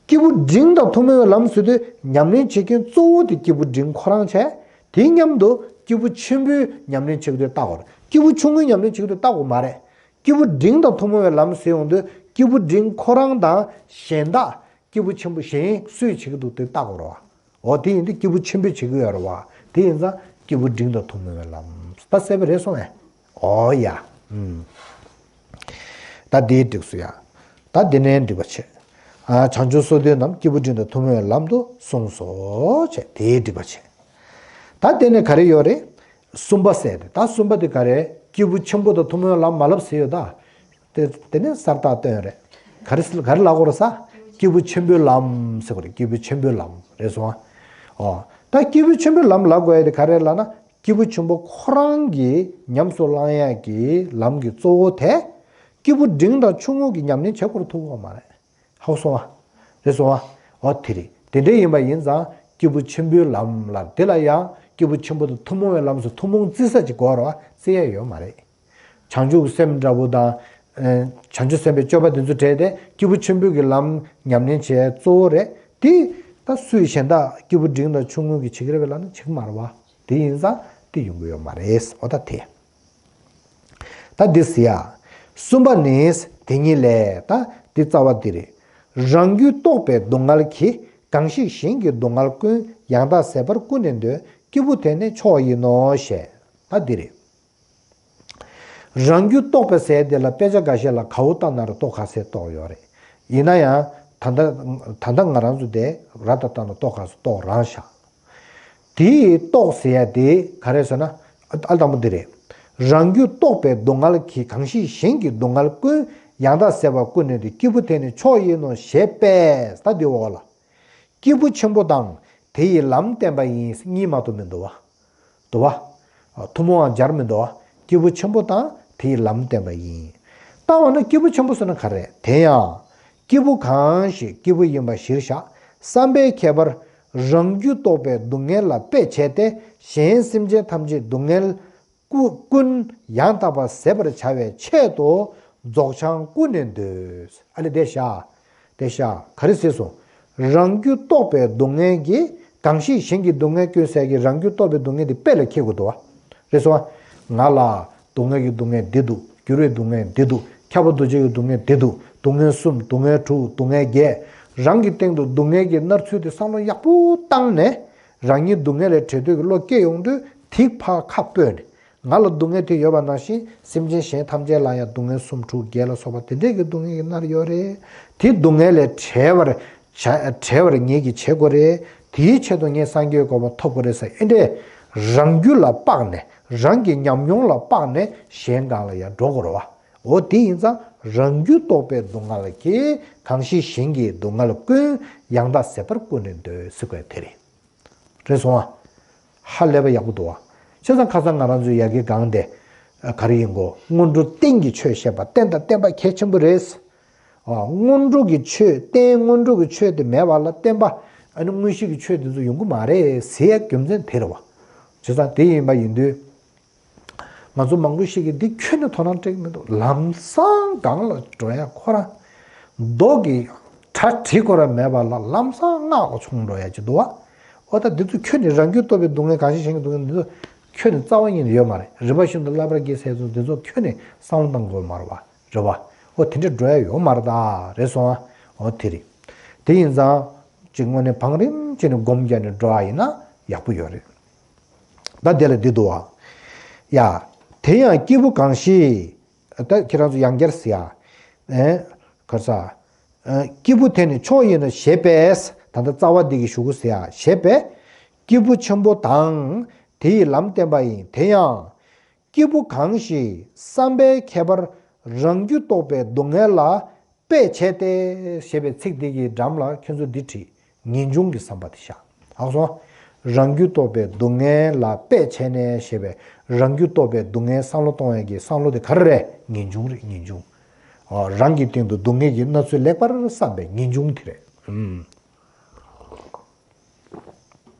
སྐྱེས་བུ་འབྲིང་དང་ཐུན་མོང་བའི་ལམ་ཟེར་དུས། ཉམས་ལེན་བྱེད་མཁན་གཙོ་བོ་དེ་སྐྱེས་བུ་འབྲིང་ཁོ་རང་བྱས། དེ་མཉམ་དུ་སྐྱེས་བུ་ཆེན་པོས་ཉམས་ལེན་བྱེད་ཀྱི་འདུག་བལྟ་དགོས་རེད། སྐྱེས་བུ་ཆུང་ངུས་ཉམས་ལེན་བྱེད་ཀྱི་འདུག་བལྟ་དགོས་མ་རེད། སྐྱེས་བུ་འབྲིང་དང་ཐུན་མོང་བའི་ལམ་ཟེར་ཡོང་དུས། སྐྱེས་བུ་འབྲིང་ཁོ་རང་དང་གཞན་དག་སྐྱེས་བུ་ཆེན་པོ་གཞན་སུས་བྱེད་ཀྱི་འདུག་དེ་བལྟ་དགོས་རེད་བ། འོ་དེ་ཡིན་དུས་སྐྱེས་བུ་ཆེན་པོས་བྱེད་ཀྱི་ཡོད་རེད་བ། དེ་ཡིན་ཙང་སྐྱེས་བུ་འབྲིང་དང་ཐུན་མོང་བའི་ལམ། ད་གསལ་པོ་རེད་སོང་ངས། འོ་ཡ། ཨུམ། ད་དེའི་འགྲིགས་སོ་ཡ། ད་དེ་ནས་འགྲིག་པ་བྱེད། ཨ་བྱང་ཆུབ་སོ་བདུན་རྣམས་སྐྱེས་བུ་འབྲིང་དང་ཐུན་མོང་བའི་ལམ་དུ་གསུངས་སོ་བྱས། དེའི་འགྲིག་པ་བྱེད། ད་དེ་ནས་ག་རེ་ཡོད་རེད། གསུམ་པ་ཟེར་ཏེ། ད་གསུམ་པ་དེ་ག་རེ། སྐྱེས་བུ་ཆེན་པོ་དང་ཐུན་མོང་བའི་ལམ་མ་ལབ་ཟེར་ཡོད་ད། དེ་དེ་ནས་གསལ་བརྡ་སྟོན་རེད། ག་རེ་ག་རེ་ལབ་དགོས་རེད་ཟེར། སྐྱེས་བུ་ཆེན་པོའི་ལམ་ཟེར་དགོས་རེད། སྐྱེས་བུ་ཆེན་པོའི་ལམ་རེད་སོང་ཨ། ཨོ། ད་སྐྱེས་བུ་ཆེན་པོའི་ལམ་ལབ་དགོས་ཡ་དེ་ག་རེ་ལབ་ན། སྐྱེས་བུ་ཆེན་པོ་ཁོ་རང་གིས་ཉམས་སུ་བླང་ཡ་གི་ལམ་གྱི་གཙོ་བོ་དེ། སྐྱེས་བུ་འབྲིང་དང་ཆུང་ངུ་གིས་ཉམས་ལེན་བྱེད་དགོས་རེད་ཐུག་གོ་མ་རེད། ཧ་གོ་སོང་ཨ། རེད་སོང་ཨ། འོ་དེ་རེད། དེ་འདྲ་ཡིན་པ་ཡིན་ཙང་སྐྱེས་བུ་ཆེན་པོའི་ལམ་ལ། དེ་ལ་ཡང་སྐྱེས་བུ་ཆེན་པོ་དང་ཐུན་མོང་བའི་ལམ་སོགས་ཐུན་མོང་བརྩི་ས་ཅིག་དགོས་རེད་བ། བརྩི་ཡ་ཡོད་མ་རེད། བྱང་ཆུབ་སེམས་འདྲ་པོ་དང་། ཨ་བྱང་ཆུབ་སེམས་དཔའི་སྤྱོད་པ་དེ་ཚོ་བྲལ་ཏེ་སྐྱེས་བུ་ཆེན་པོའི་གི་ལམ་ཉམས་ལེན་བྱེད་གཙོ་བོ་རེད་དེ། ད་སུས་གཞན་དག་སྐྱེས་བུ་འབྲིང་དང་ཆུང་ངུ་གིས་བྱེད་ཀྱི་རེད་པས་ལབ་ན་བྱེད་ཀྱི་མ་རེད་བ། དེ་ཡིན་ཙང་དེ་ཡོང་གི་ཡོད་མ་རེད། འོ་ད་དེ། ད་འདི་ཟེར་ཡ། གསུམ་པ་ནི་དེ་ཉིད་ལས། ད་འདི་རྩ་བ་འདི་རེད། རང་རྒྱུད་རྟོགས་པའི་སྡུག་བསྔལ་གྱིས། གང་ཞིག་གཞན་གྱི་སྡུག་བསྔལ་ཀུན། ཡང་དག་ཟད་པར་ཀུན་ནས་འདོད། སྐྱེས་བུ་དེ་ནི་མཆོག་ཡིན་ནོ་ཞེས། ད་འདི་རེད། རང་རྒྱུད་རྟོགས་པའི་ཟེར་དེ་ལ་དཔེ་ཆ་འགའ་ཤས་ལ་ག་འོ་བཏང་ན་ར་རྟོགས་ཁ་ཟེར་རྟོགས་ཡོད་རེད། ཡིན་ན་ཡང་ད་ལྟ་ད་ལྟ་ང་རང་ཚོ་དེ་ར་ད་བཏང་ན་རྟོགས་ཁ་ཟེར་རྟོགས་རང་བཞག་དེའི་རྟོགས་ཟེར་ཡ་དེ་ག་རེ་ཟེར་ན། ཨ་ཨ་དང་པོ་འདི་རེད། རང་རྒྱུད་རྟོགས་པའི་སྡུག་བསྔལ་གྱིས། གང་ཞིག་གཞན་གྱི་སྡུག་བསྔལ་ཀུན། ཡང་དག་ཟད་པར་ཀུན་ནས་འདོད། སྐྱེས་བུ་དེ་ནི་མཆོག་ཡིན་ནོ་ཞེས་པས། ད་འདི་འོག་ལ། སྐྱེས་བུ་ཆེན་པོ་དང་དེ་ཡི་ལམ་བསྟན་པ་ཡིན། གཉིས་མ་གཏོགས་མི་འདུག་བ། འདུག་བ། ཐུན་མོང་བ་སྦྱར་མི་འདུག་བ། སྐྱེས་བུ་ཆེན་པོ་དང་དེ་ཡི་ལམ་བསྟན་པ་ཡིན། ད་འོ་ན་སྐྱེས་བུ་ཆེན་པོ་ཟེར་ན་ག་རེ། དེ་ཡང་། སྐྱེས་བུ་གང་ཞིག་སྐྱེས་བུ་ཡིན་པ་གཞིར་བཞག་བསམ་པའི་ཁྱད་པར། རང་རྒྱུད་རྟོགས་པའི་སྡུག་བསྔལ་ལ་དཔེ་བྱས་ཏེ། གཞན་སེམས་ཅན་ཐམས་ཅད་སྡུག་བསྔལ་ཀུ་ཀུན་ཡང་དག་པར་ཟད་པར་བྱ་བའི་ཆེད་དུ། རྫོགས་བྱང་ཀུན་ནས་འདོད། ཨ་ལེ་བསྡད་ཤག་བསྡད་ཤག་ག་རེ་ཟེར་སོང་། རང་རྒྱུད་རྟོགས་པའི་སྡུག་བསྔལ་གྱིས་གང་ཞིག་གཞན་གྱི་སྡུག་བསྔལ་ཀུན་ཟད་ཀྱི་རང་རྒྱུད་རྟོགས་པའི་སྡུག་བསྔལ་དེ་དཔེ་ལ་འཁྱེར་དགོས་འདུག་བ། རེད་སོང་ང་། ང་ལ་སྡུག་བསྔལ་གྱི་སྡུག་བསྔལ་འདི་འདུག་འགྱུར་བའི་སྡུག་བསྔལ་འདི་འདུག་ཁྱབ་པ་འདུ་བྱེད་ཀྱི་སྡུག་བསྔལ་འདི་འདུག་སྡུག་བསྔལ་གསུམ་སྡུག་བསྔལ་དྲུག་སྡུག་བསྔལ་བརྒྱད། རང་གི་སྟེང་དུ་སྡུག་བསྔལ་གྱི་མནར་ཚུལ་དེ་བསམ་བློ་ཡག་པོ་བཏང་ནས། རང་ཉིད་སྡུག་བསྔལ་ལས་བྲལ་འདོད་ཀྱི་བློ་སྐྱེ་ཡོང་དུས་དེ་ཕར་ཁ་སྤོས་ནས། ང་ལ་སྡུག་བསྔལ་དེ་ཡོད་པ་ནང་བཞིན་སེམས་ཅན་གཞན་ཐམས་ཅད་ལ་ཡང་སྡུག་བསྔལ་གསུམ་དྲུག་བརྒྱད་ལ་སོགས་པ་དེ་འདྲས་ཀྱི་སྡུག་བསྔལ་གྱིས་མནར་ཡོད་རེད། དེ་སྡུག་བསྔལ་ལས་བྲལ་བར་བྱ་བྲལ་བར་ངེད་ཀྱིས་བྱེད་དགོས་རེད། དེའི་ཆེད་དུ་ངས་སངས་རྒྱས་གོ་འཕང་ཐོབ་དགོས་རེད་ཟེར་ཨེ་འདྲས། རང་རྒྱུད་ལ་དཔག་ནས་རང་གི་ཉམས་མྱོང་ལ་དཔག་ནས་གཞན་སྒང་ལ་ཡང་འགྲོ་དགོས་རེད་བ། འོ་དེ་ཡིན་ཙང་རང་རྒྱུད་རྟོགས་པའི་སྡུག་བསྔལ་གྱིས་གང་ཞིག་གཞན་གྱི་སྡུག་བསྔལ་ཀུན་ཡང་དག་ཟད་པར་ཀུན་ནས་འདོད་ཟེར་དགོས་དེ་རེད། རེད་སོང་ཨ། ཧ་ལས་པ་ཡག་པོ་འདུག་ཨ། བྱས་ཙང་ཁ་སང་ང་རང་ཚོའི་ཡ་གི་སྒང་དེ། ག་རེ་ཡིན་གོ་སྔོན་འགྲོ་རྟེན་གྱི་ཆོས་བཤད་པ་རྟེན་དང་བརྟེན་པ་གལ་ཆེན་པོ་རེད། ཨ། སྔོན་འགྲོ་གི་ཆོས་རྟེན་སྔོན་འགྲོ་གི་ཆོས་དེ་མེད་པ་ལ་བརྟེན་པ། ཨ་ནི་དངོས་གཞི་གི་ཆོས་དེ་ཚོ་ཡོང་གི་མ་རེད་ཟེར་ཡ་རྒྱུ་མཚན་དེ་རེད་བ། བྱས་ཙང་དེ་ཡིན་པ་ཡིན་དུས། ང་ཚོ་མང་པོ་ཞིག་གིས་འདི་ཁྱོན་ནས་དོ་སྣང་སྤྲད་ཀྱི་མི་འདུག་ལམ་སང་སྒང་ལ་འགྲོ་ཡ་ཁོ་རང་། མདོ་གི་གྲ་སྒྲིག་ཁོ་རང་མེད་པ་ལ་ལམ་སང་སྔགས་ལ་མཆོང་འགྲོ་ཡ་ཅིག་འདུག་བ། འོ་ད་འདི་ཚོ་ཁྱོན་ནས་རང་རྒྱུད་རྟོགས་པའི་སྡུག་བསྔལ་གང་ཞིག་གཞན་གྱི་སྡུག་བསྔལ་འདི་ཚོ་ཁྱོན་ནས་རྩ་བ་ཉིད་ནས་ཡོད་མ་རེད། རིམ་པ་བཞིན་དུ་བསླབ་པར་གྱིས་ཟེར་ཚོ་འདི་ཚོ་ཁྱོན་ནས་བསམ་བློ་བཏང་དགོས་མ་རེད་བ། རེད་བ། འོ་དེ་འདྲ་འགྲོ་ཡ་ཡོད་མ་རེད་ད། རེད་སོང་ཨ། འོ་དེ་རེད། དེ་ཡིན་ཙང་། ཅིག་དངོས་གནས་བང་རིམ་བྱས་ནས་སྒོམ་རྒྱག་ནས་འགྲོ་བ་ཡིན་ན་ཡག་པོ་ཡོད་རེད། ད་དེ་ལ་འདི་འདུག་བ། ཡ། དེ་ཡང་སྐྱེས་བུ་གང་ཞིག་ད་ཁྱེད་རང་ཚོ་ཡང་བསྐྱར་ཟེར་ཡ། ཨེ། གར་ས། ཨེ། སྐྱེས་བུ་དེ་ནི་མཆོག་ཡིན་ནོ་ཞེས་པས། ད་ལྟ་རྩ་བ་འདི་གི་གཞུག་གུ་ཟེར་ཡ་ཞེས་པས། སྐྱེས་བུ་ཆེན་པོ་དང་། དེ་ཡི་ལམ་བསྟན་པ་ཡིན། དེ་ཡང་། སྐྱེས་བུ་གང་ཞིག་བསམ་པའི་ཁྱད་པར་རང་རྒྱུད་རྟོགས་པའི་སྡུག་བསྔལ་ལ། དཔེ་བྱས་ཏེ་ཞེས་པའི་ཚིག་འདི་གི་འགྲམ་ལ་ཁྱོད་ཚོ་འདི་བྲིས། ངེས་འབྱུང་གི་བསམ་པ་དེ་བཞག་ཧ་གོ་སོང་། རང་རྒྱུད་རྟོགས་པའི་སྡུག་བསྔལ་ལ་དཔེ་བྱས་ནས་ཞེས་པའི་རང་རྒྱུད་རྟོགས་པའི་སྡུག་བསྔལ་བསམ་བློ་གཏོང་ཡས་ཀྱི་བསམ་བློ་དེ་ག་རེ་རེད། ངེས་འབྱུང་རེད། ངེས་འབྱུང་། ཨོ། རང་གི་སྟེང་དུ་སྡུག་བསྔལ་གྱི་མནར་ཚུལ་ལེགས་པར་བསམ་པའི་ངེས་འབྱུང་དེ་རེད། ཨུམ།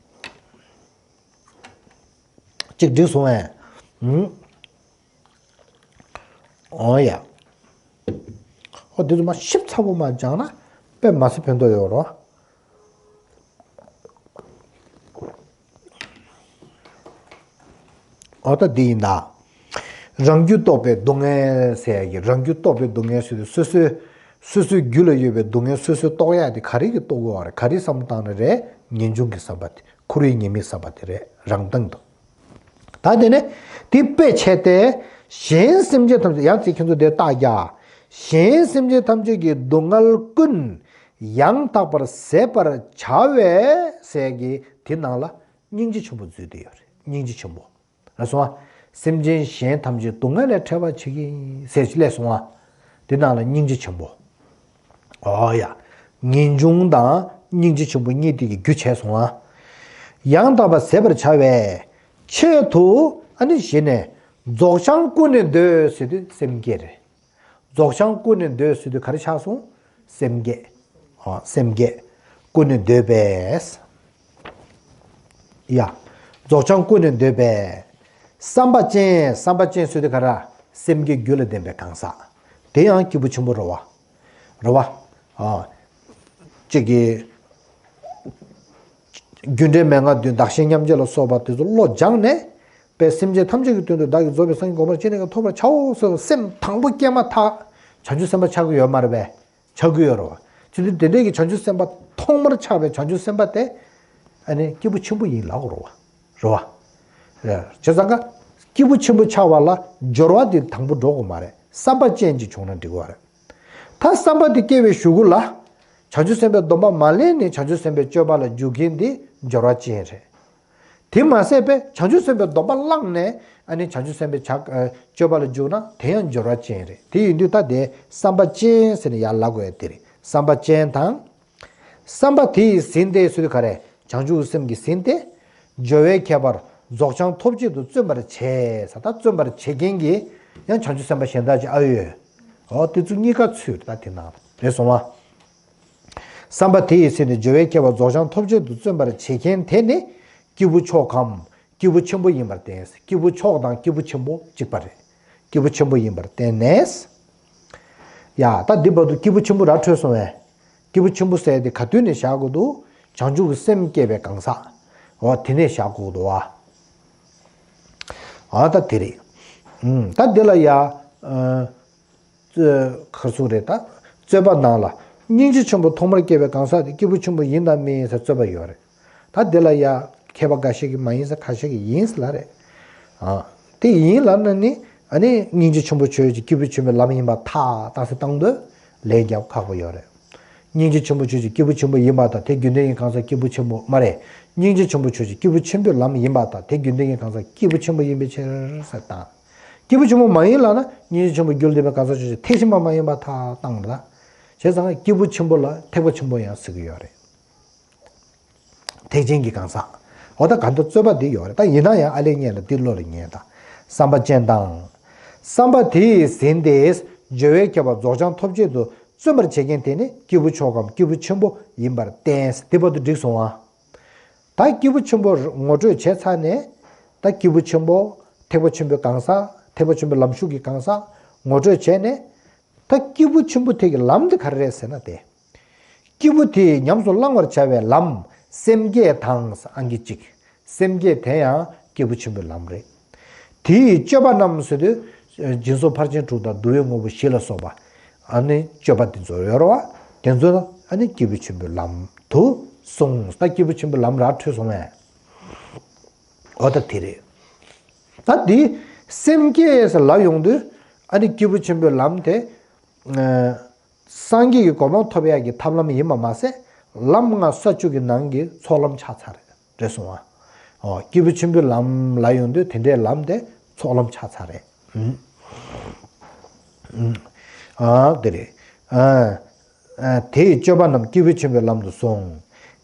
གཅིག་འགྲིག་སོང་ངས། ཨུམ། ཨོ་ཡ། ཨོ་འདི་ཚོ་མ་ཞིབ་ཚགས་པོ་མ་སྦྱངས་ན་དཔེ་མ་སྲིད་ཕན་ཐོགས་ཡོད་རོ། ཨོ་ད་འདི་ཡིན་ད། རང་རྒྱུད་རྟོགས་པའི་སྡུག་བསྔལ་ཟེར་ཡ་གི་རང་རྒྱུད་རྟོགས་པའི་སྡུག་བསྔལ་ཟེར་དུས་སོ་སོའི། སོ་སོའི་རྒྱུད་ལ་ཡོད་པའི་སྡུག་བསྔལ་སོ་སོས་རྟོགས་ཡ་དེ་ག་རེ་གི་རྟོགས་དགོས་བ་རེད། ག་རེ་བསམ་བློ་བཏང་ན་རེད། ངེས་འབྱུང་གི་བསམ་པ་དེ་འཁོར་བའི་ཉེས་དམིགས་བསམ་པ་དེ་རེད། རང་སྟེང་དུ། ད་དེ་ནས་དེ་དཔེ་བྱས་ཏེ། གཞན་སེམས་ཅན་ཐམས་ཅད་ཡང་ཅིག་ཁྱེད་ཚོ་དེ་བརྟག་རྒྱ། གཞན་སེམས་ཅན་ཐམས་ཅད་ཀྱི་སྡུག་བསྔལ་ཀུན་ཡང་དག་པར་ཟད་པར་བྱ་བའི་ཟེར་གྱི་དེ་ནང་ལ་སྙིང་རྗེ་ཆེན་པོ་འཛུལ་བསྡད་ཡོད་རེད། སྙིང་རྗེ་ཆེན་པོ། ལ་སོང་ང་། སེམས་ཅན་གཞན་ཐམས་ཅད་སྡུག་བསྔལ་ལས་བྲལ་བར་བྱེད་ཀྱི་ཟེར་ཅིག་ལས་སོང་ང་། དེ་ནང་ལ་སྙིང་རྗེ་ཆེན་པོ། ཨོ་ཡ། ངེས་འབྱུང་དང་སྙིང་རྗེ་ཆེན་པོ་གཉིས་དེ་གི་རྒྱུ་བྱས་སོང་ང་། ཡང་དག་པར་ཟད་པར་བྱ་བའི་ཆེད་དུ་ཨ་ནི་གཞི་ནས་རྫོགས་བྱང་ཀུན་ནས་འདོད་ཟེར་དུས་སེམས་བསྐྱེད་རེད། རྫོགས་བྱང་ཀུན་ནས་འདོད་ཟེར་དུས་ག་རེ་ཆགས་སོང་། སེམས་བསྐྱེད། ཨོ་སེམས་བསྐྱེད། ཀུན་ནས་འདོད་པས། ཡ། རྫོགས་བྱང་ཀུན་ནས་འདོད་པས། བསམ་པ་ཅན། བསམ་པ་ཅན་ཟེར་དུས་ག་རེ། སེམས་ཀྱི་རྒྱུད་ལ་ལྡན་པའི་གང་ཟག་དེ་ཡང་སྐྱེས་བུ་ཆེན་པོ་རེད་བ། རེད་བ། ཨ། གཅིག་གིས། རྒྱུ་འབྲས་མན་ངག་བདུན་བདག་གཞན་མཉམ་བརྗེ་ལ་སོགས་པ་དེ་ཚོ་བློ་སྦྱངས་ནས། པའི་སེམས་ཅན་ཐམས་ཅད་ཀྱི་དོན་དུ་བདག་གིས་རྫོགས་པའི་སངས་རྒྱས་གོ་འཕང་ཅི་ནས་ཀྱང་ཐོབ་པར་བྱའོ་ཟེར་བ་སེམས་དང་པོ་སྐྱེས་མ་ཐག་བྱང་ཆུབ་སེམས་དཔའ་ཆགས་ཀྱི་ཡོད་མ་རེད་པས། ཆགས་ཀྱི་ཡོད་རེད་བ། བྱས་དུས་དེ་འདྲའི་གི་བྱང་ཆུབ་སེམས་དཔའ་ཐོག་མར་ཆགས་པའི་བྱང་ཆུབ་སེམས་དཔའ་དེ། ཨ་ནི་སྐྱེས་བུ་ཆེན་པོ་ཡིན་ལབ་དགོས་རེད་བ། རེད་བ། བྱས་ཙང་ཀ་སྐྱེས་བུ་ཆེན་པོ་ཆགས་པ་ལ་སྦྱོར་བ་དེ་དང་པོ་འགྲོ་དགོས་མ་རེད། བསམ་པ་ཅན་ཅིག་བྱུང་ན་འགྲིག་གི་རེད། ད་བསམ་པ་དེ་སྐྱེ་བའི་གཞུག་གུ་ལ། བྱང་ཆུབ་སེམས་དཔའི་སྡོམ་པ་མ་ལེན་ནས་བྱང་ཆུབ་སེམས་དཔའི་སྤྱོད་པ་ལ་འཇུག་མཁན་དེ་སྦྱོར་བ་ཅན་རེད། དེ་མ་ཟད་པས་བྱང་ཆུབ་སེམས་དཔའི་སྡོམ་པ་བླངས་ནས་ཨ་ནི་བྱང་ཆུབ་སེམས་དཔའི་བྱ་ཨ་སྤྱོད་པ་ལ་འཇུག་ན་དེ་ཡང་སྦྱོར་བ་ཅན་རེད། དེ་ཡིན་དུས་ད་དེ་བསམ་པ་ཅན་ཟེར་ནས་ཡར་ལབ་དགོས་ཡ་དེ་རེད། བསམ་པ་ཅན་དང་། བསམ་པ་དེ་ཡིས་ཟིན་ཏེ་ཟེར་དུས་ག་རེ། བྱང་ཆུབ་སེམས་ཀྱིས་ཟིན་ཏེ། སྦྱོར་བའི་ཁྱད་པར་རྫོགས་བྱང་ཐོབ་བྱེད་དུ་བརྩོན་པར་བྱེད་ཟེར། ད་བརྩོན་པར་བྱེད་མཁན་གྱི་ཡང་བྱང་ཆུབ་སེམས་དཔའ་གཞན་དག་ཅིག་ཨ་ཡོད། འོ་དེ་ཚོ་གཉིས་ཀ་ཚུད་ད་དེ་ནང་རེད་སོང་བ། བསམ་པ་དེ་ཡིས་ཟིན་ནས་སྦྱོར་བའི་ཁྱད་པར་རྫོགས་བྱང་ཐོབ་བྱེད་དུ་བརྩོན་པར་བྱེད་མཁན་དེ་ནི་སྐྱེས་བུ་མཆོག་གམ་སྐྱེས་བུ་ཆེན་པོ་ཡིན་པར་བསྟན། སྐྱེས་བུ་མཆོག་དང་སྐྱེས་བུ་ཆེན་པོ་གཅིག་པ་རེད། སྐྱེས་བུ་ཆེན་པོ་ཡིན་པར་བསྟན་ནས། ཡ་ད་འདི་བར་དུ་སྐྱེས་བུ་ཆེན་པོ་ར་འཕྲོད་སོང་བས། སྐྱེས་བུ་ཆེན་པོ་ཟེར་དེ་ག་དུས་ནས་བཞག་དགོས་འདུག་བྱང་ཆུབ་ཀྱི་སེམས་བསྐྱེད་པའི་གང་ཟག་འོ་དེ་ནས་བཞག་དགོས་འདུག་བ། ཨ་ད་དེ་རེད། ཨུམ་ད་འདི་ལ་ཡ། ཨ། ཁ་སུ་རེད་ད། རྩོད་པ་ནང་ལ། སྙིང་རྗེ་ཆེན་པོ་ཐོག་མར་སྐྱེས་པའི་གང་ཟག་དེ་སྐྱེས་བུ་ཆེན་པོ་ཡིན་དམ་མིན་ཟེར་རྩོད་པ་ཡོད་རེད། ད་འདི་ལ་ཡ། མཁས་པ་འགའ་ཞིག་གིས་མ་ཡིན་ཟེར་ཁ་ཤས་ཀྱིས་ཡིན་ཟེར་ལ་རེད། ཨ། དེ་ཡིན་ལབ་ན་ནི། ཨ་ནི་སྙིང་རྗེ་ཆེན་པོ་ཆོས་ཀྱི་སྐྱེས་བུ་ཆེན་པོའི་ལམ་ཡིན་པར་ཐག་བཏགས་སེ་བཏང་དུས་ལན་རྒྱབ་ཁག་པོ་ཡོད་རེད། སྙིང་རྗེ་ཆེན་པོ་ཆོས་ཀྱི་སྐྱེས་བུ་ཆེན་པོ་ཡིན་པར་ཐལ། དེ་རྒྱུན་ལྡན་གྱི་གང་ཟག་སྐྱེས་བུ་ཆེན་པོ་མ་རེད། སྙིང་རྗེ་ཆེན་པོ་ཆོས་ཀྱི་སྐྱེས་བུ་ཆེན་པོའི་ལམ་ཡིན་པར་ཐལ། དེ་རྒྱུན་ལྡན་གྱི་གང་ཟག་སྐྱེས་བུ་ཆེན་པོ་ཡིན་པའི་ཕྱིར་ཟེར་བཏང་། སྐྱེས་བུ་ཆེན་པོ་མ་ཡིན་ལབ་ན་སྙིང་རྗེ་ཆེན་པོ་རྒྱུད་ལ་ལྡན་པའི་གང་ཟག་ཆོས་ཅན། ཐེག་ཆེན་པ་མ་ཡིན་པར་ཐལ་བཏང་ལ། བྱས་ཙང་སྐྱེས་བུ་ཆེན་པོ་ལ་ཐེག་པ་ཆེན་པོ་ཡང་ཟེར་གྱི་ཡོད་རེད། ཐེག་ཆེན་གྱི་གང་ཟག་འོ་ད་ག་འདི་རྩོད་པ་འདི་ཡོད་རེད། ད་ཡིན་ན་ཡང་ཨ་ལས་ཉན་ལ་འདི་བློ་ལ་ངེས་དང་། བསམ་པ་ཅན་དང་། བསམ་པ་དེས་ཟིན་ཏེ། སྦྱོར་བས་ཁྱབ་པ་རྫོགས་བྱང་ཐོབ་བྱེད་དུ་བརྩོན་པར་བྱེད་མཁན་དེ་ནི་སྐྱེས་བུ་མཆོག་གམ་སྐྱེས་བུ་ཆེན་པོ་ཡིན་པར་བསྟན། དེ་བར་དུ་འགྲིག་སོང་ཨ། ད་སྐྱེས་བུ་ཆེན་པོ་ངོ་སྤྲོད་བྱས་ཚར་ནས། ད་སྐྱེས་བུ་ཆེན་པོ། ཐེག་པ་ཆེན་པོའི་གང་ཟག་ཐེག་པ་ཆེན་པོའི་ལམ་ཞུགས་ཀྱི་གང་ཟག་ངོ་སྤྲོད་བྱས་ནས། ད་སྐྱེས་བུ་ཆེན་པོ་དེ་གི་ལམ་དེ་ག་རེ་རེད་ཟེར་ན་དེ། སྐྱེས་བུ་དེས་ཉམས་སུ་བླང་བར་བྱ་བའི་ལམ་སེམས་བསྐྱེད་དང་ཨང་ཀི་གཅིག་སེམས་བསྐྱེད་དེ་ཡང་སྐྱེས་བུ་ཆེན་པོའི་ལམ་རེད། དེའི་སྤྱོད་པ་རྣམས་ཟེར་དུས། སྦྱིན་སོགས་ཕར་ཕྱིན་དྲུག་དང་བསྡུ་བའི་དངོས་པོ་བཞི་ལ་སོགས་པ། ཨ་ནི་སྤྱོད་པ་དེ་ཚོ་ཡོད་རེད་བ། དེ་ཚོ་ཨ་ནི་སྐྱེས་བུ་ཆེན་པོའི་ལམ་དུ་གསུངས། ད་སྐྱེས་བུ་ཆེན་པོའི་ལམ་ར་འཕྲོད་སོང་བས། འོ་ད་དེ་རེད། ད་འདི་སེམས་བསྐྱེད་ཟེར་ལབ་ཡོང་དུས། ཨ་ནི་སྐྱེས་བུ་ཆེན་པོའི་ལམ་དེ། སངས་རྒྱས་ཀྱི་གོ་འཕང་ཐོབ་ཡག་གི་ཐབས་ལམ་ཡིན་པ་མ་ཟད། ལམ་ལྔ་ས་བཅུ་གི་ནང་གི་ཚོགས་ལམ་ཆགས་ཚར་རེད། རེད་སོང་ཨ། ཨོ་སྐྱེས་བུ་ཆེན་པོའི་ལམ་ལ་ཡོང་དུས་དེ་འདྲའི་ལམ་དེ་ཚོགས་ལམ་ཆགས་ཚར་རེད། ཨུམ། ཨ་དེ་རེད། ཨ། ཨ་དེའི་སྤྱོད་པ་རྣམས་སྐྱེས་བུ་ཆེན་པོའི་ལམ་དུ་གསུངས།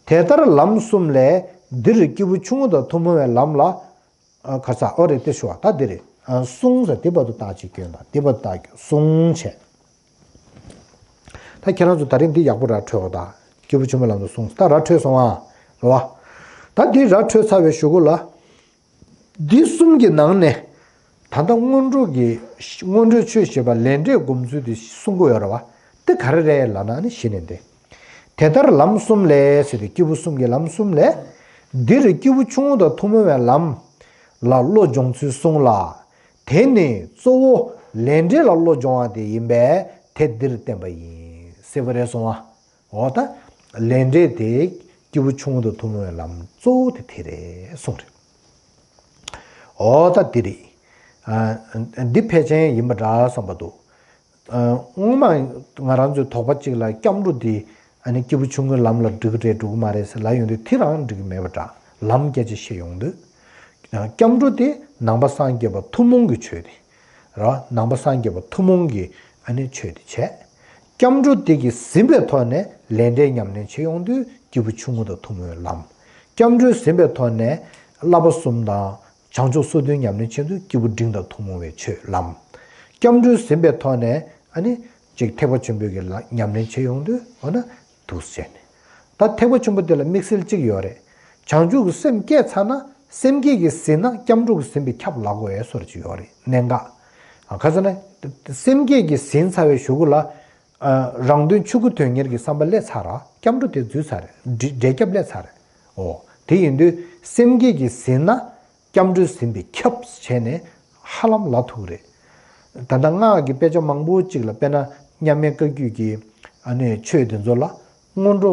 དེ་ལྟར་ལམ་གསུམ་ལས། འདིར་སྐྱེས་བུ་ཆུང་ངུ་དང་ཐུན་མོང་བའི་ལམ་ལ། ཨ་ག་ས་ཨོ་རེད་དེ་ཞུ་བ་ད་འདི་རེད། ཨ་གསུངས་ཟེར་དེ་བར་དུ་བཏགས་ཅིག་སྐྱོན་དང་དེ་བར་དུ་བཏགས་གསུངས་བྱས། ད་ཁྱེད་རང་ཚོ་ད་རིང་འདི་ཡག་པོ་ར་འཕྲོད་འོ་ད། སྐྱེས་བུ་ཆུང་ངུའི་ལམ་དུ་གསུངས་ད་ར་འཕྲོད་སོང་ཨ། རེད་བ། ད་འདི་ར་འཕྲོད་ཚར་བའི་གཞུག་གུ་ལ། འདི་གསུམ་གྱི་ནང་ནས། ད་ལྟ་སྔོན་འགྲོ་གི། སྔོན་འགྲོའི་ཆོས་ཞེས་པ་ལས་འབྲས་སྒོམ་ཚུལ་དེ་གསུང་གི་ཡོད་རེད་བ། དེ་ག་རེ་རེད་ལབ་ན་ནི་གཞི་ནས་འདི། དེ་ལྟར་ལམ་གསུམ་ལས་ཟེར་ཏེ་སྐྱེས་བུ་གསུམ་གྱི་ལམ་གསུམ་ལས། འདིར་སྐྱེས་བུ་ཆུང་ངུ་དང་ཐུན་མོང་བའི་ལམ། ལ་བློ་སྦྱོང་ཚུལ་གསུངས་ལ། དེ་ནི་གཙོ་བོ་ལས་འབྲས་ལ་བློ་སྦྱོང་བ་དེ་ཡིན་པས་དེ་འདིར་བསྟན་པ་ཡིན་ཟེར་བ་རེད་སོང་ཨ། འོ་ད། ལས་འབྲས་དེ་སྐྱེས་བུ་ཆུང་ངུ་དང་ཐུན་མོང་བའི་ལམ་གཙོ་བོ་དེ་དེ་རེད་གསུངས་རེད། འོ་ད་འདི་རེད། ཨ། འདི་ཕལ་ཆེར་ཡིན་པ་འདྲ་བསམ་པ་འདུག་ཨ། སྔོན་མ་ང་རང་ཚོའི་དོགས་པ་གཅིག་ལ་སྐྱབས་འགྲོ་འདི་ཨ་ནི་སྐྱེས་བུ་ཆུང་ངུའི་ལམ་ལ་འགྲིག་གི་རེད་འགྲིག་གི་མ་རེད་ཟེར་ལབ་ཡོང་དུས་དེ་རང་འགྲིག་གི་མེད་པ་འདྲ་ལམ་སྐད་ཆ་བཤད་ཡོང་དུས། སྐྱབས་འགྲོ་དེ་ནང་པ་སངས་རྒྱས་པ་ཐུན་མོང་གི་ཆོས་དེ། ར་ནང་པ་སངས་རྒྱས་པ་ཐུན་མོང་གི་ཨ་ནི་ཆོས་དེ་བྱས། སྐྱབས་འགྲོ་དེ་གིས་ཟིན་པའི་ཐོག་ནས་ལས་འབྲས་ཉམས་ལེན་བྱེད་ཡོང་དུས་སྐྱེས་བུ་ཆུང་ངུ་དང་ཐུན་མོང་བའི་ལམ། སྐྱབས་འགྲོས་ཟིན་པའི་ཐོག་ནས་བསླབ་པ་གསུམ་དང་བྱང་ཆུབ་སོ་བདུན་ཉམས་ལེན་བྱེད་དུས་སྐྱེས་བུ་འབྲིང་དང་ཐུན་མོང་བའི་ཆོས་ལམ། སྐྱབས་འགྲོས་ཟིན་པའི་ཐོག་ནས་ཨ་ནི་ཅིག་ཐེག་པ་ཆེན་པོའི་གི་ལ་ཉམས་ལེན་བྱེད་ཡོང་དུས་འོ་ན། འདུག་ཟེར་ནས། ད་ཐེག་པ་ཆེན་པོ་དེ་ལ་དམིགས་བསལ་གཅིག་ཡོད་རེད། བྱང་ཆུབ་ཀྱི་སེམས་སྐྱེས་ཚར་ན་སེམས་བསྐྱེད་ཀྱིས་ཟིན་ན་སྐྱབས་འགྲོ་གིས་ཟིན་པས་ཁྱབ་ལབ་དགོས་ཡས་སོར་གཅིག་ཡོད་རེད་གནད་འགག་ཨ་ག་ཟེར་ན། སེམས་བསྐྱེད་ཀྱིས་ཟིན་ཚར་བའི་གཞུག་གུ་ལ། ཨ་རང་དོན་ཆོས་སྐུ་དོན་གཉེར་གྱི་བསམ་པ་སླེབས་ཚར་ར་སྐྱབས་འགྲོ་དེ་འཛུལ་ཚར་རེད་འདྲི་འབྲས་སྐྱབས་སླེབས་ཚར་རེད། འོ། དེ་ཡིན་དུས་སེམས་བསྐྱེད་ཀྱིས་ཟིན་ན། སྐྱབས་འགྲོས་ཟིན་པས་ཁྱབ་བྱས་ནས་ཧ་ལམ་ལབ་ཐུབ་ཀྱི་རེད། ད་ལྟ་སྔགས་ཀྱི་དཔེ་ཆ་མང་པོ་གཅིག་ལ་དཔེར་ན་མཉམ་མེད་བཀའ་བརྒྱུད་ཀྱི་ཨ་ནི་ཆོས་དེ་ཚོ་ལ་སྔོན་འགྲོ་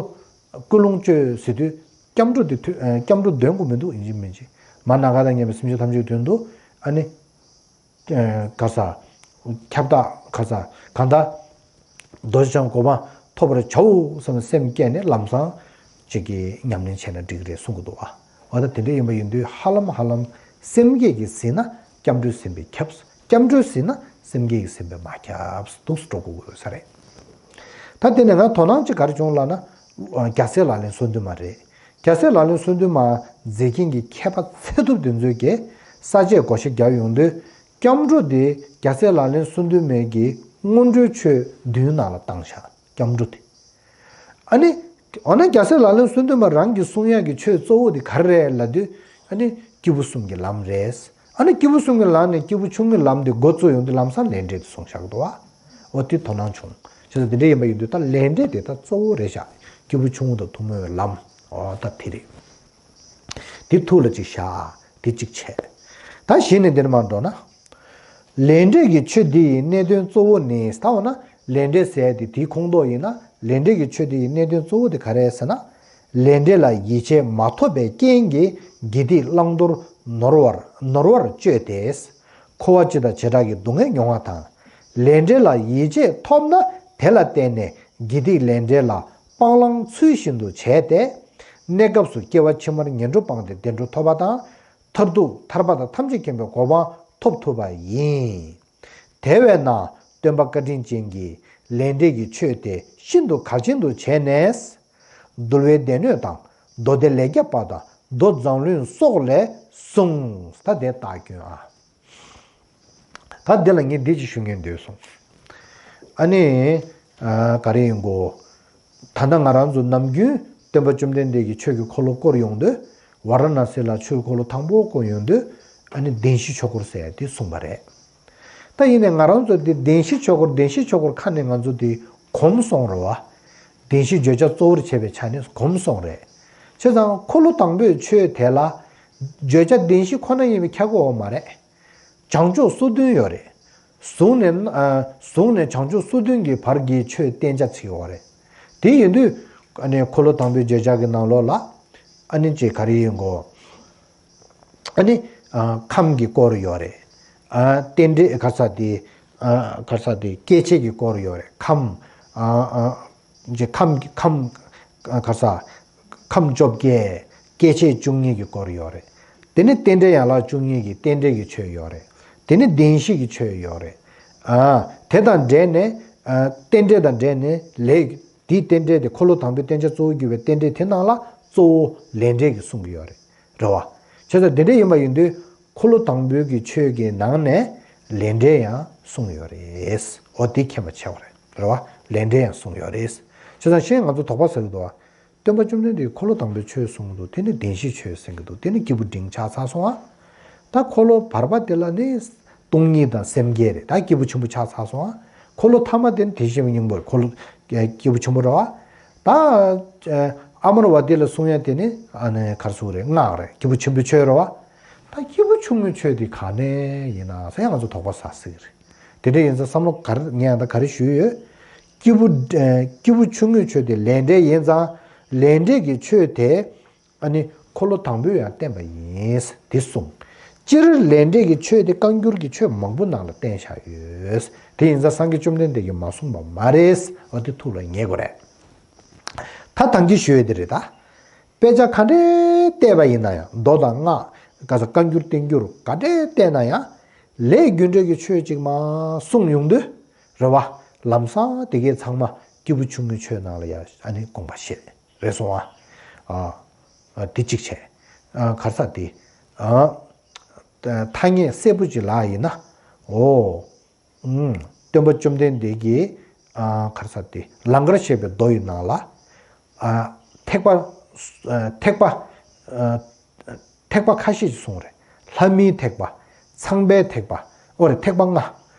ཀུན་སློང་བཅོས་ཟེར་དུས་སྐྱབས་འགྲོ་དེ་ཐོས་སྐྱབས་འགྲོ་འདོན་དགོས་མི་འདུག་ཡིན་གཅིག་མིན་གཅིག་མ་ན་ག་དང་མཉམ་པའི་སེམས་ཅན་ཐམས་ཅད་ཀྱི་དོན་དུ་ཨ་ནི། ག་ས། ཁྱབ་བདག་ག་ས་གང་ལྟར། རྡོ་རྗེ་འཆང་གོ་འཕང་ཐོབ་པར་བྱའོ་བསམ་སེམས་བསྐྱེད་ནས་ལམ་སང་ཅིག་གི་ཉམས་ལེན་བྱས་ན་འགྲིག་གི་རེད་གསུང་གི་འདུག་ཨ། འོ་ད་དེ་འདྲ་ཡིན་པ་ཡིན་དུས་ཧ་ལམ་ཧ་ལམ་སེམས་བསྐྱེད་ཀྱིས་ཟིན་ན་སྐྱབས་འགྲོས་ཟིན་པས་ཁྱབ། སྐྱབས་འགྲོས་ཟིན་ན་སེམས་བསྐྱེད་ཀྱིས་ཟིན་པས་མ་ཁྱབ་འདུག་སེ་འགྲོ་དགོས་ཀྱི་ཡོད་ས་རེད། ད་དེ་ནས་ང་དོ་སྣང་ཅིག་ག་རེ་བྱུང་ལབ་ན། རྒྱལ་སྲས་ལག་ལེན་སོ་བདུན་མ་རེད། རྒྱལ་སྲས་ལག་ལེན་སོ་བདུན་མ་མཛད་མཁན་གྱི་མཁས་པ་ཚད་ཐུབ་དེ་ཚོས་ཀྱིས་ས་བཅད་བགོ་བཤའ་བརྒྱབ་ཡོང་དུས། སྐྱབས་འགྲོ་དེ་རྒྱལ་སྲས་ལག་ལེན་སོ་བདུན་མའི་གི་སྔོན་འགྲོའི་ཆོས་བདུན་ནང་ལ་བཏང་བཞག་སྐྱབས་འགྲོ་དེ། ཨ་ནི། འོ་ན་རྒྱལ་སྲས་ལག་ལེན་སོ་བདུན་མ་རང་གིས་གསུང་ཡག་གི་ཆོས་གཙོ་བོ་དེ་ག་རེ་རེད་ལབ་དུས། ཨ་ནི། སྐྱེས་བུ་གསུམ་གྱི་ལམ་རེད། ཨ་ནི་སྐྱེས་བུ་གསུམ་གྱི་ལམ་ནས་སྐྱེས་བུ་ཆུང་ངུའི་ལམ་དེ་འགོ་བཙུགས་ཡོང་དུས་ལམ་སང་ལས་འབྲས་དེ་གསུངས་བཞག་གི་འདུག་བ། འོ་དེ་དོ་སྣང་བྱུང་། བྱས་ཙང་དེ་འདྲ་ཡིན་པ་ཡིན་དུས་ད་ལས་འབྲས་དེ་ད་གཙོ་བོ་རེད་ཤག་སྐྱེས་བུ་ཆུང་ངུ་དང་ཐུན་མོང་བའི་ལམ། འོ་ད་དེ་རེད། དེ་ཐུགས་ལ་ཅིག་བཞག་དེ་གཅིག་བྱས། ད་གཞི་ནས་འདིར་མར་འགྲོ་ན། ལས་འབྲས་ཀྱི་ཆོས་འདི་ཡི་གནད་དོན་གཙོ་བོ་ནི། ད་འོ་ན་ལས་འབྲས་ཟེར་དེ་དེའི་ཁོངས་གཏོགས་ཡིན་ན། ལས་འབྲས་ཀྱི་ཆོས་འདི་ཡི་གནད་དོན་གཙོ་བོ་དེ་ག་རེ་ཟེར་ན། ལས་འབྲས་ལ་ཡིད་ཆེས་མ་ཐོབ་པའི་རྐྱེན་གྱིས་དགེ་སྡིག་བླང་དོར་ནོར་བར་ནོར་བར་སྤྱོད་དེ། འཁོར་བ་སྤྱི་དང་བྱེ་བྲག་གི་སྡུག་བསྔལ་མྱོང་བ་དང་། ལས་འབྲས་ལ་ཡིད་ཆེས་ཐོབ་ན་དེ་ལ་བརྟེན་ནས་དགེ་སྡིག་ལས་འབྲས་ལ་སྤང་བླང་ཚུལ་བཞིན་དུ་བྱས་ཏེ། གནས་སྐབས་སུ་སྐྱེ་བ་ཕྱི་མར་ངན་འགྲོ་སྤངས་ཏེ་བདེ་འགྲོ་ཐོབ་པ་དང་། མཐར་ཐུག་ཐར་པ་དང་ཐམས་ཅད་མཁྱེན་པའི་གོ་འཕང་ཐོབ་ཐུབ་པ་ཡིན། དེ་བས་ན་སྟོན་པ་བཀའ་དྲིན་ཅན་གྱིས་ལས་འབྲས་ཀྱི་ཆོས་དེ་ཤིན་ཏུ་གལ་ཆེན་དུ་བྱས་ནས། འདུལ་བའི་སྡེ་སྣོད་དང་མདོ་སྡེ་ལས་རྒྱ་པ་དང་མདོ་མཛངས་བླུན་སོགས་ལས་གསུངས། ད་དེ་བརྟག་སྐྱོན་ཨ། ད་འདི་ལ་ངས་འདི་ཅིག་ཞུ་སྙིང་འདོད་སོང་། ཨ་ནི། ཨ། ག་རེ་ཡིན་གོ། ད་ལྟ་ང་རང་ཚོ་ནམ་རྒྱུན་སྟོན་པ་བཅོམ་ལྡན་འདས་ཀྱིས་ཆོས་ཀྱི་འཁོར་ལོ་བསྐོར་ཡོང་དུས། ཝཱ་ར་ཎ་སི་ལ་ཆོས་འཁོར་ལོ་དང་པོ་བསྐོར་ཡོང་དུས། ཨ་ནི་བདེན་བཞི་ཆོས་འཁོར་ཟེར་ཡ་དེ་གསུངས་པ་རེད། ད་ཡིན་ནའི་ང་རང་ཚོ་དེ་བདེན་བཞི་ཆོས་འཁོར་བདེན་བཞི་ཆོས་འཁོར་ཁ་ནས་ང་ཚོ་དེ་གོམས་སོང་རེད་བ། བདེན་བཞི་བརྗོད་བྱ་གཙོ་བོར་བྱས་པའི་ཆ་ནས་གོམས་སོང་རེད། བྱས་ཙང་འཁོར་ལོ་དང་པོའི་ཆོས་དེ་ལ། བརྗོད་བྱ་བདེན་བཞི་ཁོ་ན་ཡིན་པས་ཁྱབ་ཀྱི་ཡོད་མ་རེད། བྱང་ཕྱོགས་སོ་བདུན་ཡོད་རེད། གཟུགས་ནས་ཨ། གཟུགས་ནས་བྱང་ཕྱོགས་སོ་བདུན་གྱི་བར་གྱི་ཆོས་གཏན་འཇགས་བྱེད་ཀྱི་ཡོད་རེད། དེ་ཡིན་དུས། ཨ་ནི་འཁོར་ལོ་དང་པོའི་བརྗོད་བྱ་གི་ནང་ལོགས་ལ། ཨ་ནི་ཅིག་ག་རེ་ཡིན་གོ། ཨ་ནི། ཨ། ཁམས་ཀྱི་སྐོར་ཡོད་རེད། ཨ། རྟེན་འབྲེལ་ག་ས་དེ། ཨ། ག་ས་དེ་སྐྱེ་མཆེད་ཀྱི་སྐོར་ཡོད་རེད། ཁམས། ཨ། ཨ། ཅིག་ཁམས་ཀྱི་ཁམས། ཨ། ག་ས། ཁམས་བཅོ་བརྒྱད། སྐྱེ་མཆེད་བཅུ་གཉིས་ཀྱི་སྐོར་ཡོད་རེད། དེ་ནི་རྟེན་འབྲེལ་ཡན་ལག་བཅུ་གཉིས་ཀྱི་རྟེན་འབྲེལ་གྱི་ཆོས་ཡོད་རེད། དེ་ནི་བདེན་བཞི་གི་ཆོས་ཡོད་རེད། ཨ། དེ་དང་འབྲེལ་ནས། ཨ། རྟེན་འབྲེལ་དང་འབྲེལ་ནས་ལས། དེའི་རྟེན་འབྲེལ་དེ་འཁོར་ལོ་དང་པོའི་བསྟན་བྱ་གཙོ་བོར་གྱུར་པའི་རྟེན་འབྲེལ་དེ་ནང་ལ་གཙོ་བོ་ལས་འབྲས་ཀྱི་གསུང་གི་ཡོད་རེད། རེད་བ། བྱས་ཙང་དེ་འདྲ་ཡིན་པ་ཡིན་དུས་འཁོར་ལོ་དང་པོའི་གི་ཆོས་ཀྱི་ནང་ནས་ལས་འབྲས་ཡང་གསུངས་ཡོད་རེད། འོ་དེ་མཁྱེན་པ་ཆེ་བ་རེད། རེད་བ། ལས་འབྲས་ཡང་གསུངས་ཡོད་རེད། བྱས་ཙང་ཤེས་ང་ཚོ་དོགས་པ་ཟེར་གི་འདུག་བ། སྟོན་པ་བཅོམ་ལྡན་འདས་ཀྱིས་འཁོར་ལོ་དང་པོའི་ཆོས་གསུངས་འདུག་དེ་ནི་བདེན་བཞིའི་ཆོས་ཟེར་གི་འདུག་དེ་ནི་སྐྱེས་བུ་འབྲིང་ཆགས་ཚར་སོང་ཨ། ད་འཁོར་ལོ་བར་པ་དེ་ལ་ནི་སྟོང་ཉིད་དང་སེམས་བསྐྱེད་རེད། ད་སྐྱེས་བུ་ཆེན་པོ་ཆགས་ཚར་སོང་ཨ། འཁོར་ལོ་ཐ་མ་དེ་ནི་དེ་བཞིན་གཤེགས་པའི་སྙིང་པོ་རེད། འཁོར་ལོ་སྐྱེས་བུ་ཆེན་པོ་རེད་བ། ད་ཨ་མར་བ་ཏི་ལ་གསུང་ཡ་དེ་ནི་ཨ་ནི་ག་རེ་ཟེར་དགོས་རེད། སྔགས་རེད། སྐྱེས་བུ་ཆེན་པོའི་ཆོས་རེད་བ། ད་སྐྱེས་བུ་ཆུང་ངུའི་ཆོས་དེ་ག་ནས་ཡིན་ན་ཟེར་ཡ་ང་ཚོ་དོགས་པ་ཟ་སྲིད་རེད། དེ་འདྲ་ཡིན་ཙང་བསམ་བློ་ག་རེ་ངས་ཡང་ད་ག་རེ་ཞུས་ཡོད། སྐྱེས་བུ་ཨ་སྐྱེས་བུ་ཆུང་ངུའི་ཆོས་དེ་ལས་འབྲས་ཡིན་ཙང་ལས་འབྲས་ཀྱི་ཆོས་དེ་ཨ་ནི་འཁོར་ལོ་དང་པོས་ཡང་བསྟན་པ་ཡིན་དེ་གསུངས། སྤྱིར་ལས་འབྲས་ཀྱི་ཆོས་དེ་བཀའ་འགྱུར་གྱི་ཆོས་མང་པོའི་ནང་ལ་བསྟན་བཞག་ཡོད། དེ་ཡིན་ཙང་སངས་རྒྱས་བཅོམ་ལྡན་འདས་ཀྱིས་མ་གསུངས་པ་མ་རེད། འོ་དེ་ཐུགས་ལ་ངེས་དགོས་རེད། ད་ཐང་གི་ཞུ་ཡོད་དེ་རེད་ད། དཔེ་ཆ་ག་འདྲས་བལྟས་པ་ཡིན་ན་ཡང་མདོ་དང་སྔགས་ག་ས་བཀའ་འགྱུར་བསྟན་འགྱུར་ག་འདྲས་བལྟས་ན་ཡང་། ལས་རྒྱུ་འབྲས་ཀྱི་ཆོས་གཅིག་མ་གསུངས་ཡོང་དུས། རེད་བ། ལམ་སང་དེ་གའི་ཚང་མ་སྐྱེས་བུ་ཆུང་ངུའི་ཆོས་ནང་ལ་ཡང་ཨ་ནི་དགོངས་པ་བཞེས་རེད་སོང་ཨ། ཨ། དེ་གཅིག་བྱས། ཨ། ག་ས་དེ། ཨ། ཐ་སྙད་གསལ་པོ་ཅིག་ལབ་ཡིན་ན། འོ། ཨུམ། སྟོན་པ་བཅོམ་ལྡན་འདས་ཀྱིས། ཨ། ག་རེ་ཟེར་དེ་ལང་ཀར་བཞད་པའི་མདོ་ཡི་ནང་ལ། ཨ། ཐེག་པ། ཨ། ཐེག་པ། ཨ། ཐེག་པ་ཁ་ཤས་ཤིག་གསུངས་རེད། ལྷ་མིའི་ཐེག་པ། ཚངས་པའི་ཐེག་པ། ཨོ་རེད། ཐེག་པ་ལྔ།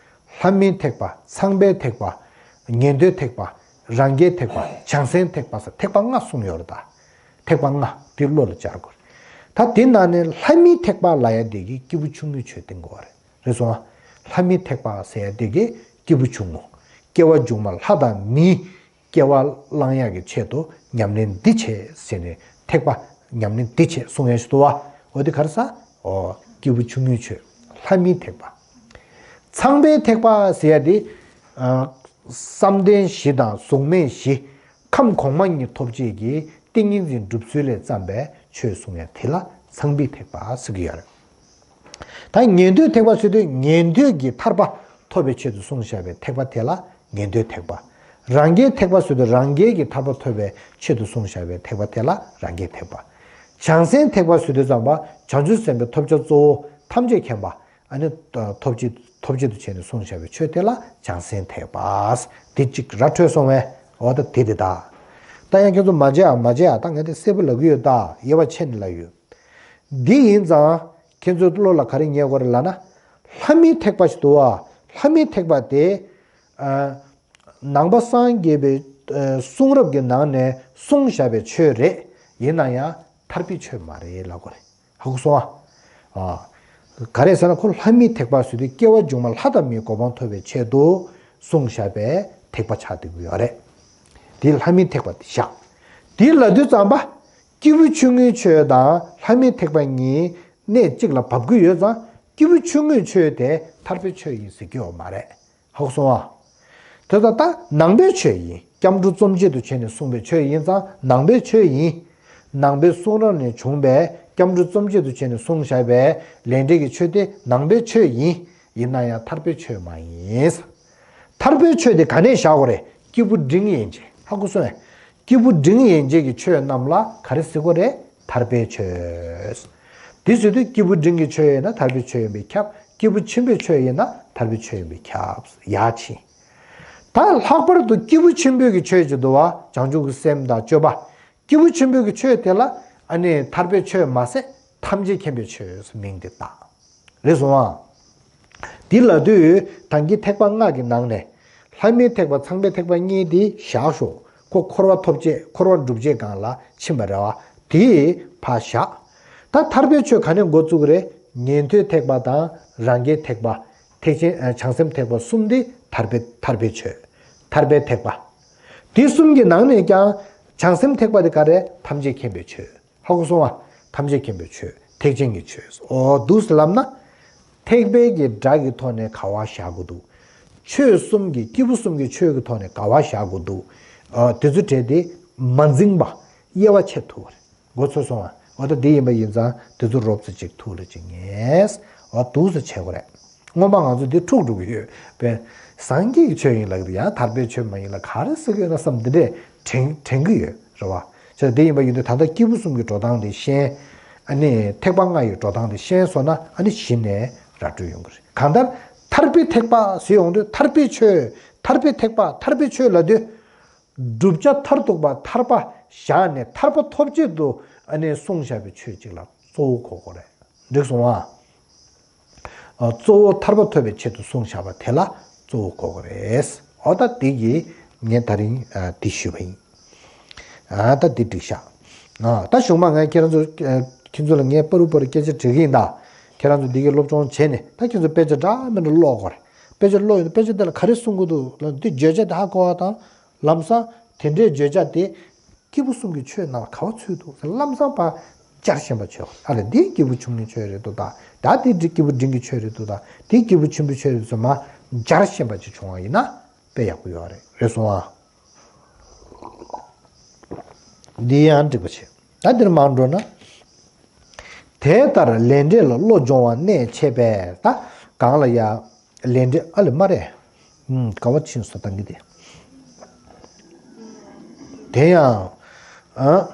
ལྷ་མིའི་ཐེག་པ། ཚངས་པའི་ཐེག་པ། ཉན་ཐོས་ཐེག་པ། རང་རྒྱལ་ཐེག་པ། བྱང་སེམས་ཐེག་པ་ཟེར་ཐེག་པ་ལྔ་གསུངས་ཡོད་རེད་ད། ཐེག་པ་ལྔ་དེ་བློ་ལ་སྦྱར་དགོས་རེད། ད་དེ་ནང་ནས་ལྷ་མིའི་ཐེག་པ་ལབ་ཡ་དེ་གིས་སྐྱེས་བུ་ཆུང་ངུའི་ཆོས་བསྟན་དགོས་པ་རེད། རེད་སོང་ཨ། ལྷ་མིའི་ཐེག་པ་ཟེར་ཡ་དེ་གིས་སྐྱེས་བུ་ཆུང་ངུ། སྐྱེ་བ་མཇུག་མ་ལྷ་དང་མིའི་སྐྱེ་བ་བླང་ཡག་གི་ཆེད་དུ་ཉམས་ལེན་འདི་བྱེད་ཟེར་ནས་ཐེག་པ་ཉམས་ལེན་འདི་བྱེད་གསུང་ཡ་ཞིག་འདུག་བ། འོ་དེ་ག་རེ་ཟེར། འོ། སྐྱེས་བུ་ཆུང་ངུའི་ཆོས། ལྷ་མིའི་ཐེག་པ། ཚངས་པའི་ཐེག་པ་ཟེར་ཡ་དེ། ཨ། བསམ་གཏན་བཞི་དང་གཟུགས་མེད་བཞི། ཁམས་གོང་མ་གཉིས་ཐོབ་བྱེད་ཀྱི་ཏིང་ངེ་འཛིན་སྒྲུབ་ཚུལ་ལས་བརྩམས་པའི་ཆོས་གསུང་ཡ་དེ་ལ་ཚངས་པའི་ཐེག་པ་ཟེར་གྱི་ཡོད་རེད། ད་ཉན་ཐོས་ཐེག་པ་ཟེར་དུས་ཉན་ཐོས་ཀྱི་ཐར་པ་ཐོབ་པའི་ཆེད་དུ་གསུངས་བཞག་པའི་ཐེག་པ་དེ་ལ་ཉན་ཐོས་ཐེག་པ། རང་རྒྱལ་ཐེག་པ་ཟེར་དུས་རང་རྒྱལ་གྱི་ཐར་པ་ཐོབ་པའི་ཆེད་དུ་གསུངས་བཞག་པའི་ཐེག་པ་དེ་ལ་རང་རྒྱལ་ཐེག་པ། བྱང་སེམས་ཐེག་པ་ཟེར་དུས་ཙམ་པ་བྱང་ཆུབ་སེམས་དཔའི་ཐོབ་བྱ་གཙོ་བོ་ཐམས་ཅད་མཁྱེན་པ། ཨ་ནི་ཐོབ་བྱེད་ཐོབ་བྱེད་དུ་བྱས་ནས་གསུངས་བཞག་པའི་ཆོས་དེ་ལ་བྱང་སེམས་ཐེག་པ། དེ་གཅིག་ར་འཕྲོད་སོང་བས། འོ་ད་དེ་དེ་ད། ད་ཡང་ཁྱེད་ཚོ་མ་བརྗེད་ཨ་མ་བརྗེད་ཨ། ད་ངས་དེ་གསལ་པོ་ལབ་ཀྱི་ཡོད་ད། དབྱེ་བ་ཕྱེ་ནས་ལབ་ཡོད། འདི་ཡིན་ཙང་ཁྱེད་ཚོའི་བློ་ལ་ག་རེ་ངེས་དགོས་རེད་ལབ་ན། ལྷ་མིའི་ཐེག་པ་ཞིག་འདུག་བ། ལྷ་མིའི་ཐེག་པ་དེ། ཨ། ནང་པ་སངས་རྒྱས་པའི་ཨ་གསུང་རབ་ཀྱི་ནང་ནས་གསུངས་བཞག་པའི་ཆོས་རེད། ཡིན་ན་ཡང་ཐར་པའི་ཆོས་མ་རེད་ལབ་དགོས་རེད། ཧ་གོ་སོང་ཨ། ཨ། ག་རེ་ཟེར་ན་ཁོ་ལྷ་མིའི་ཐེག་པ་ཟེར་དུས་སྐྱེ་བ་མཇུག་མ་ལྷ་དང་མིའི་གོ་འཕང་ཐོབ་པའི་ཆེད་དུ་གསུངས་བཞག་པའི་ཐེག་པ་ཆགས་བསྡད་ཀྱི་ཡོད་རེད། དེ་ལྷ་མིའི་ཐེག་པ་དེ་བཞག་དེ་ལབ་དུས་ཙམ་པ། སྐྱེས་བུ་ཆུང་ངུའི་ཆོས་དང་ལྷ་མིའི་ཐེག་པ་གཉིས་གནས་གཅིག་ལ་བབས་ཀྱི་ཡོད་ཙང་། སྐྱེས་བུ་ཆུང་ངུའི་ཆོས་དེ་ཐར་པའི་ཆོས་ཡིན་ཟེར་གྱི་ཡོད་མ་རེད། ཧ་གོ་སོང་ཨ། དེ་ལྟར་ད་ནང་པའི་ཆོས་ཡིན། སྐྱབས་འགྲོ་རྩོམ་བྱེད་དུ་བྱས་ནས་གསུངས་པའི་ཆོས་ཡིན་ཙང་ནང་པའི་ཆོས་ཡིན། ནང་པའི་གསུང་རབ་ནས་བྱུང་བའི་སྐྱབས་འགྲོ་རྩོམ་བྱེད་དུ་བྱས་ནས་གསུངས་བཞག་པའི་ལས་འབྲས་ཀྱི་ཆོས་དེ་ནང་པའི་ཆོས་ཡིན། ཡིན་ན་ཡང་ཐར་པའི་ཆོས་མ་ཡིན། ཐར་པའི་ཆོས་དེ་ག་ནས་བཞག་དགོས་རེད། སྐྱེས་བུ་འབྲིང་ཡན་ཆད། ཧ་གོ་སོང་ངས། སྐྱེས་བུ་འབྲིང་ཡན་ཆད་ཀྱི་ཆོས་རྣམས་ལ་ག་རེ་ཟེར་དགོས་རེད། ཐར་པའི་ཆོས། དེ་ཟེར་དུས་སྐྱེས་བུ་འབྲིང་གི་ཆོས་ཡིན་ན་ཐར་པའི་ཆོས་ཡིན་པས་ཁྱབ། སྐྱེས་བུ་ཆེན་པོའི་ཆོས་ཡིན་ན་ཐར་པའི་ཆོས་ཡིན་པས་ཁྱབ། ཡ་ཕྱིན། ད་ལྷག་པར་དུ་སྐྱེས་བུ་ཆེན་པོའི་གི་ཆོས་ཀྱི་འདུལ་བ་བྱང་ཆུབ་ཀྱི་སེམས་དང་སྤྱོད་པ། སྐྱེས་བུ་ཆེན་པོའི་གི་ཆོས་དེ་ལ་ཨ་ནི་ཐར་པའི་ཆོས་མ་ཟད་ཐམས་ཅད་མཁྱེན་པའི་ཆོས་སུ་མིང་དེ་བཏགས། རེད་སོང་ཨ། འདི་ལ་དུས་ད་གིན་ཐེག་པ་ལྔ་གི་ནང་ནས་ལྷ་མིའི་ཐེག་པ་ཚངས་པའི་ཐེག་པ་གཉིས་དེ་བཞག་ཤོག་ཁོ་འཁོར་བ་ཐོབ་བྱེད་འཁོར་བ་སྒྲུབ་བྱེད་སྒང་ལ་ཕྱིན་པ་རེད་བ། དེ་ཕར་བཞག་ད་ཐར་པའི་ཆོས་ག་ནས་འགོ་བཙུགས་རེད། ཉན་ཐོས་ཐེག་པ་དང་རང་རྒྱལ་ཐེག་པ། ཐེག་ཆེན་ཨ་བྱང་སེམས་ཐེག་པ་གསུམ་དེ་ཐར་པའི་ཐར་པའི་ཆོས། ཐར་པའི་ཐེག་པ། དེ་གསུམ་གྱི་ནང་ནས་ཀྱང་བྱང་སེམས་ཐེག་པ་དེ་ག་རེ། ཐམས་ཅད་མཁྱེན་པའི་ཆོས། ཧ་གོ་སོང་བ། ཐམས་ཅད་མཁྱེན་པའི་ཆོས། ཐེག་ཆེན་གྱི་ཆོས། འོ་འདུག་སེ་ལབ་ན། ཐེག་པའི་གི་སྒྲ་གི་ཐོག་ནས་ག་བ་བཞག་དགོས་འདུག་ཆོས་གསུམ་གྱི་སྐྱེས་བུ་གསུམ་གྱི་ཆོས་ཀྱི་ཐོག་ནས་ག་བ་བཞག་དགོས་འདུག་ཨ་དེ་ཚོ་བྲལ་ཏེ་མ་འཛིངས་པ་དབྱེ་བ་ཕྱེ་ཐུབ་པ་རེད། མགོ་ཚོས་སོང་བ། འོ་ད་འདི་ཡིན་པ་ཡིན་ཙང་དེ་ཚོ་རོབ་ཙམ་ཅིག་ཐུགས་ལ་ཅིག་ངེས། འོ་འདུག་སེ་བྱེད་དགོས་རེད། སྔོན་མ་ང་ཚོ་འདི་འཁྲུག་འགྲོ་གི་ཡོད་པས། སངས་རྒྱས་ཀྱི་ཆོས་ཡིན་ལབ་ཀྱི་འདུག་ཡང་ཐར་པའི་ཆོས་མ་ཡིན་ལ་ག་རེ་ཟེར་གྱི་ཡོད་ན་བསམ་འདི་འདྲས་དྲན་དྲན་གྱི་ཡོད་རེད་བ། བྱས་ཙང་འདི་ཡིན་པ་ཡིན་དུས་ད་ལྟ་སྐྱེས་བུ་གསུམ་གྱི་འགྲོ་སྟངས་དེ་ཤེས། ཨ་ནི་ཐེག་པ་ལྔ་ཡི་འགྲོ་སྟངས་དེ་ཤེས་སོང་ན་ཨ་ནི་གཞི་ནས་ར་སྤྲོད་ཡོང་གི་རེད། གང་ལྟར་ཐར་པའི་ཐེག་པ་ཟེར་ཡོང་དུས་ཐར་པའི་ཆོས། ཐར་པའི་ཐེག་པ། ཐར་པའི་ཆོས་ལབ་དུས། བསྒྲུབ་བྱ་མཐར་ཐུག་པ་ཐར་པ་བཞག་ནས་ཐར་པ་ཐོབ་ཆེད་དུ་ཨ་ནི་གསུངས་བཞག་པའི་ཆོས་གཅིག་ལ་གཙོ་བོ་གོ་དགོས་རེད། འགྲིག་སོང་ཨ། ཨ་གཙོ་བོ་ཐར་པ་ཐོབ་པའི་ཆེད་དུ་གསུངས་བཞག་པ་དེ་ལ་གཙོ་བོ་གོ་དགོས་རེད། འོ་ད་འདི་གིས་ངས་ད་རིང་ཨ་འདི་ཞུས་པ་ཡིན། ཨ་ད་འདི་འགྲིག་ཤག་ཨ་ད་གཞུག་མ་ངས་ཁྱེད་རང་ཚོ་ཨ་ཁྱེད་ཚོ་ལ་ངས་པ་རུ་པ་རུ་སྐད་ཆ་དྲི་གི་ཡིན་ད། ཁྱེད་རང་ཚོ་འདི་གའི་སློབ་སྦྱོང་བྱས་ནས་ད་ཁྱེད་ཚོ་དཔེ་ཆ་འདྲ་མི་འདྲ་ཀློག་དགོས་རེད། དཔེ་ཆ་ཀློག་ཡོང་དུས་དཔེ་ཆ་དེ་ལ་ག་རེ་གསུང་གི་འདུག་ལབ་ན་འདི་བརྗོད་བྱ་དེ་ཧ་གོ་བ་དང་། ལམ་སང་དེ་འདྲའི་བརྗོད་བྱ་དེ་སྐྱེས་བུ་གསུམ་གྱི་ཆོས་ནང་ལ་ག་བ་ཚུད་འདུག་ཟེར་ལམ་སང་ཕར་སྦྱར་ཤེས་པ་བྱེད་དགོས། ཨ་ལས་འདི་སྐྱེས་བུ་ཆུང་ངུའི་ཆོས་རེད་འདུག་ད། ད་འདི་སྐྱེས་བུ་འབྲིང་གི་ཆོས་རེད་འདུག་ད། འདི་སྐྱེས་བུ་ཆེན་པོའི་ཆོས་རེད་ཟེར་མར་སྦྱར་ཤེས་པ་ཅིག་བྱུང་བ་ཡིན་ན་དཔེ་ཡག་པོ་ཡོད་རེད། རེད་སོང་ཨ། འདི་ཡང་འགྲིག་པ་བྱེད། ད་འདིར་མར་འགྲོ་ན། དེ་ལྟར་ལས་འབྲས་ལ་བློ་སྦྱོང་བ་གནད་ཆེ་བས། ད་གང་ལ་ཡ། ལས་འབྲས་ཨ་ལས་མ་རེད། ཨུམ་ག་བ་ཕྱིན་སོ་ད་འདི་དེ། དེ་ཡང་། ཨ།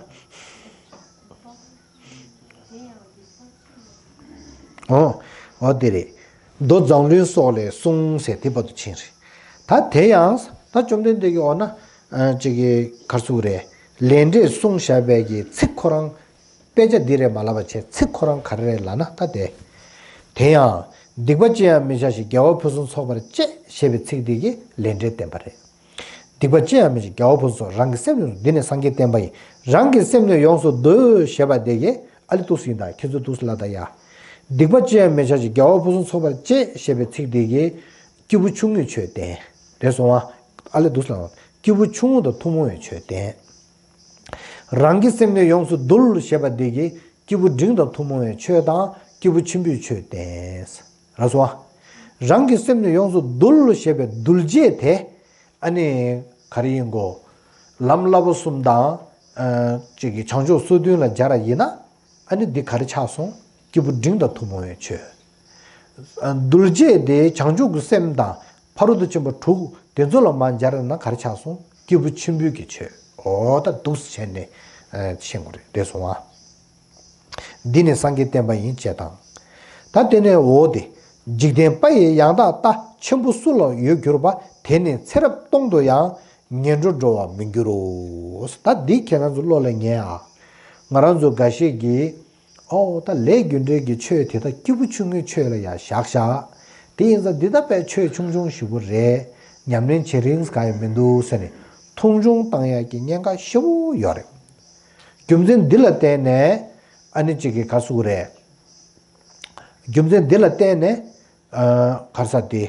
འོ། འོ་དེ་རེད། མདོ་མཛངས་བླུན་སོགས་ལས་གསུངས་ཟེར་དེ་བར་དུ་ཕྱིན་རེད། ད་དེ་ཡང་ད་བཅོམ་ལྡན་འདས་ཀྱིས་འོ་ན། ཨ་ཅིག་གི་གར་སུ་རེད། ལས་འབྲས་གསུངས་བཞག་པའི་གི་ཚིག་ཁོ་རང་། དཔེ་ཆ་འདི་རེད་མ་ལབ་པ་བྱས་ཚིག་ཁོ་རང་ག་རེ་རེད་ལབ་ན་ད་དེ། དེ་ཡང་། སྡིག་པ་ཅི་ཡང་མི་བྱ་ཞིང་། དགེ་བ་ཕུན་སུམ་ཚོགས་པར་སྤྱད་ཞེས་པའི་ཚིག་འདི་གིས་ལས་འབྲས་བསྟན་པ་རེད། སྡིག་པ་ཅི་ཡང་མི་བྱ་ཞིང་། དགེ་བ་ཕུན་སུམ་ཚོགས། རང་གི་སེམས་ནི། འདི་ནི་སངས་རྒྱས་བསྟན་པ་ཡིན། རང་གི་སེམས་ནི་ཡོངས་སུ་འདུལ་ཞེས་པ་འདི་གིས་ཨ་ལས་འདུག་སེ་ཡིན་ད་ཁྱེད་ཚོ་འདུག་སེ་ལབ་ད་ཡ། སྡིག་པ་ཅི་ཡང་མི་བྱ་ཞིང་། དགེ་བ་ཕུན་སུམ་ཚོགས་པར་སྤྱད་ཞེས་པའི་ཚིག་འདི་གིས་སྐྱེས་བུ་ཆུང་ངུའི་ཆོས་བསྟན། རེད་སོང་ཨ། ཨ་ལས་འདུག་སེ་ལབ། སྐྱེས་བུ་ཆུང་ངུ་དང་ཐུན་མོང་བའི་ཆོས་བསྟན། རང་གི་སེམས་ནི་ཡོངས་སུ་འདུལ་ཞེས་པ་འདི་གིས་སྐྱེས་བུ་འབྲིང་དང་ཐུན་མོང་བའི་ཆོས་དང་སྐྱེས་བུ་ཆེན་པོའི་ཆོས་བསྟན། ར་སོ། རང་གི་སེམས་ནི་ཡོངས་སུ་འདུལ་ཞེས་པའི་འདུལ་བྱེད་དེ། ཨ་ནི་ག་རེ་ཡིན་གོ། ལམ་བསླབ་པ་གསུམ་དང་། ཨ་ཅིག་གི་བྱང་ཆུབ་སོ་བདུན་ལ་སྦྱར་བ་ཡིན་ན། ཨ་ནི་འདི་ག་རེ་ཆགས་སོང་། སྐྱེས་བུ་འབྲིང་དང་ཐུན་མོང་བའི་ཆོས། ཨ་འདུལ་བྱེད་དེ་བྱང་ཆུབ་ཀྱི་སེམས་དང་ཕ་རོལ་ཏུ་ཕྱིན་པ་དྲུག་དེ་ཚོ་ལ་མར་སྦྱར་ན་ག་རེ་ཆགས་སོང་། སྐྱེས་བུ་ཆེན་པོའི་གི་ཆོས། འོ་ད་འདུག་སེ་བྱས་ནས་ཨ་ཤེས་དགོས་རེད། རེད་སོང་ཨ། འདི་ནི་སངས་རྒྱས་བསྟན་པ་ཡིན་ཅེས་དང་། ད་དེ་ནས་འོ་དེ། འཇིག་རྟེན་པ་ཡི་ཡང་དག་ལྟ། ཆེན་པོ་སུ་ལ་ཡོད་གྱུར་པ། དེ་ནི་ཚེ་རབས་སྟོང་དུ་ཡང་། ངན་འགྲོར་འགྲོ་བར་མི་འགྱུར་རོ། ད་འདི་ཁྱེད་རང་ཚོ་བློ་ལ་ངེས་ཨ། ང་རང་ཚོ་འགའ་ཤས་ཀྱིས། ཨོ་ད་ལས་རྒྱུ་འབྲས་ཀྱི་ཆོས་དེ་དག་སྐྱེས་བུ་ཆུང་ངུའི་ཆོས་ལ་ཡང་བཞག་བཞག་དེ་ཡིན་ཙང་འདི་ད་དཔེ་ཆོས་ཆུང་ཆུང་ཞིག་པོ་རེད། ཉམས་ལེན་བྱེད་རིན་གང་ཡང་མི་འདུག་ཟེར་ནས་མཐོང་ཆུང་བཏང་ཡག་གི་ཉེན་ཁ་ཞེ་པོ་ཡོད་རེད། རྒྱུ་མཚན་འདི་ལ་བརྟེན་ནས་ཨ་ནི་གཅིག་གིས་ག་ཟེར་དགོས་རེད། རྒྱུ་མཚན་འདི་ལ་བརྟེན་ནས་ག་རེ་ཟེར་དེ།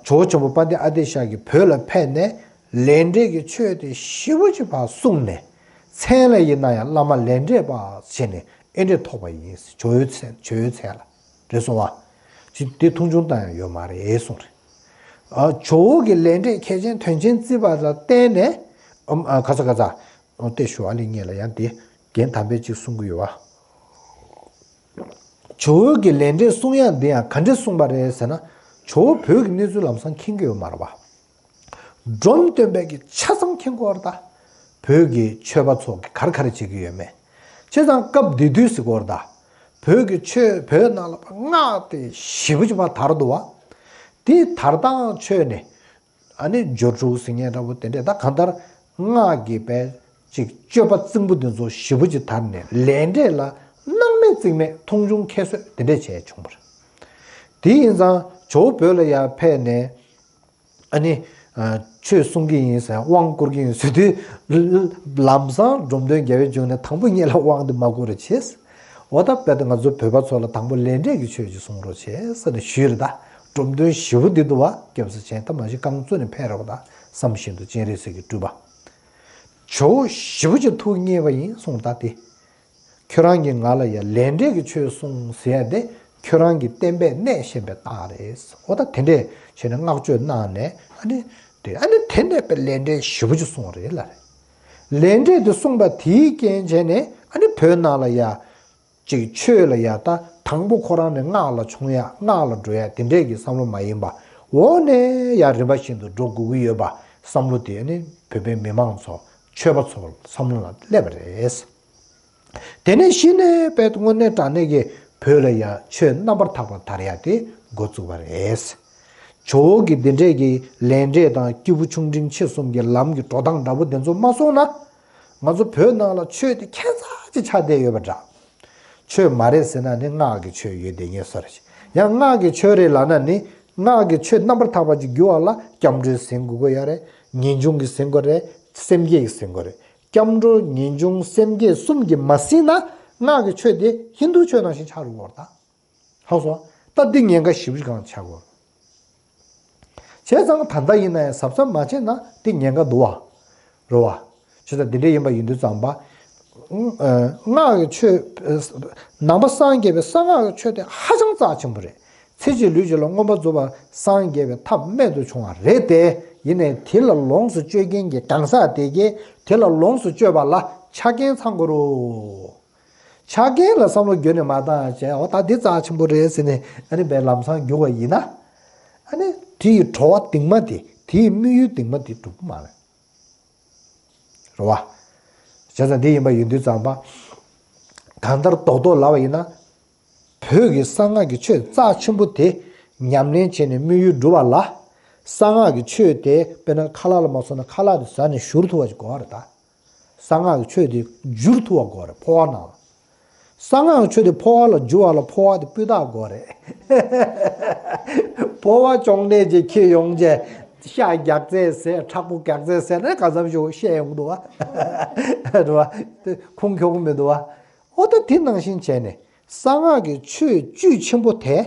ཇོ་བོ་ཆེན་པོ་དཔལ་ལྡན་ཨ་ཏི་ཤ་གིས་བོད་ལ་ཕེབས་ནས་ལས་འབྲས་ཀྱི་ཆོས་དེ་ཞེ་པོ་ཅིག་ཕར་གསུངས་ནས་མཚན་ལ་ཡིན་ན་ཡང་བླ་མ་ལས་འབྲས་པ་བྱས་ནས་ཨེ་འདྲས་ཐོབ་པ་ཡིན། ཇོ་བོའི་མཚན་ཇོ་བོའི་མཚན་ལ་རེད་གསུངས་པ། ཅིག་དེ་མཐོང་ཆུང་བཏང་ཡང་ཡོད་མ་རེད་གསུངས་རེད། ཇོ་བོ་གི་ལས་འབྲས་ཁྱད་ཆོས་དོན་ཆེན་བརྩིས་པ་ལ་བརྟེན་ནས་ཨམ་ཨ་ག་ས་ག་ས་ཏེ་ཞུ་ཨ་ལི་ངེད་ལ་ཡང་དེ་རྒན་དམ་པས་ཅིག་གསུང་གི་ཡོད་བ། ཇོ་བོ་གི་ལས་འབྲས་གསུང་ཡག་འདི་ཡང་ག་འདྲས་གསུངས་པ་རེད་ཟེར་ན། ཇོ་བོ་བོད་ཀྱི་གནས་ཚུལ་ལམ་སང་མཁྱེན་གྱི་ཡོད་མ་རེད་བ། འབྲོམ་སྟོན་པས་ཀྱི་ཆ་ཚང་མཁྱེན་གྱི་ཡོད་རེད་ད། བོད་ཀྱི་ཆོས་པ་ཚོ་གི་ག་རེ་ག་རེ་བྱེད་ཀྱི་ཡོད་མེད། བྱས་ཙང་སྐབས་དེ་དུས་ཟེར་གྱི་ཡོད་རེད་ད། བོད་ཀྱི་ཆོས་བོད་ནང་ལ་སྔགས་དེ་ཞེ་པོ་ཅིག་ཕར་དར་འདུག་བ། དེ་དར་སྟངས་ཆོས་ནས། ཨ་ནི་སྦྱོར་དྲུག་ཟེར་མཁན་འདྲ་པོ་དེ་འདྲས་ད་གང་ལྟར་སྔགས་ཀྱི་བས་ཅིག་སྤྱོད་པ་རྩིང་པོ་འདི་ཚོ་ཞེ་པོ་ཅིག་དར་ནས་ལས་འབྲས་ལ་སྣང་མེད་རྩིས་མེད་མཐོང་ཆུང་ཁྱད་གསོད་དེ་འདྲས་བྱས་བྱུང་བ་རེད། དེ་ཡིན་ཙང་ཇོ་བོ་བོད་ལ་ཡར་ཕེབས་ནས་ཨ་ནི་ཆོས་གསུང་གི་ཡིན་ཟེར་དབང་བསྐུར་གི་ཡིན་ཟེར་དུས་ལམ་སང་འབྲོམ་སྟོན་རྒྱལ་བའི་འབྱུང་གནས་དང་པོ་ངེད་ལ་དབང་འདི་མ་བསྐུར་རོགས་བྱེད། འོ་ད་དཔེ་ད་ང་ཚོ་བོད་པ་ཚོ་ལ་དང་པོ་ལས་འབྲས་ཀྱི་ཆོས་ཅིག་གསུང་རོགས་བྱེད་ཟེར་ནས་ཞུས་རེད་ད། འབྲོམ་སྟོན་ཞེ་པོ་འདི་འདུག་བ། སྐྱབས་སུ་མཆི་ད་མ་གཞི་རྐང་བཙུགས་ནས་ཕེབས་རོགས་ད་བསམ་བཞིན་དུ་སྤྱན་རས་གཟིགས་ཀྱི་སྤྲུལ་པ། ཇོ་བོ་ཞེ་པོ་ཅིག་ཐུགས་མཉེས་པ་ཡིན་གསུངས་ད་དེ། ཁྱོད་རང་གིས་ང་ལ་ཡ་ལས་འབྲས་ཀྱི་ཆོས་གསུངས་ཟེར་ཡ་དེ་ཁྱོད་རང་གི་བསྟན་པའི་གནས་ཤན་པའི་རྟགས་རེད། འོ་ད་དེ་འདྲས་བྱས་ནས་བསྔགས་བརྗོད་གནང་ནས་ཨ་ནི་དེ་ཨ་ནི་དེ་འདྲས་པའི་ལས་འབྲས་ཞེ་པོ་ཅིག་གསུངས་རེད་ལ་རེད། ལས་འབྲས་དེ་གསུངས་པ་དེའི་རྐྱེན་བྱས་ནས་ཨ་ནི་བོད་ནང་ལ་ཡ། ཅིག་ཆོས་ལ་ཡ་ད་དང་པོ་ཁོ་རང་ནས་སྔགས་ལ་མཆོང་ཡ་སྔགས་ལ་འགྲོ་ཡ་དེ་འདྲས་ཀྱི་བསམ་བློ་མ་ཡིན་པ། འོག་ནས་ཡ་རིམ་པ་བཞིན་དུ་འགྲོ་དགོས་ཀྱི་ཡོད་པ་བསམ་བློ་དེ་ནི་བོད་པའི་མི་མང་ཚོ་ཆོས་པ་ཚོ་བསམ་བློ་ལ་སླེབས་པ་རེད། དེ་ནས་གཞི་ནས་དཔེ་དངོས་གནས་དྲང་གནས་ཀྱི་བོད་ལ་ཡ་ཆོས་རྣམ་པར་དག་པ་དར་ཡ་དེ་འགོ་བཙུགས་པ་རེད། ཇོ་བོ་གི་འདི་འདྲས་ཀྱི་ལས་འབྲས་དང་སྐྱེས་བུ་ཆུང་འབྲིང་ཆེ་གསུམ་གྱི་ལམ་གྱི་འགྲོ་སྟངས་འདྲ་པོ་དེ་ཚོ་མ་སོང་ན། ང་ཚོ་བོད་ནང་ལ་ཆོས་དེ་ཁྱད་མཚར་ཅིག་ཆགས་བསྡད་ཡོད་པ་འདྲ། ཆོས་མ་རེད་ཟེར་ན་ནི་སྔགས་ཀྱི་ཆོས་ཡོད་བསྡད་ངེས་སོ་རེད། ཡང་སྔགས་ཀྱི་ཆོས་རེད་ལབ་ན་ནི་སྔགས་ཀྱི་ཆོས་རྣམ་པར་དག་པ་ཅིག་འགྱུར་བ་ལ་སྐྱབས་འགྲོས་ཟིན་དགོས་ཀྱི་ཡོད་རེད། ངེས་འབྱུང་གིས་ཟིན་དགོས་རེད། སེམས་བསྐྱེད་ཀྱིས་ཟིན་དགོས་རེད། སྐྱབས་འགྲོ་ངེས་འབྱུང་སེམས་བསྐྱེད་གསུམ་གྱིས་མ་ཟིན་ན་སྔགས་ཀྱི་ཆོས་དེ་ཧིན་དུའི་ཆོས་ནང་བཞིན་ཆགས་འགྲོ་གི་ཡོད་རེད་ད། ཧ་གོ་སོང་། ད་འདི་ཉེན་ཁ་ཞེ་པོ་ཅིག་གང་ཆགས་ཀྱི་ཡོད་རེད། བྱས་ཙང་ད་ལྟ་ཡིན་ན་ཡང་གཟབ་གཟབ་མ་བྱས་ན་དེ་ཉེན་ཁ་འདུག་བ། རེད་བ། བྱས་ཙང་འདི་འདྲ་ཡིན་པ་ཡིན་དུས་ཙམ་པ། ཨ་སྔགས་ཀྱི་ཆོས། ནང་པ་སངས་རྒྱས་པའི་གསང་སྔགས་ཀྱི་ཆོས་དེ་ཧ་ཅང་རྩ་ཆེན་པོ་རེད། ཚེ་གཅིག་ལུས་གཅིག་ལ་མངོན་པར་རྫོགས་པ་སངས་རྒྱས་པའི་ཐབས་རྨད་དུ་བྱུང་བ་རེད་དེ། ཡིན་ནའི་དེ་ལ་ལོངས་སུ་སྤྱོད་མཁན་གྱི་གང་ཟག་དེ་གས་དེ་ལ་ལོངས་སུ་སྤྱོད་པ་ལ་ཆ་རྐྱེན་ཚང་དགོས་རེད། ཆ་རྐྱེན་ལ་བསམ་བློ་བརྒྱུད་ནས་མ་བཏང་བྱས་འོ་ད་འདི་རྩ་ཆེན་པོ་རེད་ཟེར་ནས་ཨ་ནི་བས་ལམ་སང་རྒྱུག་པ་ཡིན་ན། ཨ་ནི་དེ་ཡི་གྲོ་བ་གདིང་མ་དེ་དེ་ཡི་དམིགས་ཡུལ་གདིང་མ་དེ་འགྲུབ་ཀྱི་མ་རེད། རེད་བ། བྱས་ཙང་འདི་ཡིན་པ་ཡིན་དུས་ཙམ་པ། གང་ལྟར་རྡོག་རྡོག་ལབ་པ་ཡིན་ན། བོད་ཀྱི་གསང་སྔགས་ཀྱི་ཆོས་རྩ་ཆེན་པོ་དེ་ཉམས་ལེན་བྱས་ནས་དམིགས་ཡུལ་འགྲུབ་པ་ལ། གསང་སྔགས་ཀྱི་ཆོས་དེ་དཔེར་ན་ཁ་ལག་ལ་མ་སོང་ན་ཁ་ལག་དེ་ཟ་ནས་བཞུར་ཐུབ་པ་ཞིག་དགོས་པ་རེད་ད། གསང་སྔགས་ཀྱི་ཆོས་དེ་བསྒྱུར་ཐུབ་པ་དགོས་རེད་ཕོ་བ་ནང་ལ། གསང་སྔགས་ཀྱི་ཆོས་དེ་ཕོ་བ་ལ་བསྒྱུར་བ་ལ་ཕོ་བ་དེ་སྤུས་དག་དགོས་རེད། ཕོ་བ་གཅོང་ནད་ཅིག་འཁྱེར་ཡོང་རྗེས་ཤ་རྒྱགས་ཚད་ཟས་ཁྲག་པོ་རྒྱགས་ཚད་ཟས་ནས་གང་འཚམ་ཞིག་བཤད་ཡོང་གི་འདུག་བ། རེད་བ། དེ་ཁུངས་འཁྱོལ་གི་མི་འདུག་བ། འོ་ད་དེ་ནང་བཞིན་བྱས་ནས་གསང་སྔགས་ཀྱི་ཆོས་བཅུད་ཆེན་པོ་དེ།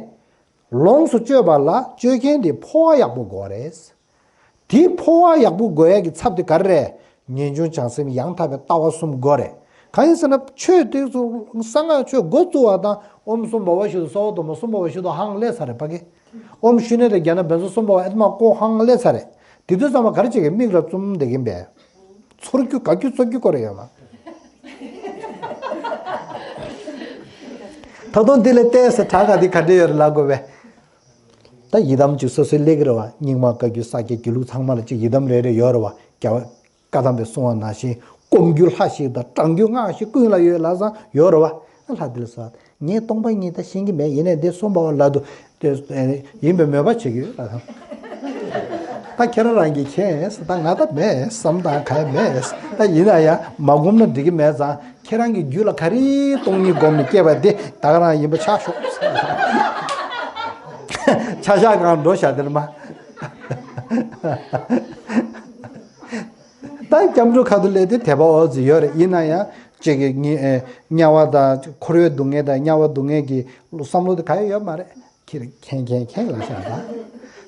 ལོངས་སུ་སྤྱོད་པ་ལ་སྤྱོད་མཁན་དེ་ཕོ་བ་ཡག་པོ་དགོས་རེད། དེ་ཕོ་བ་ཡག་པོ་དགོས་ཡག་གི་ཚབ་དེ་ག་རེ་རེད། ངེས་འབྱུང་བྱང་སེམས་ཡང་དག་པའི་ལྟ་བ་གསུམ་དགོས་རེད། གང་ཡིན་ཟེར་ན་ཆོས་དེ་ཚོ་གསང་སྔགས་ཆོས་འགོ་བཙུགས་པ་དང་ཨོཾ་སུམ་བྷ་བ་ཤི་ཏུ་སྭཱ་ཧཱ་དུ་མ་སུམ་བྷ་བ་ཤི་ཏུ་ཧང་ལས་ཚར་རེད་ཕ་གི། ཨོཾ་ཤུ་ནེ་རེ་རྒྱ་ན་བན་སོ་སུམ་བྷ་བ་ཨེ་ཏ་མ་ཀོ་ཧང་ལས་ཚར་རེད། དེ་དུས་ཙམ་པ་ག་རེ་བྱེད་ཀྱི་མིག་ལ་བཙུམ་བསྡད་ཀྱིན་པས། ཚོར་རྒྱུ་དགའ་རྒྱུ་ཚོར་རྒྱུ་སྐོར་ཡོད་མ། ད་དུང་འདི་ལས་ཏོག་ཙམ་དྲག་ག་འདི་ག་འདྲ་ཡོད་རེད་ལབ་དགོས་པས། ད་ཡི་དམ་གཅིག་སོ་སོའི་སླེབས་ཀྱི་རེད་བ། སྙིགས་མ་བཀའ་བརྒྱུད་ས་སྐྱའི་དགེ་ལུགས་ཚང་མ་ལ་གཅིག་ཡི་དམ་རེ་རེ་ཡོད་རེད་བ། རྒྱལ་བ་བཀའ་གདམས་པས་གསུངས་པ་ནང་བཞིན་སྒོམ་རྒྱུ་ལྷ་ཞིག་དང་བགྲང་རྒྱུ་སྔགས་ཤིག་ཀུན་ལ་ཡོད་ལབ་ཙང་ཡོད་རེད་བ། ལྷ་དེ་ལ་ཟེར། ངས་སྟོང་པ་ཉིད་ད་ཤེས་ཀྱི་མེད། ཡིན་ནའི་འདི་སུམ་བྷ་བ་ལ་དུ་དེ་ཡིན་པའི་མོས་པ་བྱེད་ཀྱི་ཡོད་ལབ་དང་། ད་ཁྱེད་རང་རང་གིས་མཁྱེན་ཟེར། ད་ང་ད་མེད་བསམ་བློ་གང་ཡང་མེད་ཟེར། ད་ཡིན་ན་ཡང་མ་སྒོམ་ན་འགྲིག་གི་མེད་ཙང་ཁྱེད་རང་གི་རྒྱུད་ལ་ག་རེ་སྟོང་ཉིད་སྒོམ་ནས་སྐྱེས་པ་དེ་ད་ག་རང་ཡིན་པ་ཆགས་ཤོག་ཟེར། ཆ་བཞག་གང་འགྲོ་བཞག་དེར་མ། ད་སྐྱབས་འགྲོ་ཁ་ཐུག་ལས་དེ་དད་པ་འོ་ཙི་ཡོད་རེད། ཡིན་ན་ཡང་ཅིག་གི་དམྱལ་བ་དང་འཁོར་བའི་སྡུག་བསྔལ་དང་དམྱལ་བ་སྡུག་བསྔལ་གྱི་བསམ་བློ་དེ་ག་ཡང་ཡོད་མ་རེད། ཁྱེད་ཁྱེད་ཁྱེད་ཁྱེད་ལ་བཞག་ད།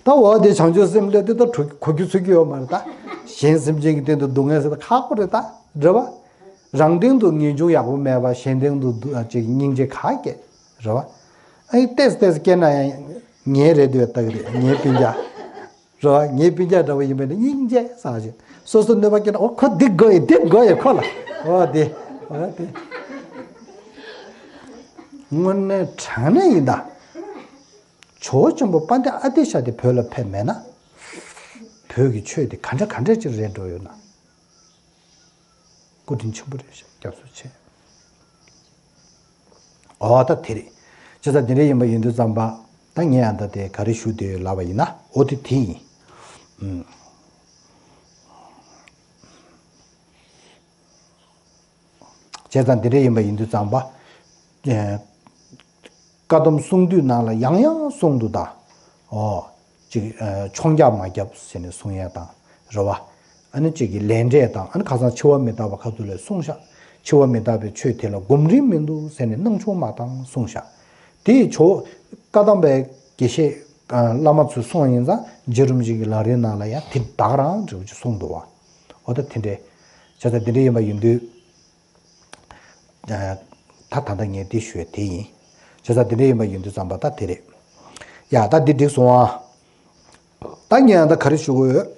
ད་འོ་དེ་བྱང་ཆུབ་སེམས་ལས་དེ་ད་གོ་རྒྱུ་ཚོད་རྒྱུ་ཡོད་མ་རེད་ད། གཞན་སེམས་ཅན་གྱི་སྟེང་དུ་སྡུག་བསྔལ་ཟེར་ད་ཁག་པོ་རེད་ད། རེད་བ། རང་སྟེང་དུ་ངེས་འབྱུང་ཡག་པོ་མེད་པ་གཞན་སྟེང་དུ་སྡུག་ཅིག་སྙིང་རྗེ་ག་སྐྱེ། རེད་བ། ཨ་ནི་ཏེས་ཏེས་སྐྱེ་ན་ཡང་ངའི་རེད་འདོད་ལྟ་གི་རེད། ངའི་སྤུན་ཀྱག་རེད་བ། ངའི་སྤུན་ཀྱག་འདྲ་བོ་ཡིན་པས་ན་སྙིང་རྗེ་བསམ་བཞིན་སོ་སོ་གནོད་པ་སྐྱེལ་ན། འོ་ཁོ་འདི་དགོས་ཡི་འདི་དགོས་ཡི་ཁོ་ལ། འོ་དེ་འོ་དེ། དངོས་གནས་དྲང་གནས་ཡིན་ད། ཇོ་བོ་ཆེན་པོ་དཔལ་ལྡན་ཨ་ཏི་ཤ་དེ་བོད་ལ་ཕེབས་མེད་ན། བོད་ཀྱི་ཆོས་དེ་ག་འདྲ་ག་འདྲ་ཅིག་རེད་འགྲོ་ཡོད་ན། སྐུ་དྲིན་ཆེན་པོ་རེད་ཤག་སྐྱབས་སུ་མཆི། འོ་ད་དེ་རེད། བྱས་ཙང་དེ་འདྲ་ཡིན་པ་ཡིན་དུས་ཙམ་པ། ད་ངས་ཡང་ད་དེ་ག་རེ་ཞུ་འདོད་ཡོད་ལབ་པ་ཡིན་ན། འོ་དེ་དེ་ཡིན། ཨུམ། བྱས་ཙང་དེ་འདྲ་ཡིན་པ་ཡིན་དུས་ཙམ་པ། ཨེ། བཀའ་གདམས་གསུང་དུས་ནང་ལ་ཡང་ཡང་གསུང་འདུག་ད། ཨོ། ཅིག་ཨ། མཆོང་རྒྱག་མ་རྒྱབ་ཟེར་ནས་གསུང་ཡ་དང་། རེད་བ། ཨ་ནི་ཅིག་གི་ལས་འབྲས་དང་། ཨ་ནི་ཁ་སང་འཆི་བ་མི་རྟག་པ་ཁ་ཐུག་ལ་གསུངས་ཤག་འཆི་བ་མི་རྟག་པའི་ཆོས་དེ་ལ་སྒོམ་རིན་མི་འདུག་ཟེར་ནས་སྣང་ཆུང་མ་བཏང་གསུངས་ཤག་དེ་ཡི་ཇོ་བོ་བཀའ་གདམས་པའི་དགེ་བཤེས་ཨ། བླ་མ་ཚོས་གསུངས་ཡིན་ཙང་། རྗེ་རིན་པོ་ཆེ་གི་ལམ་རིམ་ནང་ལ་ཡང་དེ་ད་ག་རང་འདྲ་བོ་ཅིག་གསུངས་འདུག་བ། འོ་ད་དེ་འདྲས། བྱས་ཙང་དེ་འདྲས་ཡིན་པ་ཡིན་དུས། ཨ། ད་ད་ལྟ་ངས་འདི་ཞུ་ཡ་དེ་ཡིན། བྱས་ཙང་དེ་འདྲས་ཡིན་པ་ཡིན་དུས་ཙམ་པ་ད་དེ་རེད། ཡ་ད་འདི་འགྲིག་སོང་ཨ། ད་ངས་ཡང་ད་ག་རེ་ཞུ་དགོས་ཡོད།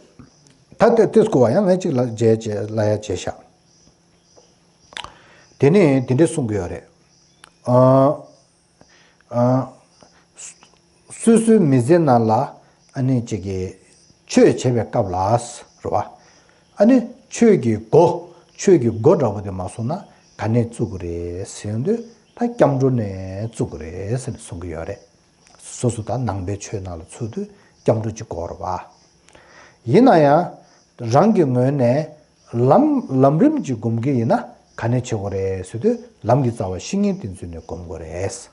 ད་དེ་དེ་སྐོར་བ་ཡང་ངས་ཅིག་ལ་བྱས་བྱས་ལ་ཡ་བྱས་ཤག་དེ་ནས་དེ་འདྲས་གསུང་གི་ཡོད་རེད། ཨ། ཨ། སོ་སོའི་མི་ཚེ་ནང་ལ་ཨ་ནི་ཅིག་གི་ཆོས་བྱེད་པའི་སྐབས་ལ་རེད་བ། ཨ་ནི་ཆོས་ཀྱི་སྒོ། ཆོས་ཀྱི་སྒོ་འདྲ་པོ་དེ་མ་སོང་ན་ག་ནས་བཙུགས་དགོས་རེད་ཟེར་དུས། ད་སྐྱབས་འགྲོ་ནས་བཙུགས་དགོས་རེད་ཟེར་ནས་གསུང་གི་ཡོད་རེད། སོ་སོ་ད་ནང་པའི་ཆོས་ནང་ལ་ཚུད་དུས་སྐྱབས་འགྲོ་གཅིག་དགོས་རེད་བ། ཡིན་ན་ཡང་རང་གི་ངོས་ནས་ལམ་ལམ་རིམ་གྱིས་སྒོམ་གྱི་ཡིན་ན་ག་ནས་བྱེད་དགོས་རེད་ཟེར་དུས། ལམ་གྱི་རྩ་བ་བཤེས་གཉེན་དེ་ཚོ་ནས་སྒོམ་དགོས་རེད།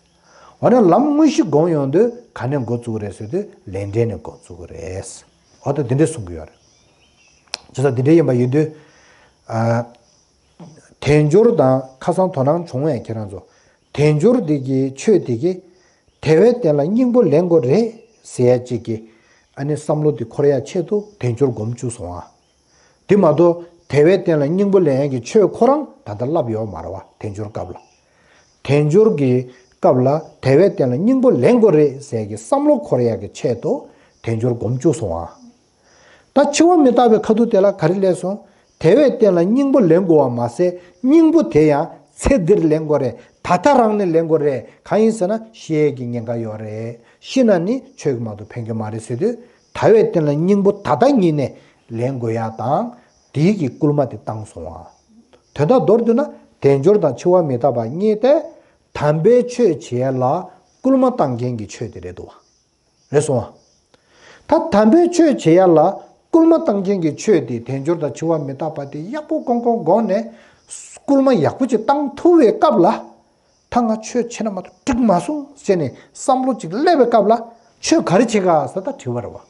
འོ་ན་ལམ་དངོས་གཞི་སྒོམ་ཡོང་དུས་ག་ནས་འགོ་བཙུགས་རེད་ཟེར་དུས། ལས་འབྲས་ནས་འགོ་བཙུགས་རེད། འོ་ད་འདི་འདྲས་གསུང་གི་ཡོད་རེད། བྱས་ཙང་འདི་འདྲས་ཡིན་པ་ཡིན་དུས། ཨ། དལ་འབྱོར་དང་ཁ་སང་དོ་སྣང་བྱུང་བས་ཁྱེད་རང་ཚོ། དལ་འབྱོར་འདི་གི་ཆོས་འདི་གི་དལ་བའི་རྟེན་ལ་སྙིང་པོ་ལེན་དགོས་རེད་ཟེར་ཡ་གཅིག་གི་ཨ་ནི་བསམ་བློ་འདི་འཁོར་ཡ་ཆེད་དུ་དལ་འབྱོར་སྒོམ་བཅུག་སོང་ཨ། དེ་མ་གཏོགས་དལ་བའི་རྟེན་ལ་སྙིང་པོ་ལེན་ཡག་གི་ཆོས་ཁོ་རང་ད་ལྟ་ལབ་ཡོད་མ་རེད་བ། དལ་འབྱོར་སྐབས་ལ། དལ་འབྱོར་གྱི་སྐབས་ལ་དལ་བའི་རྟེན་ལ་སྙིང་པོ་ལེན་དགོས་རེད་ཟེར་ཡག་གི་བསམ་བློ་འཁོར་ཡག་གི་ཆེད་དུ་དལ་འབྱོར་སྒོམ་བཅུག་སོང་ཨ། ད་འཆི་བ་མི་རྟག་པའི་ཁ་ཐུག་དེ་ལ་ག་རེ་སླེབས་སོང་། དལ་བའི་རྟེན་ལ་སྙིང་པོ་ལེན་དགོས་བ་མ་ཟད། སྙིང་པོ་དེ་ཡང་ཚེ་འདིར་ལེན་དགོས་རེད། ད་ལྟ་རང་ནས་ལེན་དགོས་རེད། གང་ཡིན་ཟེར་ན་ཤི་ཡས་ཀྱི་ཉེན་ཁ་ཡོད་རེད། ཤི་ན་ནི་ཆོས་ཀྱི་མ་གཏོགས་ཕན་གྱི་མ་རེད་ཟེར་དུས། དལ་བའི་རྟེན་ལ་སྙིང་པོ་ད་ལྟ་ཉིད་ནས་ལེན་དགོས་ཡ་དང་། དེའི་གི་སྐུལ་མ་དེ་བཏང་སོང་བ། དོན་དག་མདོར་བསྡུས་ན་དལ་འབྱོར་དང་འཆི་བ་མི་རྟག་པ་གཉིས་དེ། དམ་པའི་ཆོས་བྱེད་ཡ་ལ་སྐུལ་མ་བཏང་མཁན་གྱི་ཆོས་དེ་རེད་འདུག་བ། རེད་སོང་བ། ད་དམ་པའི་ཆོས་བྱེད་ཡ་ལ་སྐུལ་མ་བཏང་མཁན་གྱི་ཆོས་དེ། དལ་འབྱོར་དང་འཆི་བ་མི་རྟག་པ་དེ་ཡག་པོ་གོང་གོང་དགོངས་ནས་སྐུལ་མ་ཡག་པོ་ཅིག་བཏང་ཐུབ་པའི་སྐབས་ལ། ད་ང་ཆོས་བྱེད་ན་མ་གཏོགས་འགྲིག་མ་སོང་ཟེར་ནས་བསམ་བློ་ཅིག་སླེབས་པའི་སྐབས་ལ། ཆོས་ག་རེ་བྱེད་ག་ཟེར་ད་དྲི་བ་རེད་བ།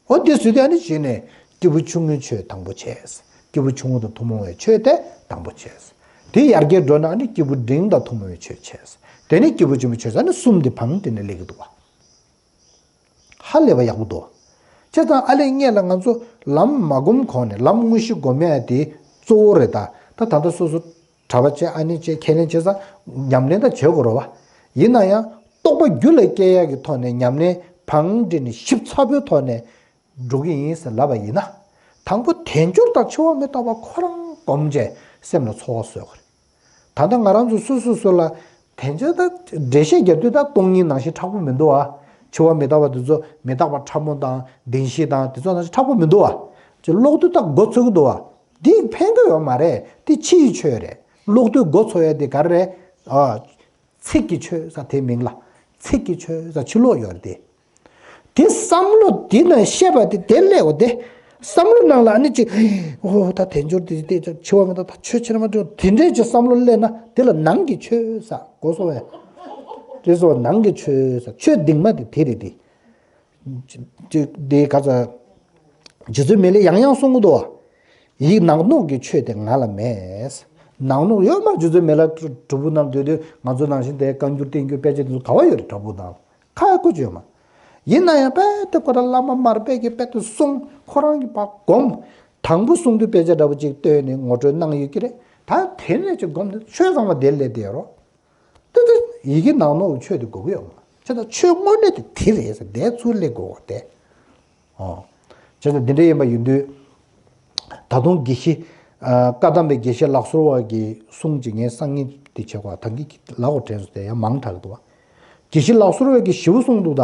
འོ་དེ་བཟོས་དུས་ཨ་ནི་གཞི་ནས་སྐྱེས་བུ་ཆུང་ངུའི་ཆོས་དང་པོ་བྱས། སྐྱེས་བུ་ཆུང་ངུ་དང་ཐུན་མོང་བའི་ཆོས་དེ་དང་པོ་བྱས། དེ་ཡར་རྒྱས་འགྲོ་ན་ཨ་ནི་སྐྱེས་བུ་འབྲིང་དང་ཐུན་མོང་བའི་ཆོས་བྱས། དེ་ནས་སྐྱེས་བུ་ཆེན་པོའི་ཆོས་ཟེར་ཨ་ནི་གསུམ་དེ་བང་སྒྲིག་ནས་སླེབས་ཀྱི་འདུག་བ། ཧ་ལས་པ་ཡག་པོ་འདུག། བྱས་ཙང་ཨ་ལས་སྔོན་ལ་ང་ཚོ་ལམ་མ་སྒོམ་གོང་ནས་ལམ་དངོས་གཞི་སྒོམ་ཡ་དེ་གཙོ་བོ་རེད་ད། ད་ད་ལྟ་སོ་སོ་གྲྭ་པ་བྱས། ཨ་ནི་བྱས། ཁས་ལེན་བྱས་ཙང་ཉམས་ལེན་ད་བྱེད་དགོས་རེད་བ། ཡིན་ན་ཡང་རྟོགས་པ་རྒྱུད་ལ་སྐྱེ་ཡ་གི་ཐོག་ནས་ཉམས་ལེན་བང་སྒྲིག་ནས་ཞིབ་ཚགས་པོའི་ཐོག་ནས་འགྲོ་གི་ཡིན་ཟེར་ལབ་པ་ཡིན་ན། དང་པོ་དལ་འབྱོར་དང་འཆི་བ་མི་རྟག་པ་ཁོ་རང་སྒོམ་བྱས་སེམས་ལ་ཚོར་བ་བཟོ་དགོས་རེད། ད་ལྟ་ང་རང་ཚོ་སོ་སོ་སོ་ལ་དལ་འབྱོར་དང་འགྲེལ་བཤད་རྒྱག་དུས་ད་སྟོང་ཉིད་ནང་བཞིན་མཁྲེགས་པོ་མི་འདུག་ཨ། འཆི་བ་མི་རྟག་པ་དེ་ཚོ་མི་རྟག་པ་ཕྲ་མོ་དང་བདེན་བཞི་དང་དེ་ཚོ་ནང་བཞིན་མཁྲེགས་པོ་མི་འདུག་ཨ། ཅེས་ཀློག་དུས་ད་མགོ་ཚོས་ཀྱི་འདུག་ཨ། འདི་ཕན་གྱི་ཡོད་མ་རེད། འདི་ཕྱིའི་ཆོས་རེད། ཀློག་དུས་མགོ་ཚོས་ཡ་དེ་ག་རེ་རེད། ཨ། ཚིག་གི་ཆོས་ཟེར་དེའི་མིང་ལ། ཚིག་གི་ཆོས་ཟེར་ཕྱི་ལོགས་ཡོད་རེད་དེ། དེ་བསམ་བློ་འདི་ན་བཤད་པ་དེ་དེ་སླེབས་འོ་དེ། བསམ་བློ་ནང་ལ་ཨ་ནི་ཅིག་ཨོ་ད་དལ་འབྱོར་དེ་དེ་ད་འཆི་བ་མི་རྟག་ད་ཆོས་ཕྱིར་མ་འགྲོ་དེ་འདྲས་ཀྱི་བསམ་བློ་སླེབས་ན་དེ་ལ་ནང་གི་ཆོས་ཟེར་གོ་སོང་བས། དེ་ཚོ་ནང་གི་ཆོས་ཟེར། ཆོས་གདིང་མ་དེ་དེ་རེད་དེ། ཅིག་དེ་ག་ཚ། རྗེ་བཙུན་མི་ལས་ཡང་ཡང་གསུང་གི་འདུག་བ། ཡིད་ནག་ནོག་གི་ཆོས་དེ་ང་ལ་མེད། ནག་ནོག་ཡོད་མ། རྗེ་བཙུན་མི་ལ་བྲག་ཕུག་ནང་སྡོད་དུས་ང་ཚོ་ནང་བཞིན་དེ་བཀའ་འགྱུར་བསྟན་འགྱུར་དཔེ་ཆ་དེ་ཚོ་ག་བ་ཡོད་རེད། བྲག་ཕུག་ནང་ཁ་ཡ་ཁུ་ཅོས་མ། ཡིན་ན་ཡང་དཔེ་དེ་ཁོ་རང་བླ་མ་མར་པས་ཀྱི་དཔེ་དེ་གསུང་། ཁོ་རང་གི་ཕར་སྒོམ། དང་པོ་གསུང་དུས་དཔེ་ཆ་འདྲ་པོ་ཅིག་བཏོན་ནས་ངོ་སྤྲོད་གནང་ཡོད་ཀྱི་རེད། ད་དེ་ནས་ཅིག་སྒོམ་དུས་ཆོས་ཚང་མ་དེར་སླེབས་བསྡད་ཡོད་རོ། དེ་དེ་ཡི་གེ་ནག་ནོག་གི་ཆོས་དེ་དགོས་ཀྱི་ཡོད་མ་རེད། ཆོས་དང་ཆོས་དངོས་གནས་དེ་དེ་རེད་ཟེར་དེ་ཚུར་སླེབས་དགོས་པ་དེ། ཨོ། བྱས་ཙང་འདི་འདྲ་ཡིན་པ་ཡིན་དུས། ད་དུང་དགེ་བཤེས། ཨ། བཀའ་གདམས་པའི་དགེ་བཤེས་ལག་སོར་བ་གི་གསུང་ཅིག་ངས་སང་ཉིན་དེ་བྱེད་དགོས། ད་གིན་ལབ་དགོས་དྲན་སོང་། དེ་ཡང་མང་དྲགས་འདུག་བ། དགེ་བཤེས་ལག་སོར་བ་གིས་ཞེ་པོ་གསུངས་འདུག་ད།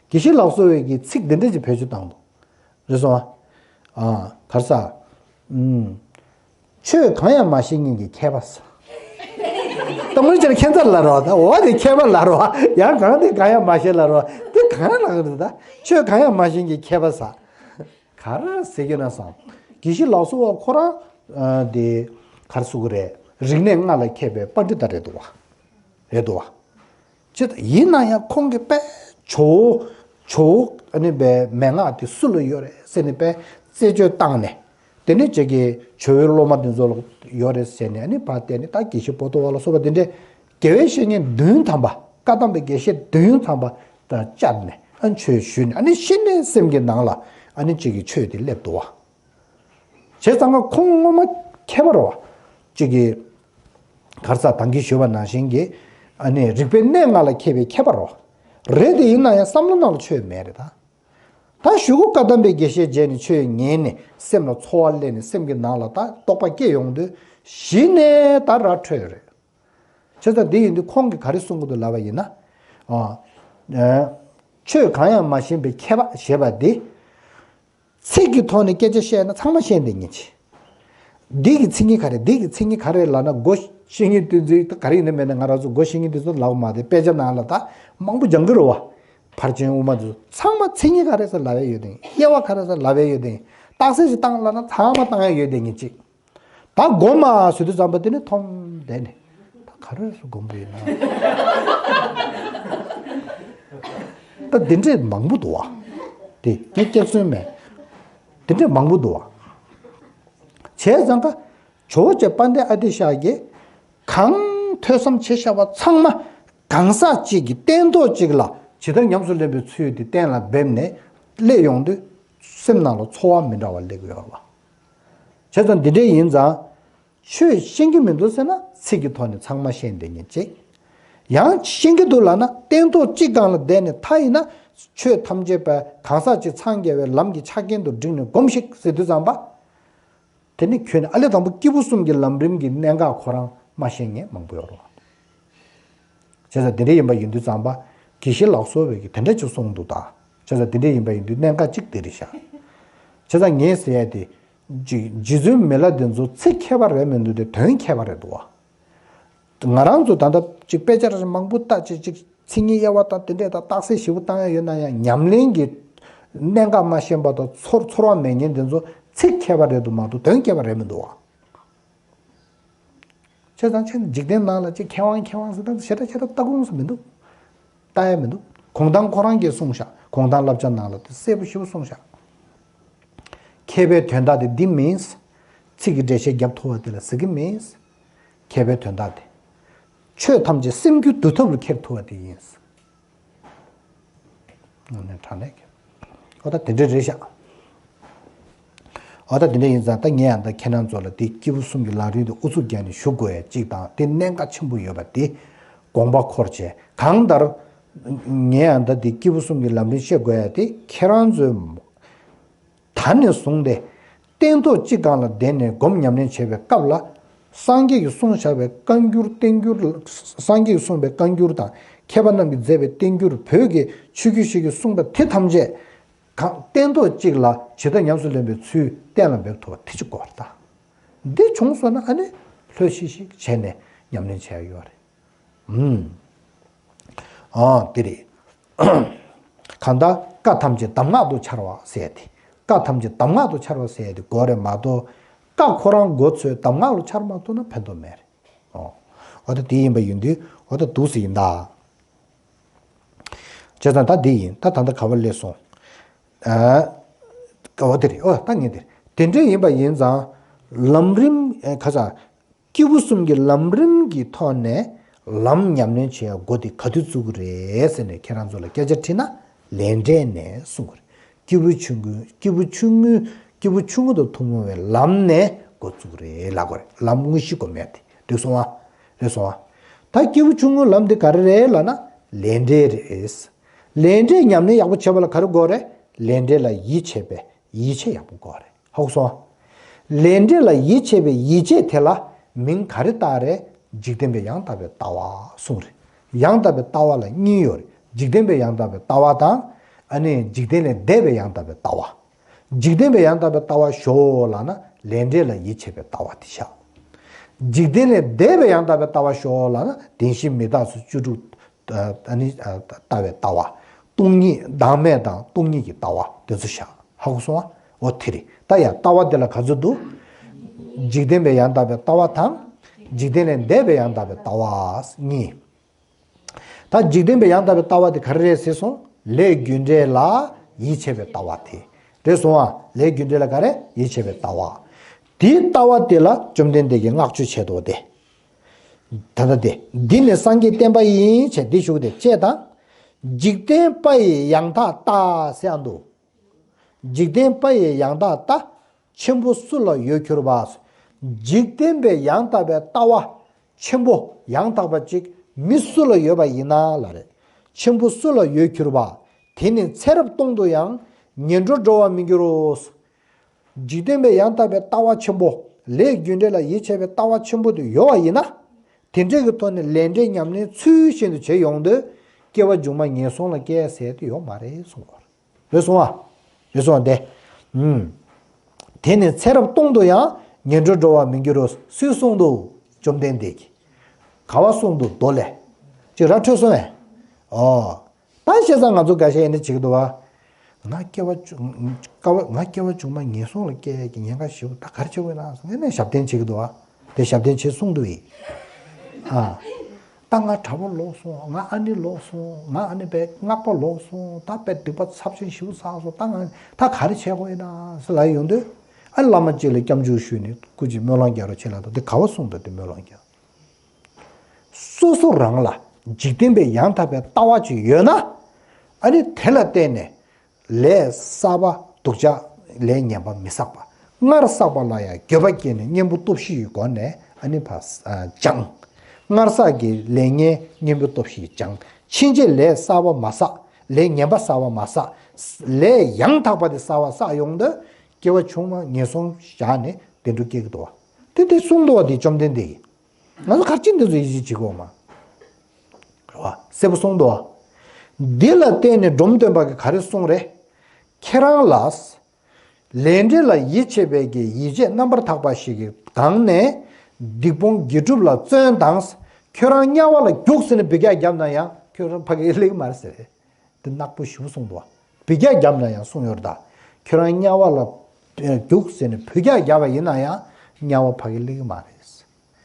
དགེ་བཤེས་ལག་སོར་བ་གིས་ཚིག་འདི་འདྲ་ཅིག་བེད་སྤྱོད་བཏང་འདུག། རེད་སོང་ཨ། ཨ། ག་རེ་ཟ། ཨུམ། ཆོས་གང་ཡང་མ་ཤེས་མཁན་གྱི་མཁས་པ་ཟེར། ད་དངོས་གནས་བྱས་ན་ཁྱད་མཚར་ལབ་རོགས། ད་འོ་དེ་མཁས་པ་ལབ་རོགས། ཡང་གང་དེ་གང་ཡང་མ་ཤེས་ལབ་རོགས། དེ་གང་ལབ་རེད། ད་ཆོས་གང་ཡང་མ་ཤེས་མཁན་གྱི་མཁས་པ་ཟེར། ག་རེ་ཟེར་གྱི་ན་བསམ། དགེ་བཤེས་ལག་སོར་བ་ཁོ་རང་། ཨ། དེ་ག་རེ་ཟེར་དགོས་རེད། རིག་གནས་ལྔ་ལ་མཁས་པའི་པཎྜི་ཏ་རེད་འདུག་བ། རེད་འདུག་བ། ཅི་ལྟར་ཡིན་ན་ཡང་ཁོང་གིས་དཔེ་ཇོ་བོ། ཇོ་བོ་ཨ་ནི་པའི་མན་ངག་དེ་སུ་ལ་ཡོད་རེད་ཟེར་ནས་དཔེ་རྩད་གཅོད་བཏང་ནས། དེ་ནས་ཅིག་གི་ཇོ་བོའི་སློབ་མ་དེ་ཚོ་ལ་ཡོད་རེད་ཟེར་ནས། ཨ་ནི་ཕར་བལྟས་ནས་ད་དགེ་བཤེས་པོ་ཏོ་བ་ལ་སོགས་པ་དེ་འདྲས་དགེ་བའི་བཤེས་གཉེན་བདུན་ཐམ་པ། བཀའ་གདམས་པའི་དགེ་བཤེས་བདུན་ཐམ་པ་དང་བཅར་ནས། ཨ། ཆོས་ཞུས་ནས། ཨ་ནི་ཤི་ནས་སེམས་ཀྱི་ནང་ལ་ཨ་ནི་ཅིག་གི་ཆོས་དེ་སླེབས་འདུག་བ། བྱས་ཙང་ཁོང་ངོ་མ་མཁས་པ་རེད་བ། གཅིག་གིས་ག་རེ་ཟ། ད་གིན་ཞུས་པ་ནང་བཞིན་གྱི། ཨ་ནི་རིག་པའི་གནས་ལྔ་ལ་མཁས་པའི་མཁས་པ་རེད་བ། རེད་དེ། ཡིན་ན་ཡང་བསམ་བློ་ནང་ལ་ཆོས་མེད་རེད་ད། ད་གཞུག་གུ་བཀའ་གདམས་པའི་དགེ་བཤེས་མཇལ་ནས་ཆོས་ཉན་ནས་སེམས་ལ་ཚོར་བ་སླེབས་ནས་སེམས་ཀྱི་ནང་ལ་ད་རྟོགས་པ་སྐྱེ་ཡོང་དུས་གཞི་ནས་ད་ར་འཕྲོད་ཡོད་རེད། བྱས་ཙང་འདི་ཡིན་དུས་ཁོང་གིས་ག་རེ་གསུང་གི་འདུག་ལབ་པ་ཡིན་ན། ཨ། ཨ། ཆོས་གང་ཡང་མ་ཤེས་པའི་མཁས་པ་ཞེས་པ་འདི། ཚིག་གི་ཐོག་ནས་སྐད་ཆ་བཤད་ན་ཚང་མ་ཤེས་བསྡད་མཁན་ཅིག། འདི་གི་མཚན་ཉིད་ག་རེ། འདི་གི་མཚན་ཉིད་ག་རེ་ལབ་ན། སྒོ་ཤེས་མཁན་དེ་ཚོས་ག་རེ་ཡིན་ན་མེད་ན། ང་རང་ཚོ་སྒོ་ཤེས་མཁན་དེ་ཚོ་ལབ་མ་བསྡད། དཔེ་ཆ་ནང་ལ་ད་མང་པོ་སྦྱང་གི་རེད་བ། ཕར་ཕྱིན་དབུ་མ་དེ་ཚོ་ཚང་མ་མཚན་ཉིད་ག་རེ་ཟེར་ལབ་ཡ་ཡོད་དེ། དབྱེ་བ་ག་རེ་ཟེར་ལབ་ཡ་ཡོད་དེ། རྟགས་གསལ་ཞིག་བཏང་ལབ་ན་ཚང་མ་བཏང་ཡ་ཡོད་བསྡད་མཁན་ཅིག། ད་སྒོམ་མ་ཟེར་དུས་ཙམ་པ་དེ་ནི་མཐོང་བསྡད་ནས། ད་ག་རེ་སུ་སྒོམ་དགོས་ཡིན་ན། ད་དེ་འདྲས་མང་པོ་འདུག་བ། དེ་ངས་སྐྱག་རྫུན་མེད། དེ་འདྲས་མང་པོ་འདུག་བ། བྱས་ཙང་ཀ་ཇོ་བོ་རྗེ་དཔལ་ལྡན་ཨ་ཏི་ཤ་གིས་གང་ཐོས་བསམ་བྱས་བཞག་པ་ཚང་མ་གང་ཟག་གཅིག་གི་སྟན་ཐོག་གཅིག་ལ་ཇི་ལྟར་ཉམས་སུ་ལེན་པའི་ཚུལ་དེ་གཏན་ལ་འབེབས་ནས་སླེབས་ཡོང་དུས་སེམས་ནང་ལ་ཚོར་བ་མི་འདྲ་བ་སླེབས་ཡོད་རེད་བ། བྱས་ཙང་འདི་འདྲས་ཡིན་ཙང་། ཆོས་ཤེས་ཀྱི་མི་འདུག་ཟེར་ན་ཚིག་གི་ཐོག་ནས་ཚང་མ་ཤེས་བསྡད་མཁན་ཅིག། ཡང་ཤེས་ཀྱི་འདུག་ལབ་ན་སྟན་ཐོག་གཅིག་སྒང་ལ་བསྡད་ནས། ད་ཡིན་ན་ཆོས་ཐམས་ཅད་པའི་གང་ཟག་གཅིག་འཚང་རྒྱ་བའི་ལམ་གྱི་ཆ་རྐྱེན་དུ་བསྒྲིགས་ནས་སྒོམས་ཤིག་ཟེར་དུས་ཙམ་པ། དེ་ནི་ཁྱོན་ནས་ཨ་ལས་དང་པོ་སྐྱེས་བུ་གསུམ་གྱི་ལམ་རིམ་གྱི་གནད་འགག་ཁོ་རང་མ་ཤེས་མཁན་མང་པོ་ཡོད་རེད། བྱས་ཙང་དེ་འདྲ་ཡིན་པ་ཡིན་དུས་ཙམ་པ། དགེ་བཤེས་ལག་སོར་བ་གིས་དེ་འདྲ་ཅིག་གསུངས་འདུག་ད། བྱས་ཙང་དེ་འདྲ་ཡིན་པ་ཡིན་དུས་གནད་འགག་གཅིག་དེ་རེད་ཤག། བྱས་ཙང་ངས་ཟེར་ཡ་དེ། ཅིག་རྗེ་བཙུན་མི་ལ་དེ་ཚོ་ཚིག་མཁས་པ་རེད་མི་འདུག་སྟེ་དོན་མཁས་པ་རེད་འདུག་བ། ང་རང་ཚོ་ད་ལྟ་ཅིག་དཔེ་ཆ་ར་མང་པོ་ལྟ་ཅིག་ཅིག་མཚན་ཉིད་དབྱེ་བ་དང་དེ་འདྲས་དང་རྟགས་གསལ་ཞིབ་པོ་བཏང་ཡ་ཡོད་ན་ཡང་། ཉམས་ལེན་གྱི་གནད་འགག་མ་ཤེས་པ་དང་ཚོར་ཚོར་བ་མེད་མཁན་དེ་ཚོ་ཚིག་མཁས་པ་རེད་འདུག་མ་གཏོགས་དོན་མཁས་པ་རེད་མི་འདུག་བ། བྱས་ཙང་ཁྱེད་འཇིག་རྟེན་ནང་ལ་ཅིག་མཁས་དབང་མཁས་དབང་ཟེར་ད་ཞེ་དྲག་ཞེ་དྲག་ལྟ་དགོངས་སུ་མི་འདུག། ལྟ་ཡ་མི་འདུག། གུང་ཐང་ཁོ་རང་གིས་གསུངས་ཤག། གུང་ཐང་བསླབ་བྱ་ནང་ལ་དེ་གསལ་པོ་ཞེ་པོ་གསུངས་ཤག། མཁས་པའི་དོན་དག་དེ་འདི་མིན། ཚིག་གི་འགྲེལ་བཤད་རྒྱབ་ཐུབ་པ་དེ་ལ་ཟེར་གི་མིན། མཁས་པའི་དོན་དག་དེ། ཆོས་ཐམས་ཅད་སེམས་རྒྱུད་འདུལ་ཐབས་ལ་འཁྱེར་ཐུབ་པ་དེ་ཡིན། དངོས་གནས་དྲང་གནས་ཀྱི། ཨོ་ད་དེ་འདྲ་རེད་ཤག། ཨོ་ད་དེ་འདྲ་ཡིན་ཙང་ད་ངས་ཡང་ད་ཁྱེད་རང་ཚོ་ལ་དེ་སྐྱེས་བུ་གསུམ་གྱི་ལམ་རིམ་དེ་ཨུ་ཚུགས་རྒྱག་ནས་ཞུ་དགོས་ཡ་གཅིག་དང་། དེ་གནད་འགག་ཆེན་པོ་ཡོད་པ་དེ་དགོངས་པ་འཁོར་བྱས། གང་ལྟར་ངས་ཡང་ད་དེ་སྐྱེས་བུ་གསུམ་གྱི་ལམ་རིམ་བཤད་དགོས་ཡ་དེ་ཁྱེད་རང་ཚོའི་ད་ནས་བཟུང་སྟེ། སྟན་ཐོག་གཅིག་སྒང་ལ་བསྡད་ནས་སྒོམ་ཉམས་ལེན་བྱེད་པའི་སྐབས་ལ། སངས་རྒྱས་ཀྱིས་གསུངས་བཞག་པའི་བཀའ་འགྱུར་བསྟན་འགྱུར། སངས་རྒྱས་ཀྱིས་གསུངས་པའི་བཀའ་འགྱུར་དང་། མཁས་པ་རྣམས་ཀྱིས་མཛད་པའི་བསྟན་འགྱུར། བོད་ཀྱི་ཆོས་བརྒྱུད་ཞིག་གིས་གསུངས་པ་དེ་ཐམས་ཅད་གང་སྟན་ཐོག་གཅིག་ལ་ཇི་ལྟར་ཉམས་སུ་ལེན་པའི་ཚུལ་གཏན་ལ་འབེབས་ཐུབ་པ་དེ་གཅིག་དགོས་པ་རེད་ད། འདི་བྱུང་སོང་ན་ཨ་ནི་ལྷོད་ཤིག་ཤིག་བྱས་ནས་ཉམས་ལེན་བྱས་ཡོད་རེད། ཨུམ། ཨ་དེ་རེད། གང་ལྟར་བཀའ་ཐམས་ཅད་གདམས་ངག་ཏུ་འཆར་བ་ཟེར་ཏེ། བཀའ་ཐམས་ཅད་གདམས་ངག་ཏུ་འཆར་བ་ཟེར་ཏེ་དགོས་རེད་མ་གཏོགས། བཀའ་ཁོ་རང་མགོ་ཚོས་གདམས་ངག་ལ་འཆར་མ་ཐུབ་ན་ཕན་ཐོགས་མེད་རེད། ཨོ། འོ་ད་དེ་ཡིན་པ་ཡིན་དུས་འོ་ད་འདུག་སེ་ཡིན་ད། བྱས་ཙང་ད་འདི་ཡིན། ད་ད་ལྟ་ག་བ་སླེབས་སོང་། ཨ། འོ་དེ་རེད། འོ་ད་ངས་དེ་རེད། དེ་འདྲ་ཡིན་པ་ཡིན་ཙང་། ལམ་རིམ་ཨེ་ག་ས། སྐྱེས་བུ་གསུམ་གྱི་ལམ་རིམ་གྱི་ཐོག་ནས་ལམ་ཉམས་ལེན་བྱེད་ཡ་འགོ་དེ་ག་དུས་བཙུགས་ཀྱི་རེད་ཟེར་ནས་ཁྱེད་རང་ཚོ་ལ་སྐད་ཆ་དྲིས་ན། ལས་འབྲས་ནས་གསུང་གི་རེད། སྐྱེས་བུ་ཆུང་ངུ་སྐྱེས་བུ་ཆུང་ངུ་སྐྱེས་བུ་ཆུང་ངུ་དང་ཐུན་མོང་བའི་ལམ་ནས་འགོ་བཙུགས་ཀྱི་རེད་ལབ་ཀྱི་རེད། ལམ་དངོས་གཞི་སྒོམ་ཡ་དེ་འགྲིག་སོང་ཨ། རེད་སོང་ཨ། ད་སྐྱེས་བུ་ཆུང་ངུའི་ལམ་དེ་ག་རེ་རེད་ལབ་ན། ལས་འབྲས་རེད། ལས་འབྲས་ཉམས་ལེན་ཡག་པོ་བྱེད་པ་ལ་ག་རེ་དགོས་རེད། ལས་འབྲས་ལ་ཡིད་ཆེས་པའི་ཡིད་ཆེས་ཡག་པོ་དགོས་རེད། ཧ་གོ་སོང་། ལས་འབྲས་ལ་ཡིད་ཆེས་པའི་ཡིད་ཆེས་དེ་ལ་མིང་ག་རེ་བཏགས་རེད། འཇིག་རྟེན་པའི་ཡང་དག་པའི་ལྟ་བ་གསུངས་རེད། ཡང་དག་པའི་ལྟ་བ་ལ་གཉིས་ཡོད་རེད། འཇིག་རྟེན་པའི་ཡང་དག་པའི་ལྟ་བ་དང་། ཨ་ནི་འཇིག་རྟེན་ལས་འདས་པའི་ཡང་དག་པའི་ལྟ་བ། འཇིག་རྟེན་པའི་ཡང་དག་པའི་ལྟ་བ་ཞོག་ལབ་ན་ལས་འབྲས་ལ་ཡིད་ཆེས་པའི་ལྟ་བ་དེ་བཞག་འཇིག་རྟེན་ལས་འདས་པའི་ཡང་དག་པའི་ལྟ་བ་ཞོག་ལབ་ན་བདེན་བཞི་མི་རྟག་སོགས་བཅུ་དྲུག་ཨ་ནི་ལྟ་བའི་ལྟ་བ། སྟོང་ཉིད་བདག་མེད་དང་སྟོང་ཉིད་ཀྱི་ལྟ་བ་དེ་ཚོ་བཞག་ཧ་གོ་སོང་ཨ། འོ་དེ་རེད། ད་ཡང་ལྟ་བ་དེ་ལ་ག་ཚོད་འདུག་འཇིག་རྟེན་པའི་ཡང་དག་པའི་ལྟ་བ་དང་། འཇིག་རྟེན་ལས་འདས་པའི་ཡང་དག་པའི་ལྟ་བ་གཉིས། ད་འཇིག་རྟེན་པའི་ཡང་དག་པའི་ལྟ་བ་དེ་ག་རེ་རེད་ཟེར་སོང་། ལས་རྒྱུ་འབྲས་ལ་ཡིད་ཆེས་པའི་ལྟ་བ་དེ་རེད་སོང་ཨ། ལས་རྒྱུ་འབྲས་ལ་ག་རེ་ཡིད་ཆེས་པའི་ལྟ་བ། དེའི་ལྟ་བ་དེ་ལ་བཅོམ་ལྡན་འདས་ཀྱིས་བསྔགས་བརྗོད་བྱས་འདུག་སྟེ། ད་ལྟ་དེ་འདི་ནི་སངས་རྒྱས་བསྟན་པ་ཡིན་བྱས་འདི་ཞུགས་ཏེ་ཅེས་དང་། འཇིག་རྟེན་པ་ཡི་ཡང་དག་ལྟ་ཟེར་ཡང་འདུག་འཇིག་རྟེན་པ་ཡི་ཡང་དག་ལྟ། ཆེན་པོ་སུ་ལ་ཡོད་གྱུར་པ། འཇིག་རྟེན་པའི་ཡང་དག་པའི་ལྟ་བ་ཆེན་པོ་ཡང་དག་པ་ཅིག་མི་སུ་ལ་ཡོད་པ་ཡིན་ན་ལ་རེད། ཆེན་པོ་སུ་ལ་ཡོད་གྱུར་པ། དེ་ནི་ཚེ་རབས་སྟོང་དུ་ཡང་ངན་འགྲོར་འགྲོ་བར་མི་འགྱུར་རོ། འཇིག་རྟེན་པའི་ཡང་དག་པའི་ལྟ་བ་ཆེན་པོ། ལས་རྒྱུ་འབྲས་ལ་ཡིད་ཆེས་པའི་ལྟ་བ་ཆེན་པོ་དེ་ཡོད་པ་ཡིན་ན། དེ་འདྲས་ཀྱི་ཐོག་ནས་ལས་འབྲས་ཉམས་ལེན་ཚུལ་བཞིན་དུ་བྱེད་ཡོང་དུས། སྐྱེ་བ་མཇུག་མ་ངན་སོང་ལ་སྐྱེ་ཟེར་དེ་ཡོད་མ་རེད་གསུངས་པ་རེད། རེད་སོང་ཨ། རེད་སོང་ཨ་དེ། ཨུམ། དེ་ནི་ཚེ་རབས་སྟོང་དུ་ཡང་ངན་འགྲོར་འགྲོ་བར་མི་འགྱུར་རོ། སུས་གསུངས་འདུག་བཅོམ་ལྡན་འདས་ཀྱིས། ག་བ་གསུངས་འདུག་མདོ་ལས། ཅིག་ར་འཕྲོད་སོང་ངས། ཨོ། ད་བྱས་ཙང་ང་ཚོ་འགའ་ཤས་ཡིན་ན་བྱེད་ཀྱི་འདུག་བ། ང་སྐྱེ་བ་བཅུ་ཀ་བ་ང་སྐྱེ་བ་བཅུ་མ་ངན་སོང་ལ་སྐྱེ་ཡས་ཀྱི་ཉེན་ཁ་ཞེ་པོ་ད་ག་རེ་བྱེད་དགོས་ན་ངས་ནས་ཞབས་བརྟན་བྱེད་ཀྱི་འདུག་བ། དེ་ཞབས་བརྟན་བྱེད་གསུངས་འདུག་ཨི། ཨ། ད་ང་དགྲ་བོ་ལོག་སོང་། ང་ཨ་ནི་ལོག་སོང་། ང་ཨ་ནི་པའི་སྔགས་པ་ལོག་སོང་། ད་པའི་སྡིག་པ་ཚབས་ཆེན་ཞེ་པོ་བསགས་སོང་། ད་ང་ད་ག་རེ་བྱེད་དགོས་ཡིན་ན་ཟེར་ལབ་ཡོང་དུས། ཨ་བླ་མ་གཅིག་ལ་སྐྱབས་འཇུག་ཞུས་ནས་སྐུ་མཁྱེན་སྨོན་ལམ་རྒྱག་རོགས་བྱེད་ལབ་འདུག་དེ་ག་བ་གསུངས་འདུག་དེ་སྨོན་ལམ་རྒྱག་སོ་སོ་རང་ལ་འཇིག་རྟེན་པའི་ཡང་དག་པའི་ལྟ་བ་ཅིག་ཡོད་ན། ཨ་ནི་དེ་ལ་བརྟེན་ནས་ལས་གསར་པ་སྡུག་ཅག་ལས་ངན་པ་མི་བསགས་པ། སྔར་བསགས་པ་ལ་ཡང་འགྱོད་པ་སྐྱེས་ནས་གཉེན་པོ་སྟོབས་བཞི་ཡི་སྒོ་ནས་ཨ་ནི་ཕར་སྦྱང་། སྔར་བསགས་ཀྱི་ལས་ངན་གཉེན་པོ་སྟོབས་བཞི་ཡིས་སྦྱང་། ཕྱིན་ཆད་ལས་གསར་པ་མ་བསགས། ལས་ངན་པ་གསར་པ་མ་བསགས། ལས་ཡང་དག་པ་དེ་གསར་པ་བསགས་ཡོང་དུས་སྐྱེ་བ་ཆུང་མ་ངན་སོང་བཞག་ནས་བདེ་འགྲོ་སྐྱེ་གི་འདུག་བ། དེ་དེ་གསུངས་འདུག་བ། དེ་བཅོམ་ལྡན་འདས་ཀྱིས། ང་ཚོ་ག་རེ་བྱས་འདི་ཚོ་ཡིད་ཆེས་བྱེད་དགོས་མ། རེད་བ། གསལ་པོ་གསུངས་འདུག་བ། འདི་ལ་བརྟེན་ནས་འབྲོམ་སྟོན་པ་གིས་ག་རེ་གསུངས་རེད། ཁྱེད་རང་ལ། ལས་འབྲས་ལ་ཡིད་ཆེས་པའི་གི་ཡིད་ཆེས་རྣམ་པར་དག་པ་ཞིག་གི་སྒང་ནས། སྡིག་སྤོང་དགེ་སྒྲུབ་ལ་བརྩོན་དང་། ཁྱོད་རང་དམྱལ་བ་ལ་རྒྱུགས་ཟེར་ནས་འབུད་རྒྱག་བརྒྱབ་ན་ཡང་ཁྱོད་རང་ཕ་གིར་སླེབས་ཀྱི་མ་རེད་ཟེར། དེ་ནག་པོ་ཞེ་པོ་གསུངས་འདུག་བ། འབུད་རྒྱག་བརྒྱབ་ན་ཡང་གསུངས་ཡོད་རེད་ད། ཁྱོད་རང་དམྱལ་བ་ལ་རྒྱུགས་ཟེར་ནས་འབུད་རྒྱག་བརྒྱབ་པ་ཡིན་ན་ཡང་དམྱལ་བ་ཕ་གིར་སླེབས་ཀྱི་མ་རེད།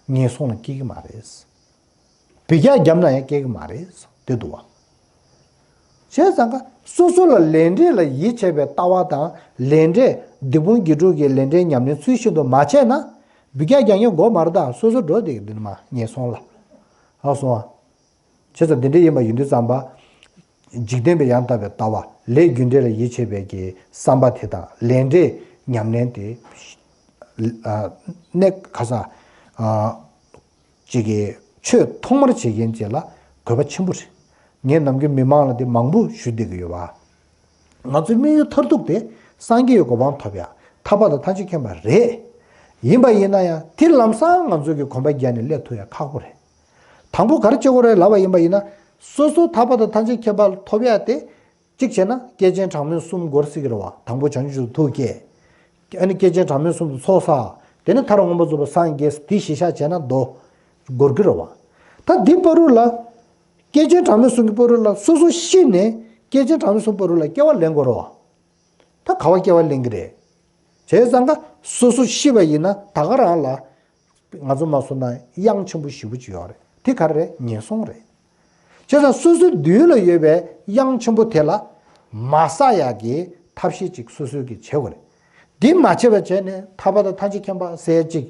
ངན་སོང་ལ་སྐྱེ་གི་མ་རེད། འབུད་རྒྱག་བརྒྱབ་ན་ཡང་སྐྱེ་གི་མ་རེད། དེ་འདུག་བ། བྱས་ཙང་ཀ་སོ་སོ་ལ་ལས་འབྲས་ལ་ཡིད་ཆེས་པའི་ལྟ་བ་དང་ལས་འབྲས་སྡིག་སྤོང་དགེ་སྒྲུབ་ཀྱི་ལས་འབྲས་ཉམས་ལེན་ཚུལ་བཞིན་དུ་མ་བྱས་ན། འབུད་རྒྱག་རྒྱག་མཁན་དགོས་མ་རེད་ད། སོ་སོ་འགྲོ་བསྡད་ཀྱི་འདུག་ནི་མ་ངན་སོང་ལ། ཧ་སོང་བ། བྱས་ཙང་འདི་འདྲ་ཡིན་པ་ཡིན་དུས་ཙམ་པ། འཇིག་རྟེན་པའི་ཡང་དག་པའི་ལྟ་བ། ལས་རྒྱུ་འབྲས་ལ་ཡིད་ཆེས་པའི་གི་བསམ་པ་དེ་དང་ལས་འབྲས་ཉམས་ལེན་དེ། ཨ། གནད་ག་ས། ཨ། ཅིག་གི་ཆོས་ཐོག་མར་བྱེད་མཁན་ཅིག་ལ་དགོས་པ་ཆེན་པོ་རེད། ངས་ནམ་རྒྱུན་མི་མང་ལ་དེ་མང་པོ་ཞུ་བསྡད་ཀྱི་ཡོད་པ། ང་ཚོའི་དམིགས་ཡུལ་མཐར་ཐུག་དེ་སངས་རྒྱས་ཀྱི་གོ་འཕང་ཐོབ་ཡ་ཐར་པ་དང་ཐམས་ཅད་མཁྱེན་པ་རེད། ཡིན་པ་ཡིན་ན་ཡང་དེ་ལམ་སང་ང་ཚོ་གི་གོམ་པ་རྒྱག་ནས་སླེབས་ཐུབ་ཡ་ཁག་པོ་རེད། དང་པོ་ག་རེ་བྱེད་དགོས་རེད་ལབ་པ་ཡིན་པ་ཡིན་ན། སོ་སོ་ཐར་པ་དང་ཐམས་ཅད་མཁྱེན་པ་ཐོབ་ཡ་དེ། གཅིག་བྱས་ན་བསྐལ་ཆེན་གྲངས་མེད་གསུམ་འགོར་སྲིད་ཀྱི་རེད་བ། དང་པོ་བྱང་ཆུབ་ཏུ་ཐུགས་བསྐྱེད། ཨ་ནི་བསྐལ་ཆེན་གྲངས་མེད་གསུམ་དུ་ཚོགས་བསགས། དེ་ནས་མཐར་མངོན་པར་རྫོགས་པར་སངས་རྒྱས། དེ་གཞི་བཞག་བྱས་ན་མདོ་འགོར་གྱི་རེད་བ། ད་འདི་བར་དུ་ལ། བསྐལ་ཆེན་གྲངས་མེད་གསུམ་གྱི་བར་དུ་ལ་སོ་སོ་ཤི་ནས་བསྐལ་ཆེན་གྲངས་མེད་གསུམ་བར་དུ་ལ་སྐྱེ་བ་ལེན་དགོས་རེད་བ། ད་ག་བ་སྐྱེ་བ་ལེན་གྱི་རེད། བྱས་ཙང་ཀ་སོ་སོ་ཤི་བ་ཡིན་ན་ད་ག་རང་ལ། ང་ཚོ་མ་སོང་ན་གཡང་ཆེན་པོ་ཞེ་པོ་ཅིག་ཡོད་རེད། དེ་ག་རེ་རེད། ངན་སོང་རེད། བྱས་ཙང་སོ་སོའི་མདུན་ལ་ཡོད་པའི་གཡང་ཆེན་པོ་དེ་ལ་མ་བསགས་ཡག་གི་ ཐབས་ཤེས་ཅིག་སོ་སོའི་གི་བྱེད་དགོས་རེད། འདི་མ་བྱས་པ་བྱས་ནས་ཐར་པ་དང་ཐམས་ཅད་མཁྱེན་པ་ཟེར་ཅིག་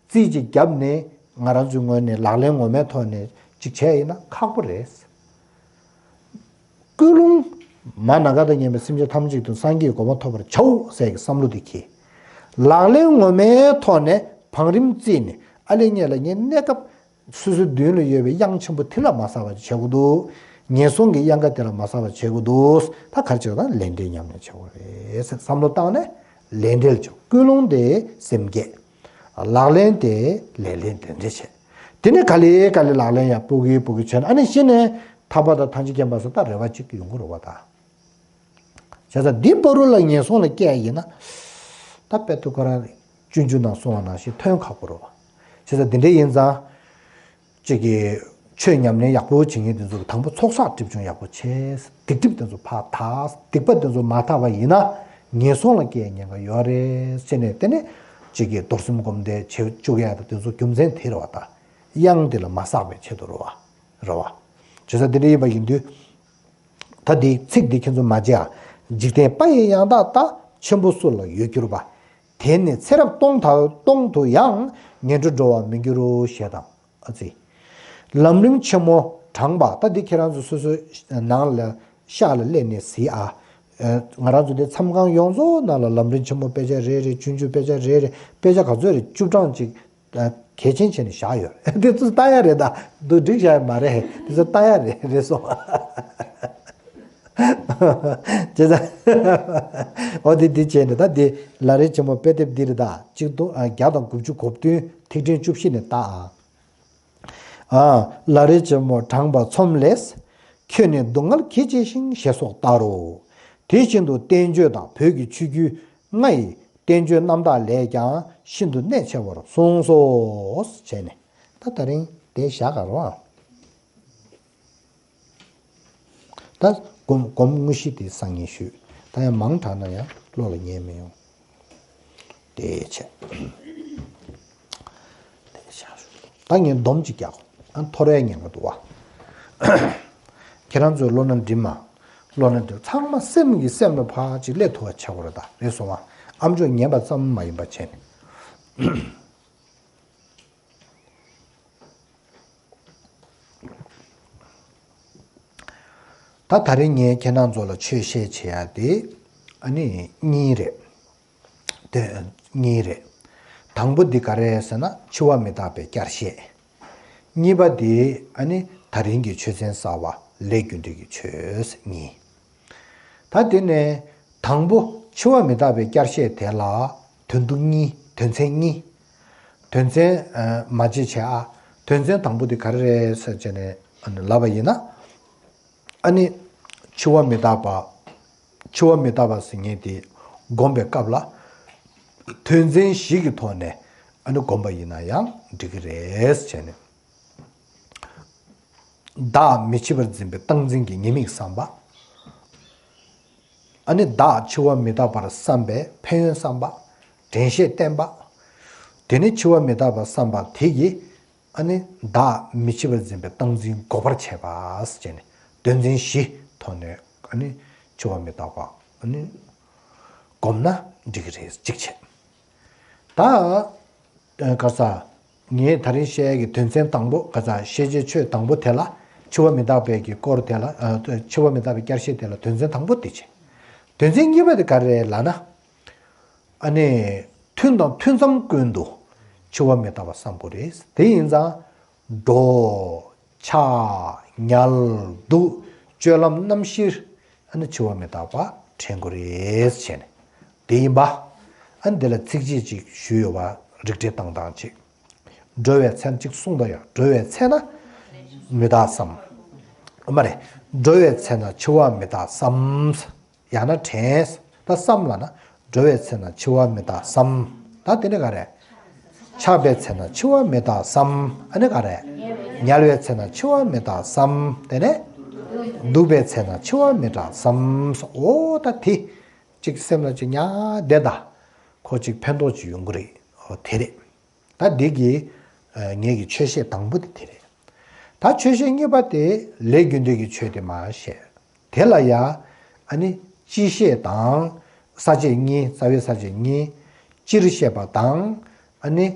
རྩིས་ཅིག་བརྒྱབ་ནས་ང་རང་ཚོའི་ངོས་ནས་ལག་ལེན་ངོ་མའི་ཐོག་ནས་ཅིག་བྱས་ཡིན་ན་ཁག་པོ་རེད། ཀུན་སློང་། མ་ན་ག་དང་མཉམ་པའི་སེམས་ཅན་ཐམས་ཅད་དུ་སངས་རྒྱས་གོ་འཕང་ཐོབ་པར་བྱའོ་ཟེར་གྱི་བསམ་བློ་དེ་འཁྱེར། ལག་ལེན་ངོ་མའི་ཐོག་ནས་བང་རིམ་བརྩིས་ནས་ཨ་ལེ་ཉེ་ལ་ངའི་གནས་སྐབས་སོ་སོའི་མདུན་ལ་ཡོད་པའི་གཡང་ཆེན་པོ་དེ་ལ་མ་བསགས་པ་བྱེད་དགོས་འདུག་ངན་སོང་གི་གཡང་ཁ་དེ་ལ་མ་བསགས་པ་བྱེད་དགོས་འདུག་ད་ག་རེ་བྱེད་དགོས་ད་ལས་འབྲས་ཉམས་ལེན་བྱེད་དགོས་རེད་ཟེར་བསམ་བློ་བཏང་ནས་ལས་འབྲས་ལ་བྱེད། ཀུན་སློང་དེ་སེམས་བསྐྱེད། ལག་ལེན་དེ་ལས་ལེན་དེ་འདྲ་བྱས། དེ་ནས་ག་ལེ་ག་ལེ་ལག་ལེན་ཡང་སྤུ་གུའི་སྤུ་གུ་བྱས་ན་ཨ་ནི་གཞི་ནས་ཐར་པ་དང་ཐམས་ཅད་མཁྱེན་པ་སོགས་ད་རེ་བ་གཅིག་ཡོང་གི་རེད་བ་ད། བྱས་ཙང་འདི་བར་དུ་ལ་ངན་སོང་ལ་སྐྱེ་ཡ་ཡིན་ན། ད་དཔེ་དུ་ཁོ་རང་སྤྱོད་འཇུག་ནང་གསུངས་པ་ནང་བཞིན་ཐོན་ཁག་པོ་རེད་བ། བྱས་ཙང་འདི་འདྲ་ཡིན་ཙང་། གཅིག་གིས་ཆོས་ཉམས་ལེན་ཡག་པོ་བྱེད་མཁན་དེ་ཚོ་གི་དང་པོ་ཚོགས་བསགས་སྒྲིབ་སྦྱོང་ཡག་པོ་བྱས། སྡིག་སྒྲིབ་དེ་ཚོ་ཕར་དག་སྡིག་པ་དེ་ཚོ་མ་དག་པ་ཡིན་ན་ངན་སོང་ལ་སྐྱེ་ཉེན་ཁ་ཡོད་རེད་ཟེར་ནས་དེ་ནས་གཅིག་གིས་རྡོར་སེམས་སྒོམ་བཟླས་བྱེད་བཅུག་ཡ་དང་དེ་ཚོ་རྒྱུ་མཚན་དེ་རེད་བ་ད། གཡང་དེ་ལ་མ་བསགས་པའི་ཆེད་དུ་རེད་བ། རེད་བ། བྱས་ཙང་དེ་འདྲ་ཡིན་པ་ཡིན་དུས། ད་འདི་ཚིག་འདི་ཁྱེད་ཚོ་མ་བརྗེད་ཨ། འཇིག་རྟེན་པ་ཡི་ཡང་དག་ལྟ། ཆེན་པོ་སུ་ལ་ཡོད་གྱུར་པ། དེ་ནི་ཚེ་རབས་སྟོང་དང་སྟོང་དུ་ཡང་། ངན་འགྲོར་འགྲོ་བར་མི་འགྱུར་རོ་ཞེས་དང་། ཨ་ཙི། ལམ་རིམ་ཆེན་མོ་དྲངས་པ་ད་འདི་ཁྱེད་རང་ཚོ་སོ་སོའི་ནང་ལ་ཤག་ལ་སླེབས་ནས་གཟིགས་ཨ། ཨ། ང་རང་ཚོ་འདི་མཚམས་ཁང་ཡོངས་རྫོགས་ནང་ལ་ལམ་རིམ་ཆེན་མོ་དཔེ་ཆ་རེ་རེ་སྤྱོད་འཇུག་དཔེ་ཆ་རེ་རེ་དཔེ་ཆ་ག་ཚོད་རེད་བཅུ་གྲངས་ཅིག་གལ་ཆེན་བྱས་ནས་བཞག་ཡོད། དེ་ཚོ་ལྟ་ཡ་རེད་ད། འདུག་འགྲིག་བཞག་ཡ་མ་རེད། དེ་ཚོ་ལྟ་ཡ་རེད་རེད་སོང་། བྱས་ཙང་། འོ་དེ་འདི་བྱས་ནས་ད་འདི་ལམ་རིམ་ཆེན་མོ་དཔེ་དེབ་འདི་རེད་ད། གཅིག་སྟོང་བརྒྱ་དང་དགུ་བཅུ་གོ་བདུན་ཐིག་ཕྲེང་བཅུ་བཞི་ནས་ལྟ་ཨ། ཨ། ལམ་རིམ་ཆེན་མོ་དྲངས་པ་ཚོམས་ལས། ཁྱོད་ནི་སྡུག་བསྔལ་གྱིས་བྱས་ཤིང་ཞེས་སོགས་ལྟར་རོ། དེ་བཞིན་དུ་བསྟན་བཅོས་དང་བོད་ཀྱི་ཆོས་བརྒྱུད་ལྔ་ཡི་བསྟན་བཅོས་རྣམ་དག་ལས་ཀྱང་ཤིན་ཏུ་གནད་ཆེ་བར་གསུངས་སོ། བྱས་ནས་ད་ད་རིང་དེ་བཞག་ག་རོགས། ད་སྒོམ་སྒོམ་དངོས་གཞི་དེ་སང་ཉིན་ཞུས། ད་ཡང་མང་དྲགས་ན་ཡང་བློ་ལ་ངེས་མི་ཡོང་། དེ་བྱས། དེ་བྱས། ད་ངས་སྡོམ་གཅིག་རྒྱག་ཨ་ཐོར་བའི་ཉེན་ཁ་འདུག་བ། ཁྱེད་རང་ཚོས་བློ་སྣ་འགྲིམ་མ། བློ་སྣ་འགྲིམ་ཚང་མ་སེམས་ཀྱི་སེམས་ལ་ཕར་ཅིག་སླེབས་ཐུབ་པ་བྱེད་དགོས་རེད་ད་རེད་སོང་བ། ཨ་མཆོག་ཉན་པ་ཙམ་མ་ཡིན་པ་བྱས་ནས། ད་ད་རེས་ངས་ཁྱེད་རང་ཚོ་ལ་ཆོས་བཤད་བྱེད་ཡ་དེ་ཨ་ནི་གཉིས་རེད། དེ་གཉིས་རེད། དང་པོ་འདི་ག་རེ་ཟེར་ན་འཆི་བ་མི་རྟག་པའི་བསྐྱར་བཤད། གཉིས་པ་འདི་ཨ་ནི་ད་རིང་གི་ཆོས་ཚན་གསར་བ་ལས་རྒྱུ་འབྲས་ཀྱི་ཆོས་གཉིས། ད་དེ་ནས་དང་པོ་འཆི་བ་མི་རྟག་པའི་བསྐྱར་བཤད་དེ་ལ་དོན་དུ་གཉིས། དོན་ཚན་གཉིས། དོན་ཚན་ཨ་མ་བརྗེད་བྱས་ཨ། དོན་ཚན་དང་པོ་དེ་ག་རེ་རེད་ཟེར་བྱས་ནས་ཨ་ནི་ལབ་པ་ཡིན་ན། ཨ་ནི་འཆི་བ་མི་རྟག་པ། འཆི་བ་མི་རྟག་པ་ཟེར་མཁན་དེ་སྒོམ་པའི་སྐབས་ལ་དོན་ཚན་བཞི་གི་ཐོག་ནས་ཨ་ནི་སྒོམ་པ་ཡིན་ན་ཡང་འགྲིག་གི་རེད་བྱས་ནས། བདག་མི་འཆི་བར་འཛིན་པའི་སྟངས་འཛིན་གྱི་ཉེས་དམིགས་བསམ་པ། ཨ་ནི་བདག་འཆི་བ་མི་རྟག་པར་བསམ་པའི་ཕན་ཡོན་བསམ་པ། དྲན་ཤེས་བསྟེན་པ། དེ་ནས་འཆི་བ་མི་རྟག་པར་བསམ་པ་དེ་གིས་ཨ་ནི་བདག་མི་འཆི་བར་འཛིན་པའི་སྟངས་འཛིན་འགོག་པར་བྱེད་པ་ཟེར་ནས་དོན་ཚན་བཞི་ཐོག་ནས་ཨ་ནི་འཆི་བ་མི་རྟག་པ་ཨ་ནི་སྒོམ་ན་འགྲིག་གི་རེད་གཅིག་བྱས། ད་ཨ་ག་ས། ངས་ད་རིང་བཤད་ཡས་ཀྱི་དོན་ཚན་དང་པོ་ག་ས་ཤེས་བྱའི་ཆོས་དང་པོ་དེ་ལ་འཆི་བ་མི་རྟག་པའི་གི་སྐོར་དེ་ལ་ཨ་འཆི་བ་མི་རྟག་པའི་བསྐྱར་བཤད་དེ་ལ་དོན་ཚན་དང་པོ་དེ་བྱས། དོན་ཚན་གཉིས་པ་དེ་ག་རེ་རེད་ལབ་ན། ཨ་ནི་ཐུན་དང་ཐུན་མཚམས་ཀུན་ཏུ་འཆི་བ་མི་རྟག་པ་བསམ་དགོས་རེད། དེ་ཡིན་ཙང་འགྲོ། ཆགས། ཉལ། འདུག་སྤྱོད་ལམ་རྣམ་བཞིར་ཨ་ནི་འཆི་བ་མི་རྟག་པ་དྲན་དགོས་རེད་བྱས་ནས། དེ་ཡིན་པ། ཨ་ནི་དེ་ལ་ཚིགས་བཅད་ཅིག་ཞུས་ཡོད་པ་རིགས་འགྲེ་བཏང་སྟངས་ཅིག་འགྲོ་བའི་ཚེ་ན་ཅིག་གསུངས་པ་ཡང་འགྲོ་བའི་ཚེ་ན་མི་རྟག་བསམ། མ་རེད། འགྲོ་བའི་ཚེ་ན་འཆི་བ་མི་རྟག་བསམ། ཡང་ན་དྲན། ད་བསམ་ལབ་ན་འགྲོ་བའི་ཚེ་ན་འཆི་བ་མི་རྟག་བསམ། ད་དེ་ནི་ག་རེ། ཆགས་པའི་ཚེ་ན་འཆི་བ་མི་རྟག་བསམ། ཨ་ནི་ག་རེ། ཉལ་བའི་ཚེ་ན་འཆི་བ་མི་རྟག་བསམ། དེ་ནས་འདུག་པའི་ཚེ་ན་འཆི་བ་མི་རྟག་བསམ། འོ་ད་དེ་གཅིག་སེམས་ལ་གཅིག་ཉར་བསྡད་ད། ཁོ་གཅིག་ཕན་ཐོགས་གཅིག་ཡོང་གི་རེད། འོ་དེ་རེད། ད་འདི་གི་ཨ་ངེད་ཀྱི་ཆོས་བཤད་དང་པོ་དེ་དེ་རེད། ད་ཆོས་བཤད་གཉིས་པ་དེ་ལས་རྒྱུ་འབྲས་ཀྱི་ཆོས་དེ་མར་བཤད། དེ་ལ་ཡ་ཨ་ནི་ སྤྱི་བཤད་དང་། ས་བཅད་གཉིས། རྩ་བའི་ས་བཅད་གཉིས། སྤྱིར་བཤད་པ་དང་། ཨ་ནི།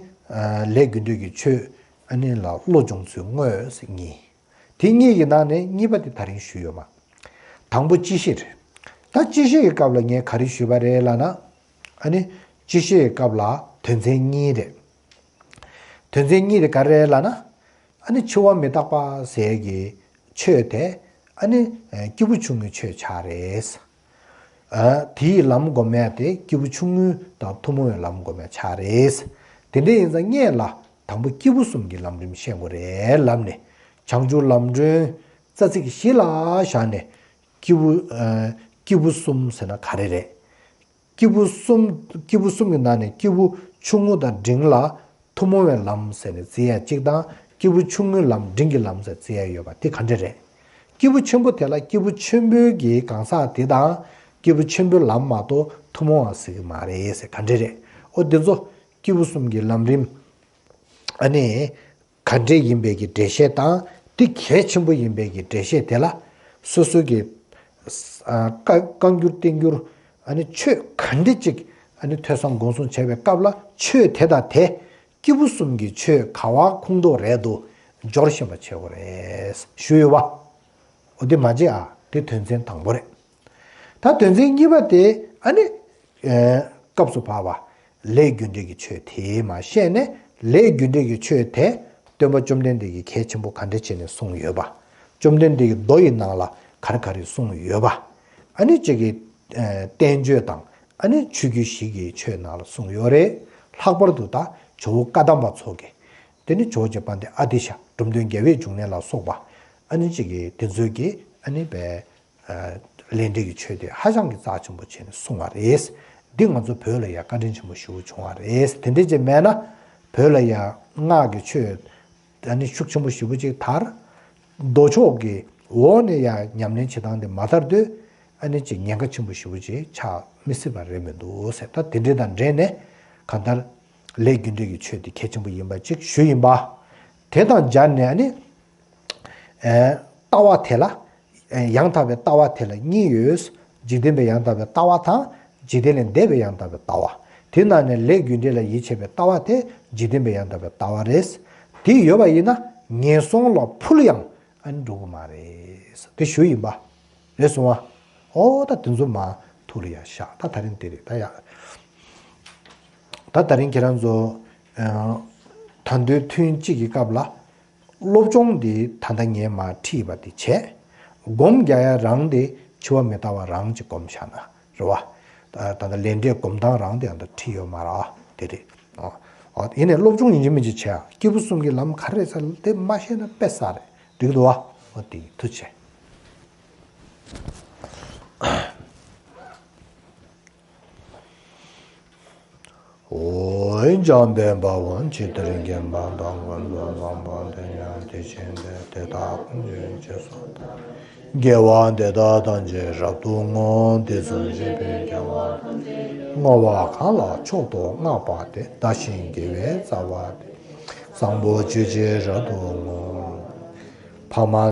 ལས་རྒྱུ་འབྲས་ཀྱི་ཆོས། ཨ་ནི་ལ་བློ་སྦྱོང་ཚུལ་དངོས་ཟེར་གཉིས། དེ་གཉིས་ཀྱི་ནང་ནས་གཉིས་པ་དེ་ད་རིང་ཞུས་ཡོད་མ། དང་པོ་སྤྱི་བཤད་རེད། ད་སྤྱི་བཤད་ཀྱི་སྐབས་ལ་ངས་ག་རེ་ཞུས་པ་རེད་ལབ་ན། ཨ་ནི། སྤྱི་བཤད་ཀྱི་སྐབས་ལ་དོན་ཚན་གཉིས་རེད། དོན་ཚན་གཉིས་དེ་ག་རེ་རེད་ལབ་ན། ཨ་ནི་འཆི་བ་མི་རྟག་པ་ཟེར་གྱི་ཆོས་དེ། ཨ་ནི། སྐྱེས་བུ་ཆུང་ངུའི་ཆོས་ཆགས་རེད། ཨ། དེའི་ལམ་སྒོམ་ཡ་དེ་སྐྱེས་བུ་ཆུང་ངུ་དང་ཐུན་མོང་བའི་ལམ་སྒོམ་ཡ་ཆགས་རེད། དེ་འདྲ་ཡིན་ཙང་སྔོན་ལ་དང་པོ་སྐྱེས་བུ་གསུམ་གྱི་ལམ་རིམ་ཤེས་དགོས་རེད་ལབ་ནས། བྱང་ཆུབ་ལམ་སྒྲོན་རྩ་ཚིག་བཞི་ལ་བཞག་ནས། སྐྱེས་བུ། ཨ། སྐྱེས་བུ་གསུམ་ཟེར་ན་ག་རེ་རེད། སྐྱེས་བུ་གསུམ། སྐྱེས་བུ་གསུམ་གྱི་ནང་ནས་སྐྱེས་བུ་ཆུང་ངུ་དང་འབྲིང་ལ་ཐུན་མོང་བའི་ལམ་ཟེར་ནས་བརྩི་ཡ་གཅིག་དང་། སྐྱེས་བུ་ཆུང་ངུའི་ལམ་འབྲིང་གི་ལམ་ཟེར་བརྩི་ཡ་ཡོད་པ་དེ་ག་འདྲ་རེད། སྐྱེས་བུ་ཆེན་པོ་དེ་ལ་སྐྱེས་བུ་ཆེན་པོའི་གི་གང་ཟག་དེ་དང་། སྐྱེས་བུ་ཆེན་པོའི་ལམ་མ་གཏོགས་ཐུན་མོང་བ་ཟེར་གི་མ་རེད་ཟེར། ག་འདྲ་རེད། ཨོ་དེ་ཚོ་སྐྱེས་བུ་གསུམ་གྱི་ལམ་རིམ། ཨ་ནི། ག་འདྲས་ཡིན་པའི་གི་འགྲེལ་བཤད་དང་། དེ་གལ་ཆེན་པོ་ཡིན་པའི་གི་འགྲེལ་བཤད་དེ་ལ། སོ་སོ་གི། ཨ། བཀའ་བཀའ་འགྱུར་བསྟན་འགྱུར། ཨ་ནི་ཆོས་ག་འདྲས་ཅིག་ཨ་ནི་ཐོས་བསམ་སྒོམ་གསུམ་བྱས་པའི་སྐབས་ལ། ཆོས་དེ་དང་དེ་སྐྱེས་བུ་གསུམ་གྱི་ཆོས་ག་བ་ཁུངས་གཏུགས་རེད་འདུག་སྦྱོར་ཤེས་པ་བྱེད་དགོས་རེད་ཞུས་ཡོད་པ། འོ་དེ་མ་བརྗེད་ཨ། དེ་དོན་ཚན་དང་པོ་རེད། ད་དོན་ཚན་གཉིས་པ་དེ་ཨ་ནི། ཨེ། སྐབས་སུ་བབ་པ། ལས་རྒྱུ་འབྲས་ཀྱི་ཆོས་དེ་མར་བཤད་ནས། ལས་རྒྱུ་འབྲས་ཀྱི་ཆོས་དེ་སྟོན་པ་བཅོམ་ལྡན་འདས་ཀྱིས་གལ་ཆེན་པོ་ག་འདྲ་བྱས་ནས་གསུངས་ཡོད་པ། བཅོམ་ལྡན་འདས་ཀྱི་མདོ་ཡི་ནང་ལ་ག་རེ་ག་རེ་གསུངས་ཡོད་པ། ཨ་ནི་གཅིག་གི། ཨེ། བསྟན་བཅོས་དང་། ཨ་ནི་ཆོས་བརྒྱུད་བཞི་གི་ཆོས་ནང་ལ་གསུངས་ཡོད་རེད། ལྷག་པར་དུ་ད་ཇོ་བོ་བཀའ་གདམས་པ་ཚོ་གི། དེ་ནི་ཇོ་བོ་རྗེ་དཔལ་ལྡན་ཨ་ཏི་ཤ། འབྲོམ་སྟོན་རྒྱལ་བའི་འབྱུང་གནས་ལ་སོགས་པ། ཨ་ནི་གཅིག་གི་དེ་ཚོའི་གི། ཨ་ནི་བའི། ལས་འབྲས་ཀྱི་ཆོས་དེ་ཧ་ཅང་གི་རྩ་ཆེན་པོ་བྱས་ནས་གསུངས་པ་རེད། འདི་ང་ཚོ་བོད་ལ་ཡང་བཀའ་དྲིན་ཆེན་པོ་ཞེ་པོ་བྱུང་བ་རེད། དེ་འདྲ་ཅིག་མེད་ན། བོད་ལ་ཡང་སྔགས་ཀྱི་ཆོས་ཨ་ནི་ཤུགས་ཆེན་པོ་ཞེ་པོ་ཅིག་དར། མདོ་ཕྱོགས་ཀྱི་འོག་ནས་ཡང་ཉམས་ལེན་བྱེད་སྟངས་དེ་མ་དར་དུས། ཨ་ནི་ཅིག་ཉེན་ཁ་ཆེན་པོ་ཞེ་པོ་ཅིག་ཆགས་མི་སྲིད་པ་རེད་མི་འདུག་ཟེར། ད་དེ་འདྲ་དང་འབྲེལ་ནས་གང་ལྟར་ལས་རྒྱུ་འབྲས་ཀྱི་ཆོས་དེ་གལ་ཆེན་པོ་ཡིན་པ་ཅིག་ཞུས་ཡིན་པ། དེ་དང་སྦྱར་ནས་ཨ་ནི། ཨེ། ལྟ་བ་དེ་ལ། ཨེ། ཡང་དག་པའི་ལྟ་བ་དེ་ལ་གཉིས་ཡོད། འཇིག་རྟེན་པའི་ཡང་དག་པའི་ལྟ་བ་དང་། འཇིག་རྟེན་ལས་འདས་པའི་ཡང་དག་པའི་ལྟ་བ། དེ་ནང་ནས་ལས་རྒྱུ་འབྲས་ལ་ཡིད་ཆེས་པའི་ལྟ་བ་དེ་འཇིག་རྟེན་པའི་ཡང་དག་པའི་ལྟ་བ་རེད། དེ་ཡོད་པ་ཡིན་ན་ངན་སོང་ལ་ཕུལ་ཡང་ཨ་ནི་འགྲོ་གི་མ་རེད། དེ་ཞུ་ཡིན་པ། རེད་སོང་བ། ཨོ་ད་དེ་ཚོ་མ་ཐུགས་ལ་ཡ་བཞག་ད་ད་རིང་དེ་རེད་ད་ཡ། ད་ད་རིང་ཁྱེད་རང་ཚོ། ཨ། ད་དུང་ཐུན་གཅིག་གི་སྐབས་ལ། སློབ་སྦྱོང་འདི་ད་ལྟ་ངས་མར་ཁྲིད་པ་འདི་བྱས། སྒོམ་རྒྱག་ཡ་རང་འདི་འཆི་བ་མི་རྟག་པ་རང་ཅིག་སྒོམ་བཞག་ན་རེད་བ། ད་ད་ལྟ་ལས་འབྲས་སྒོམ་སྟངས་རང་འདི་ཡང་ད་ཁྲིད་ཡོད་མ་རེད་དེ་རེད། ཨ། ཨ། ཡིན་ནའི་སློབ་སྦྱོང་ཡིན་གཅིག་མིན་གཅིག་བྱས། སྐྱེས་བུ་གསུམ་གྱི་ལམ་ག་རེ་རེད་ཟེར་དེ་མ་ཤེས་ན་དཔེ་བསགས་རེད་འགྲིག་འདུག་བ། ཨོ་དེ་ཐུགས་རྗེ་ཆེ། འོན་ཀྱང་བདེན་པའང་ཇི་ལྟར་མཁྱེན་པ་དང་། ཀུན་ཏུ་བཟང་པོ་དེ་ཡང་དེ་བཞིན་ཏེ། དེ་དག་ཀུན་གྱི་རྗེས་སུ་བདག་དགེ་བ་འདི་དག་ཐམས་ཅད་རབ་ཏུ་བསྔོ། དུས་གསུམ་གཤེགས་པའི་རྒྱལ་བ་ཐམས་ཅད་ཀྱིས། བསྔོ་བ་གང་ལ་མཆོག་ཏུ་བསྔགས་པ་དེ། བདག་གཞན་དགེ་བའི་རྩ་བ་སྟེ། བཟང་པོ་སྤྱོད་ཕྱིར་རབ་ཏུ་བསྔོ། ཕ་མ།